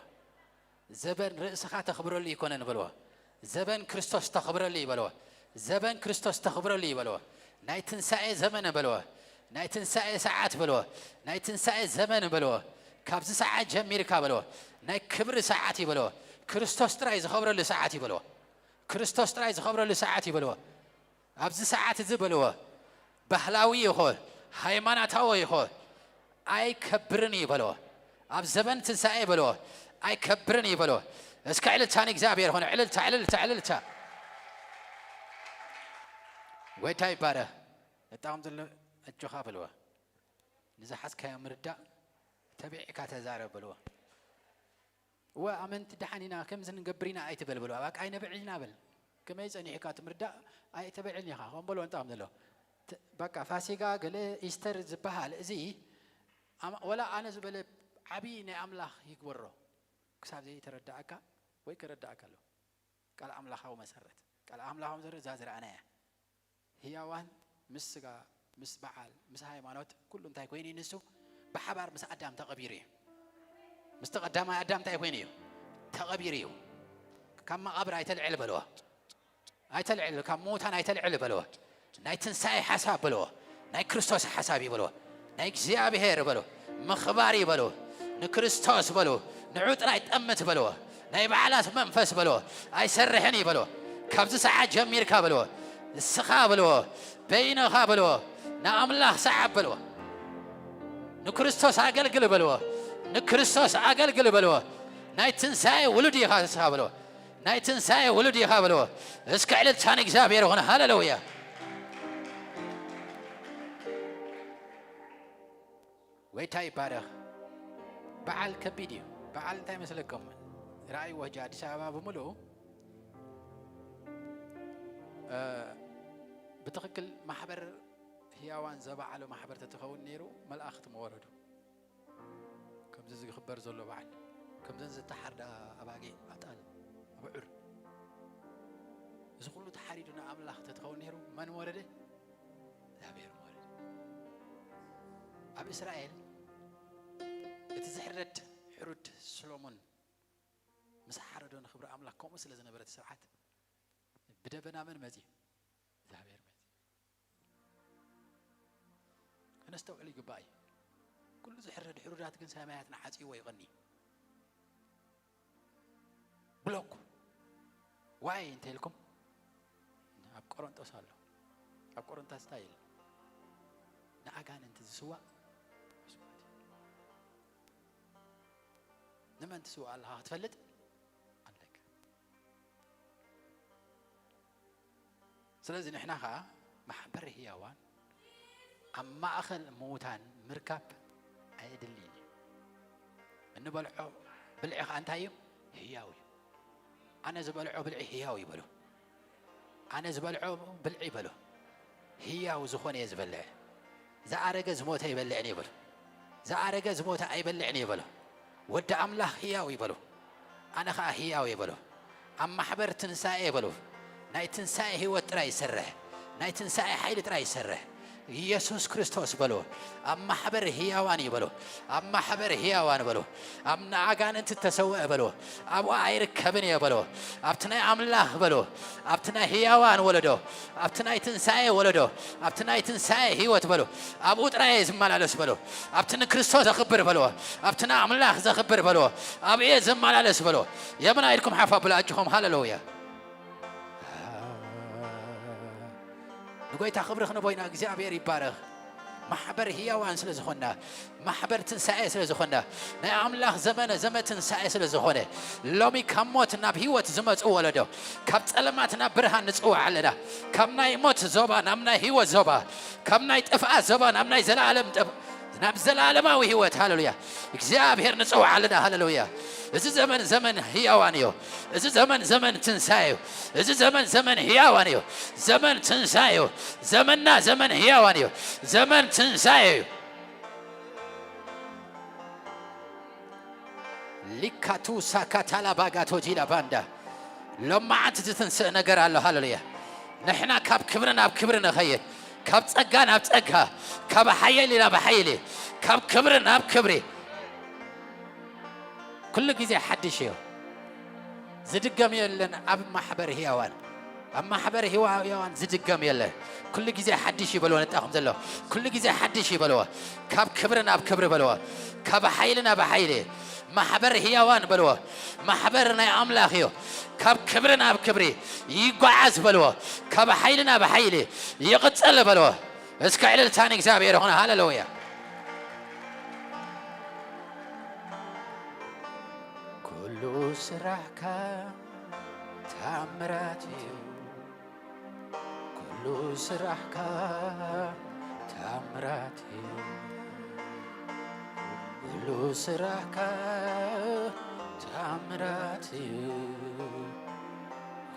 ዘበን ርእስኻ ተኽብረሉ ይኮነን በልዎ። ዘበን ክርስቶስ ተኽብረሉ እዩ በልዎ። ዘበን ክርስቶስ ተኽብረሉ እዩ በልዎ። ናይ ትንሳኤ ዘመን በልዎ። ናይ ትንሳኤ ሰዓት በልዎ። ናይ ትንሳኤ ዘመን በልዎ። ካብዚ ሰዓት ጀሚርካ በልዎ፣ ናይ ክብሪ ሰዓት እዩ በልዎ። ክርስቶስ ጥራይ ዝኸብረሉ ሰዓት እዩ በልዎ። ክርስቶስ ጥራይ ዝኸብረሉ ሰዓት እዩ በልዎ። ኣብዚ ሰዓት እዚ በልዎ፣ ባህላዊ ይኹን ሃይማኖታዊ ይኹን ኣይከብርን እዩ በልዎ። ኣብ ዘበን ትንሳኤ በልዎ፣ ኣይከብርን እዩ በልዎ። እስከ ዕልልታ ንእግዚኣብሔር ይኹን። ዕልልታ፣ ዕልልታ፣ ዕልልታ። ጎይታ ይባረክ። ነጣቕም ዘሎ ኣጆኻ በልዎ። ንዝሓዝካዮ ምርዳእ ተቢዕካ ተዛረብ በልዎ። እወ ኣመንቲ ደሓን ኢና፣ ከምዚ ንገብር ኢና ኣይትበል በልዋ። በቃ ኣይነብዕልን ኢና በል። ከመይ ጸኒሕካ እቲ ምርዳእ? ኣይተብዕልን ኢኻ። ከም በልዎ እንታይ ከም ዘሎ። ት-፣ በቃ ፋሲጋ ገለ ኢስተር ዝበሃል እዚ ኣም-፣ ወላ ኣነ ዝበለ ዓብዪ ናይ ኣምላኽ ይግበሮ። ክሳብ ዘይተረዳእካ ወይ ከረዳእካ ኣለዎ። ቃል ኣምላኻዊ መሰረት። ቃል ኣምላኻዊ መሰረት እዛ ዝረኣናያ። ህያዋን ምስ ስጋ፣ ምስ በዓል፣ ምስ ሃይማኖት፣ ኩሉ እንታይ ኮይኑ እዩ ንሱ? ብሓባር ምስ ኣዳም ተቐቢሩ እዩ። ምስቲ ቀዳማይ ኣዳም እንታይ ኮይኑ እዩ? ተቐቢሩ እዩ። ካብ መቓብር ኣይተልዕል በልዎ። ኣይተልዕል፣ ካብ ምዉታን ኣይተልዕል በልዎ። ናይ ትንሳኤ ሓሳብ በልዎ። ናይ ክርስቶስ ሓሳብ እዩ በልዎ። ናይ እግዚኣብሔር በልዎ። ምኽባር እዩ በልዎ። ንክርስቶስ በልዎ። ንዑ ጥራይ ጠምት በልዎ። ናይ በዓላት መንፈስ በልዎ። ኣይሰርሕን እዩ በልዎ። ካብዚ ሰዓት ጀሚርካ በልዎ። ንስኻ በልዎ። በይንኻ በልዎ። ንኣምላኽ ሰዓብ በልዎ። ንክርስቶስ ኣገልግል በልዎ። ንክርስቶስ ኣገልግል በልዎ። ናይ ትንሳኤ ውሉድ ኢኻ ንስኻ በልዎ። ናይ ትንሳኤ ውሉድ ኢኻ በልዎ። እስከ ዕልልታ ንእግዚኣብሔር ይኹን። ሃሌሉያ። ጎይታ ይባረኽ። በዓል ከቢድ እዩ። በዓል እንታይ መስለኩም? ራእይ ወጃ ኣዲስ ኣበባ ብምሉኡ፣ እ፣ ብትኽክል ማሕበር ህያዋን ዘበዓሎ ማሕበር ተትኸውን ነይሩ፣ መላእኽቲ መወረዱ። ከምዚ ዝኽበር ዘሎ በዓል፣ ከምዘን ዝተሓርዳ ኣባጊዕ፣ ኣጣል፣ ኣብዑር፣ እዚ ኩሉ ተሓሪዱ ንኣምላኽ ተትኸውን ነይሩ፣ መን ወረደ? እግዚኣብሔር ወረደ። ኣብ እስራኤል እቲ ዝሕረድ ሕሩድ ሰሎሞን ምስ ሓረዶ ንኽብሪ ኣምላኽ ከምኡ ስለ ዝነበረ እቲ ስርዓት፣ ብደበና መን መጺኡ? እግዚኣብሔር መጺኡ። ከነስተውዕል ይግባእ እዩ። ኩሉ ዝሕረድ ሕሩዳት ግን ሰማያትና ዓጽይዎ ይቐኒ። ብሎክ። ዋይ እንተ ኢልኩም፣ ኣብ ቆሮንጦስ ኣሎ። ኣብ ቆሮንቶስ እንታይ ኢሉ? ንኣጋንንቲ ዝስዋእ መስዋእቲ። ንመን ትስዋእ ኣለኻ ክትፈልጥ ኣለካ። ስለዚ ንሕና ኸኣ ማሕበር ህያዋን ኣብ ማእኸል ምዉታን ምርካብ ኣየድልይን እዩ። እንበልዖ ብልዒ ኸኣ እንታይ እዩ? ህያው እዩ። ኣነ ዝበልዖ ብልዒ ህያው እዩ በሉ። ኣነ ዝበልዖ ብልዒ በሉ። ህያው ዝኾነ እየ ዝበልዕ። ዝኣረገ ዝሞተ ኣይበልዕን እየ በሉ። ዝኣረገ ዝሞተ ኣይበልዕን እየ በሉ። ወዲ ኣምላኽ ህያው እዩ በሉ። ኣነ ኸኣ ህያው እየ በሉ። ኣብ ማሕበር ትንሳኤ በሉ። ናይ ትንሳኤ ህይወት ጥራይ ይሰርሕ። ናይ ትንሳኤ ሓይሊ ጥራይ ይሰርሕ። ኢየሱስ ክርስቶስ በሉ። ኣብ ማሕበር ህያዋን እዩ በሉ። ኣብ ማሕበር ህያዋን በሉ። ኣብ ንኣጋንንቲ ተሰውአ በሉ። ኣብኡ ኣይርከብን እየ በሉ። ኣብቲ ናይ ኣምላኽ በሉ። ኣብቲ ናይ ህያዋን ወለዶ፣ ኣብቲ ናይ ትንሳኤ ወለዶ፣ ኣብቲ ናይ ትንሳኤ ህይወት በሉ። ኣብኡ ጥራይ እየ ዝመላለስ በሉ። ኣብቲ ንክርስቶስ ዘኽብር በልዎ። ኣብቲ ንኣምላኽ ዘኽብር በልዎ። ኣብኡ እየ ዝመላለስ በልዎ። የምና ኢልኩም ሓፍ ኣብሉ ኣጆኹም። ሃሌሉያ። ንጎይታ ክብሪ ክንቦ ኢና። እግዚኣብሔር ይባረኽ። ማሕበር ህያዋን ስለ ዝኾንና፣ ማሕበር ትንሳኤ ስለ ዝኾንና፣ ናይ ኣምላኽ ዘመነ ዘመን ትንሳኤ ስለ ዝኾነ፣ ሎሚ ካብ ሞት ናብ ህይወት ዝመጹ ወለዶ፣ ካብ ጸለማት ናብ ብርሃን ንጽውዕ ኣለና። ካብ ናይ ሞት ዞባ ናብ ናይ ህይወት ዞባ፣ ካብ ናይ ጥፍኣት ዞባ ናብ ናይ ዘላለም ጥፍ-፣ ናብ ዘላለማዊ ህይወት። ሃሌሉያ። እግዚኣብሔር ንጽውዕ ኣለና። ሃሌሉያ። እዚ ዘመን ዘመን ህያዋን እዩ። እዚ ዘመን ዘመን ትንሳኤ እዩ። እዚ ዘመን ዘመን ህያዋን እዩ። ዘመን ትንሳኤ እዩ። ዘመንና ዘመን ህያዋን እዩ። ዘመን ትንሳኤ እዩ። ሊካቱ ሳካታላ ባጋቶ ጂላ ባንዳ። ሎማዓንቲ ዝትንስእ ነገር ኣሎ። ሃሌሉያ። ንሕና ካብ ክብሪ ናብ ክብሪ ንኸይድ፣ ካብ ጸጋ ናብ ጸጋ፣ ካብ ሓይሊ ናብ ሓይሊ፣ ካብ ክብሪ ናብ ክብሪ። ኩሉ ግዜ ሓድሽ እዩ። ዝድገም የለን ኣብ ማሕበር ህያዋን። ኣብ ማሕበር ህያዋን ዝድገም የለን። ኩሉ ግዜ ሓድሽ እዩ በልዎ። ነጣኹም ዘሎ ኩሉ ግዜ ሓድሽ እዩ በልዎ። ካብ ክብሪ ናብ ክብሪ በልዎ። ካብ ሓይሊ ናብ ሓይሊ። ማሕበር ህያዋን በልዎ። ማሕበር ናይ ኣምላኽ እዩ። ካብ ክብሪ ናብ ክብሪ ይጓዓዝ በልዎ። ካብ ሓይሊ ናብ ሓይሊ ይቕጽል በልዎ። እስከ ዕልልታ ንእግዚኣብሔር ይኹን። ሃሌሉያ። ኩሉ ስራሕካ ታምራት እዩ። ኩሉ ስራሕካ ታምራት እዩ። ኩሉ ስራሕካ ታምራት እዩ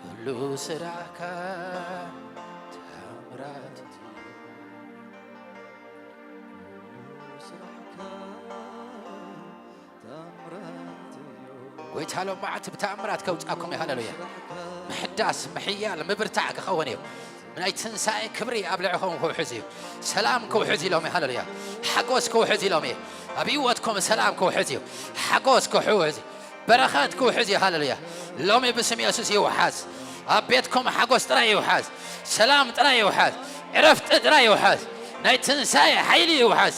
ኩሉ ስራሕካ፣ ታምራት እዩ ኩሉ ስራሕካ፣ ታምራት እዩ። ጎይታ ሎም መዓልቲ ብተኣምራት ከውጻኩም እዩ። ሃሌሉያ። ምሕዳስ፣ ምሕያል፣ ምብርታዕ ክኸውን እዩ። ናይ ትንሳኤ ክብሪ ኣብ ልዕኹም ክውሕዝ እዩ። ሰላም ክውሕዝ ኢሎም እዩ። ሃሌሉያ። ሓጎስ ክውሕዝ ኢሎም እዩ። ኣብ ህይወትኩም ሰላም ክውሕዝ እዩ። ሓጎስ ክውሕዝ እዩ። በረኸት ክውሕዝ እዩ። ሃሌሉያ። ሎሚ ብስም የሱስ ይውሓዝ። ኣብ ቤትኩም ሓጎስ ጥራይ ይውሓዝ። ሰላም ጥራይ ይውሓዝ። ዕረፍቲ ጥራይ ይውሓዝ። ናይ ትንሳኤ ሓይሊ ይውሓዝ።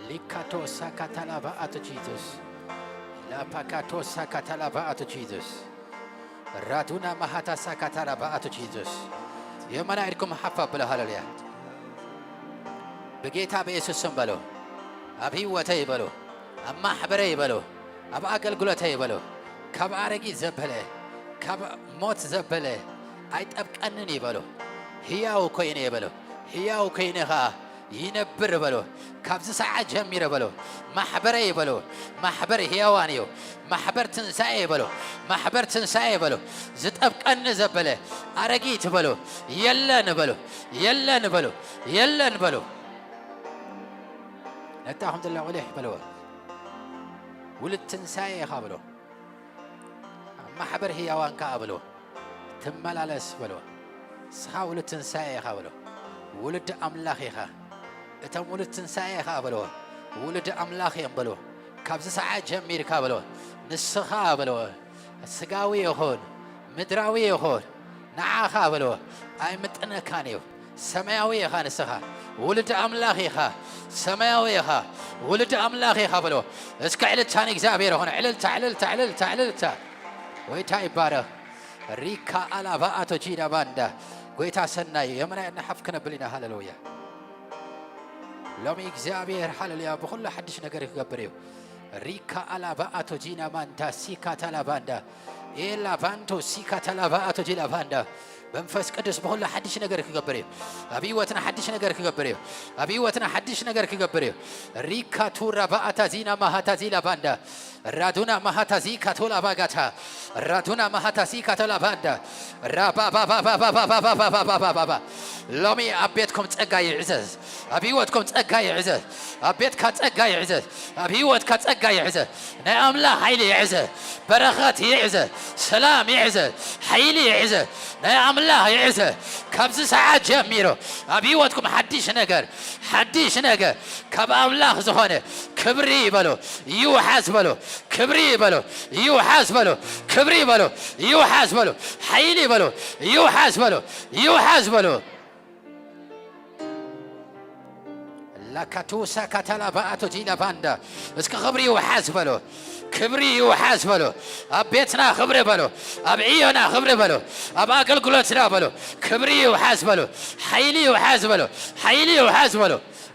ሊካቶሳ ካታላባ ኣቶ ጂሱስ። ላፓካቶሳ ካታላባ ኣቶ ጂሱስ። ራዱና ማሃታሳ ካታላባ ኣቶ ጂሱስ። የማና ኢድኩም ሓፍ ኣብሎ። ሃሌሉያ። ብጌታ ብየሱስ ስም በሎ። ኣብ ህይወተይ በሎ። ኣብ ማሕበረይ በሎ። ኣብ ኣገልግሎተይ በሎ። ካብ ኣረጊት ዘበለ፣ ካብ ሞት ዘበለ ኣይጠብቀንን እዩ በሎ። ህያው ኮይነ እየ በሎ። ህያው ኮይነ ኸዓ ይነብር በሎ። ካብዚ ሰዓት ጀሚረ በሎ። ማሕበረይ በሎ። ማሕበር ህያዋን እዩ። ማሕበር ትንሳኤ በሎ። ማሕበር ትንሳኤ በሎ። ዝጠብቀኒ ዘበለ ኣረጊት በሎ። የለን በሎ። የለን በሎ። የለን በሎ። ነታ ከም ዘላ ቁሊሕ በልዎ። ውሉድ ትንሳኤ ኢኻ በሎ። ኣብ ማሕበር ህያዋን ከኣ በልዎ። ትመላለስ በልዎ። ንስኻ ውሉድ ትንሳኤ ኢኻ በልዎ። ውሉድ ኣምላኽ ኢኻ። እቶም ውሉድ ትንሳኤ ኢኻ በልዎ። ውሉድ ኣምላኽ እዮም በልዎ። ካብዚ ሰዓት ጀሚርካ በልዎ። ንስኻ በልዎ። ስጋዊ ይኹን ምድራዊ ይኹን ንዓኻ በልዎ። ኣይምጥነካን እዩ። ሰማያዊ ኢኻ ንስኻ። ውሉድ ኣምላኽ ኢኻ። ሰማያዊ ኢኻ። ውሉድ ኣምላኽ ኢኻ በልዎ። እስከ ዕልልታ ንእግዚኣብሔር ይኹን። ዕልልታ፣ ዕልልታ፣ ዕልልታ፣ ዕልልታ። ጎይታ ይባረኽ። ሪካ ኣላባ ኣቶ ጂዳ ባንዳ። ጎይታ ሰናይ እዩ። የመና ሓፍ ክነብል ኢና። ሃሌሉያ። ሎሚ እግዚኣብሔር፣ ሃሌሉያ፣ ብኹሉ ሓድሽ ነገር ክገብር እዩ። ሪካ ኣላባ ኣቶ ጂና ማንታ ሲካ ታላባንዳ። ኤላ ቫንቶ ሲካ ታላባ ኣቶ ጂላ ቫንዳ። መንፈስ ቅዱስ ብኹሉ ሓድሽ ነገር ክገብር እዩ። ኣብ ህይወትና ሓድሽ ነገር ክገብር እዩ። ኣብ ህይወትና ሓድሽ ነገር ክገብር እዩ። ሪካ ቱራ ባኣታ ዚና ማሃታ ዚላ ቫንዳ። ራዱና ማሃታ ዚካ ቶላ ባጋታ። ራዱና ማሃታ ሲካ ቶላ ቫንዳ። ራባባባባባባባባባባባባባ። ሎሚ ኣብ ቤትኩም ጸጋ ይዕዘዝ። ኣብ ህይወትኩም ጸጋ ይዕዘዝ። ኣብ ቤትካ ጸጋ ይዕዘዝ። ኣብ ህይወትካ ጸጋ ይዕዘዝ። ናይ ኣምላኽ ሓይሊ ይዕዘዝ። በረኸት ይዕዘዝ። ሰላም ይዕዘዝ። ሓይሊ ይዕዘዝ። ናይ ኣምላኽ ይዕዘዝ። ካብዚ ሰዓት ጀሚሩ ኣብ ህይወትኩም ሓድሽ ነገር፣ ሓድሽ ነገር ካብ ኣምላኽ ዝኾነ ክብሪ ይበሎ፣ ይውሓዝ በሎ፣ ክብሪ ይበሎ፣ ይውሓዝ በሎ፣ ክብሪ ይበሎ፣ ይውሓዝ በሎ፣ ሓይሊ ይበሎ፣ ይውሓዝ በሎ፣ ይውሓዝ በሎ። ላካቱሳ ካታላ ባኣቶ ጂላ ባንዳ። እስኪ ክብሪ ይውሓዝ በሎ። ክብሪ ይውሓዝ በሎ። ኣብ ቤትና ክብሪ በሎ። ኣብ ዕዮና ክብሪ በሎ። ኣብ ኣገልግሎትና በሎ። ክብሪ ይውሓዝ በሎ። ሓይሊ ይውሓዝ በሎ። ሓይሊ ይውሓዝ በሎ።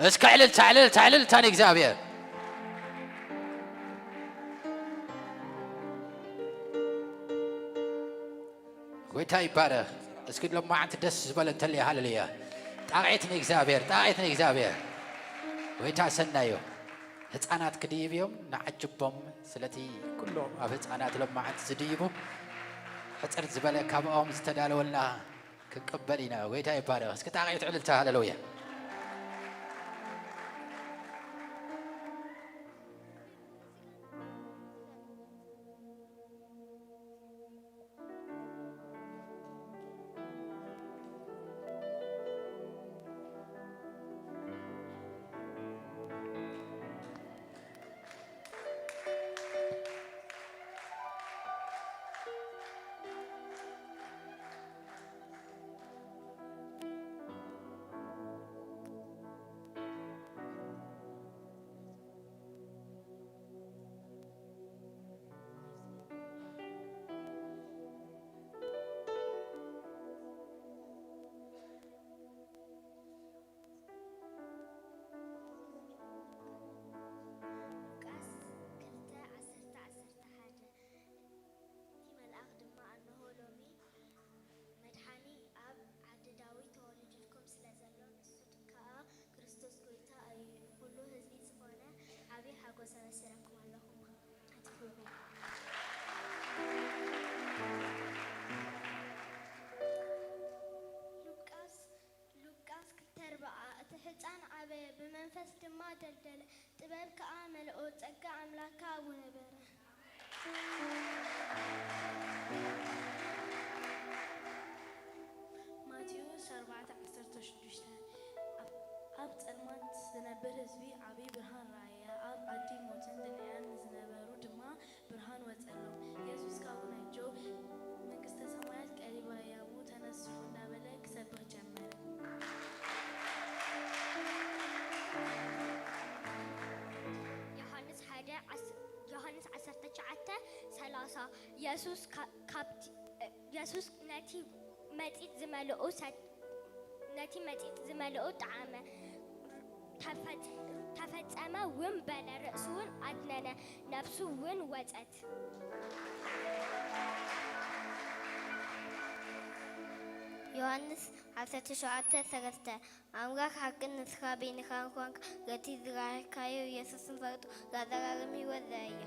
እስኪ ዕልልታ፣ ዕልልታ፣ ዕልልታ ንእግዚኣብሔር። ጎይታ ይባረኽ። እስኪ ሎማዓንቲ ደስ ዝበለ እንተልየ ሃሌሉያ። ጣቕዒት ንእግዚኣብሔር፣ ጣቕዒት ንእግዚኣብሔር። ጎይታ ሰናይ እዩ። ህፃናት ክድይብ እዮም፣ ንዓጅቦም። ስለቲ ኩሎም ኣብ ህፃናት ሎማዓንቲ ዝድይቡ ሕፅር ዝበለ ካብኦም ዝተዳለወልና ክንቅበል ኢና። ጎይታ ይባረኽ። እስኪ ጣቕዒት ዕልልታ ሃሌሉያ። ጎሰበ ሰላምኩም ኣለኹም። ኣትፍሩኹም። ሉቃስ፣ ሉቃስ ክልተ ኣርብዓ፣ እቲ ህፃን ዓበየ፣ ብመንፈስ ድማ ደልደለ፣ ጥበብ ከኣ መልኦ፣ ጸጋ ኣምላክ ኣብኡ ነበረ። ማቴዎስ ኣርባዕተ ዓሰርተ ሽዱሽተ፣ ኣብ፣ ኣብ ጸልማት ዝነብር ህዝቢ ዓቢ ብርሃን ረኣየ፣ ኣብ ዓዲ ሞትን ድንጋይን ንዝነበሩ ድማ ብርሃን ወጸሎም። የሱስ ካብኡ ነጆ፣ መንግስተ ሰማያት ቀሪባ እያ፣ እሞ ተነስሑ እንዳበለ ክሰብኽ ጀመረ። ዮሃንስ ሓደ ዓስ-፣ ዮሃንስ ዓሰርተ ትሽዓተ ሰላሳ፣ የሱስ ካ-፣ ካብቲ፣ የሱስ ነቲ መጺጽ ዝመልኡ ሰ-፣ ነቲ መጺጽ ዝመልኡ ጠዓመ፣ ተፈጽ-፣ ተፈጸመ እውን በለ፣ ርእሱ እውን ኣድነነ፣ ነፍሱ እውን ወጸት። ዮሃንስ ዓሰርተ ሸውዓተ ሰለስተ፣ ኣምላኽ ሓቅን ንስኻ በይንኻ ምዃንካ፣ ነቲ ዝረኣኻዮ የሱስ ንፈልጦ፣ ዘዘላለም ህይወት ዘርእያ።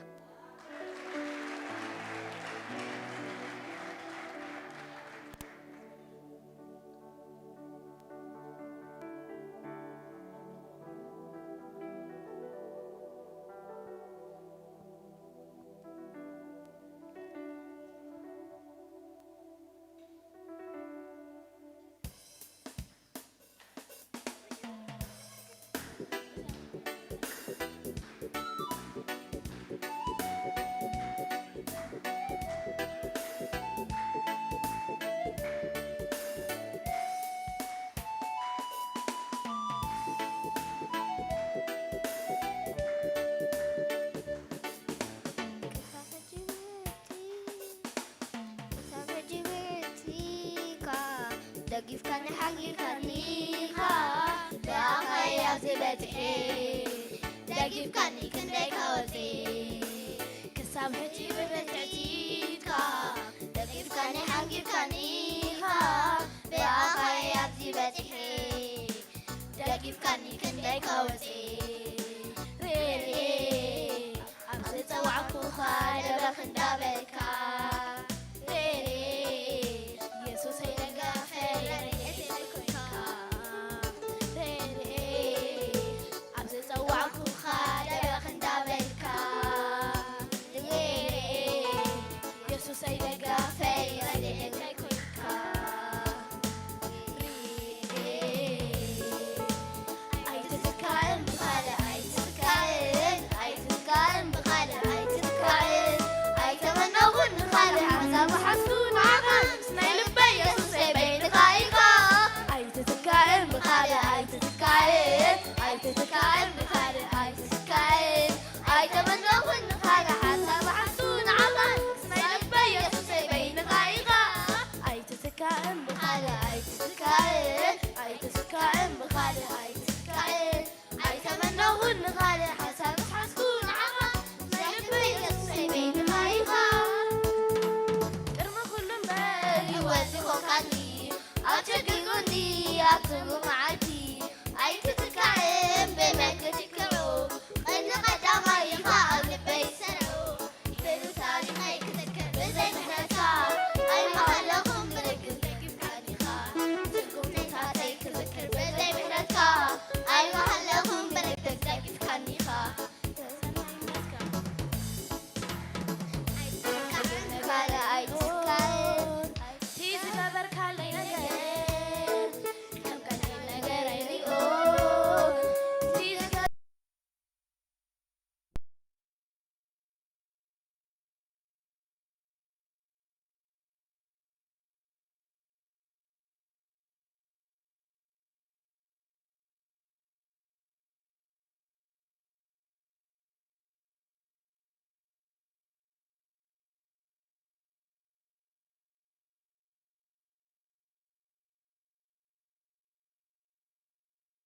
ክሳብ ሕጂ ብርቲካ፣ ደጊፍካኒ ሓጊዝካኒ ኢኻ፣ ብኣኻ እየ ኣብዚ በጺሐ። ደጊፍካኒ ክንደይ ከወጺ፣ ክሳብ ሕጂ ብብርትዕቲካ፣ ደጊፍካኒ ሓጊዝካኒ ኢኻ፣ ብኣኻ እየ ኣብዚ በጺሐ። ደጊፍካኒ ክንደይ ከወጺ፣ ሬሬ ኣብ ዝጸዋዕኩኻ ደበኽ እንዳበልካ፣ ሬሬ የሱሰይ ደጋፈይ ረድኤተይ ኮይንካ፣ ሬሬ ኣብ ዝጸዋዕኩኻ ደበኽ እንዳበልካ፣ ሬሬ የሱሰይ ደጋፈይ ረድኤተይ ኮይንካ። ኣይትትካእን ብኻልእ ኣይትትካእን፣ ኣይትትካእን ብኻልእ ኣይትትካእን። ኣይተመነኹን ንኻልእ ሓሳብ ሓስቡ ንዓኻ፣ ምስ ናይ ልበይ የሱሰይ በይንኻ ኢኻ። ኣይትትካእን ብኻልእ ኣይትትካእን፣ ኣይትትካእን ብኻልእ ኣይትትካእን። ኣይተመነኹን ንኻልእ ሓሳብ ሓስቡ ንዓኻ፣ ምስ ናይ ልበይ የሱሰይ በይንኻ ኢኻ። ኣይትትካእን ብኻልእ ኣይትትካእን፣ ኣይትትካእን ብኻልእ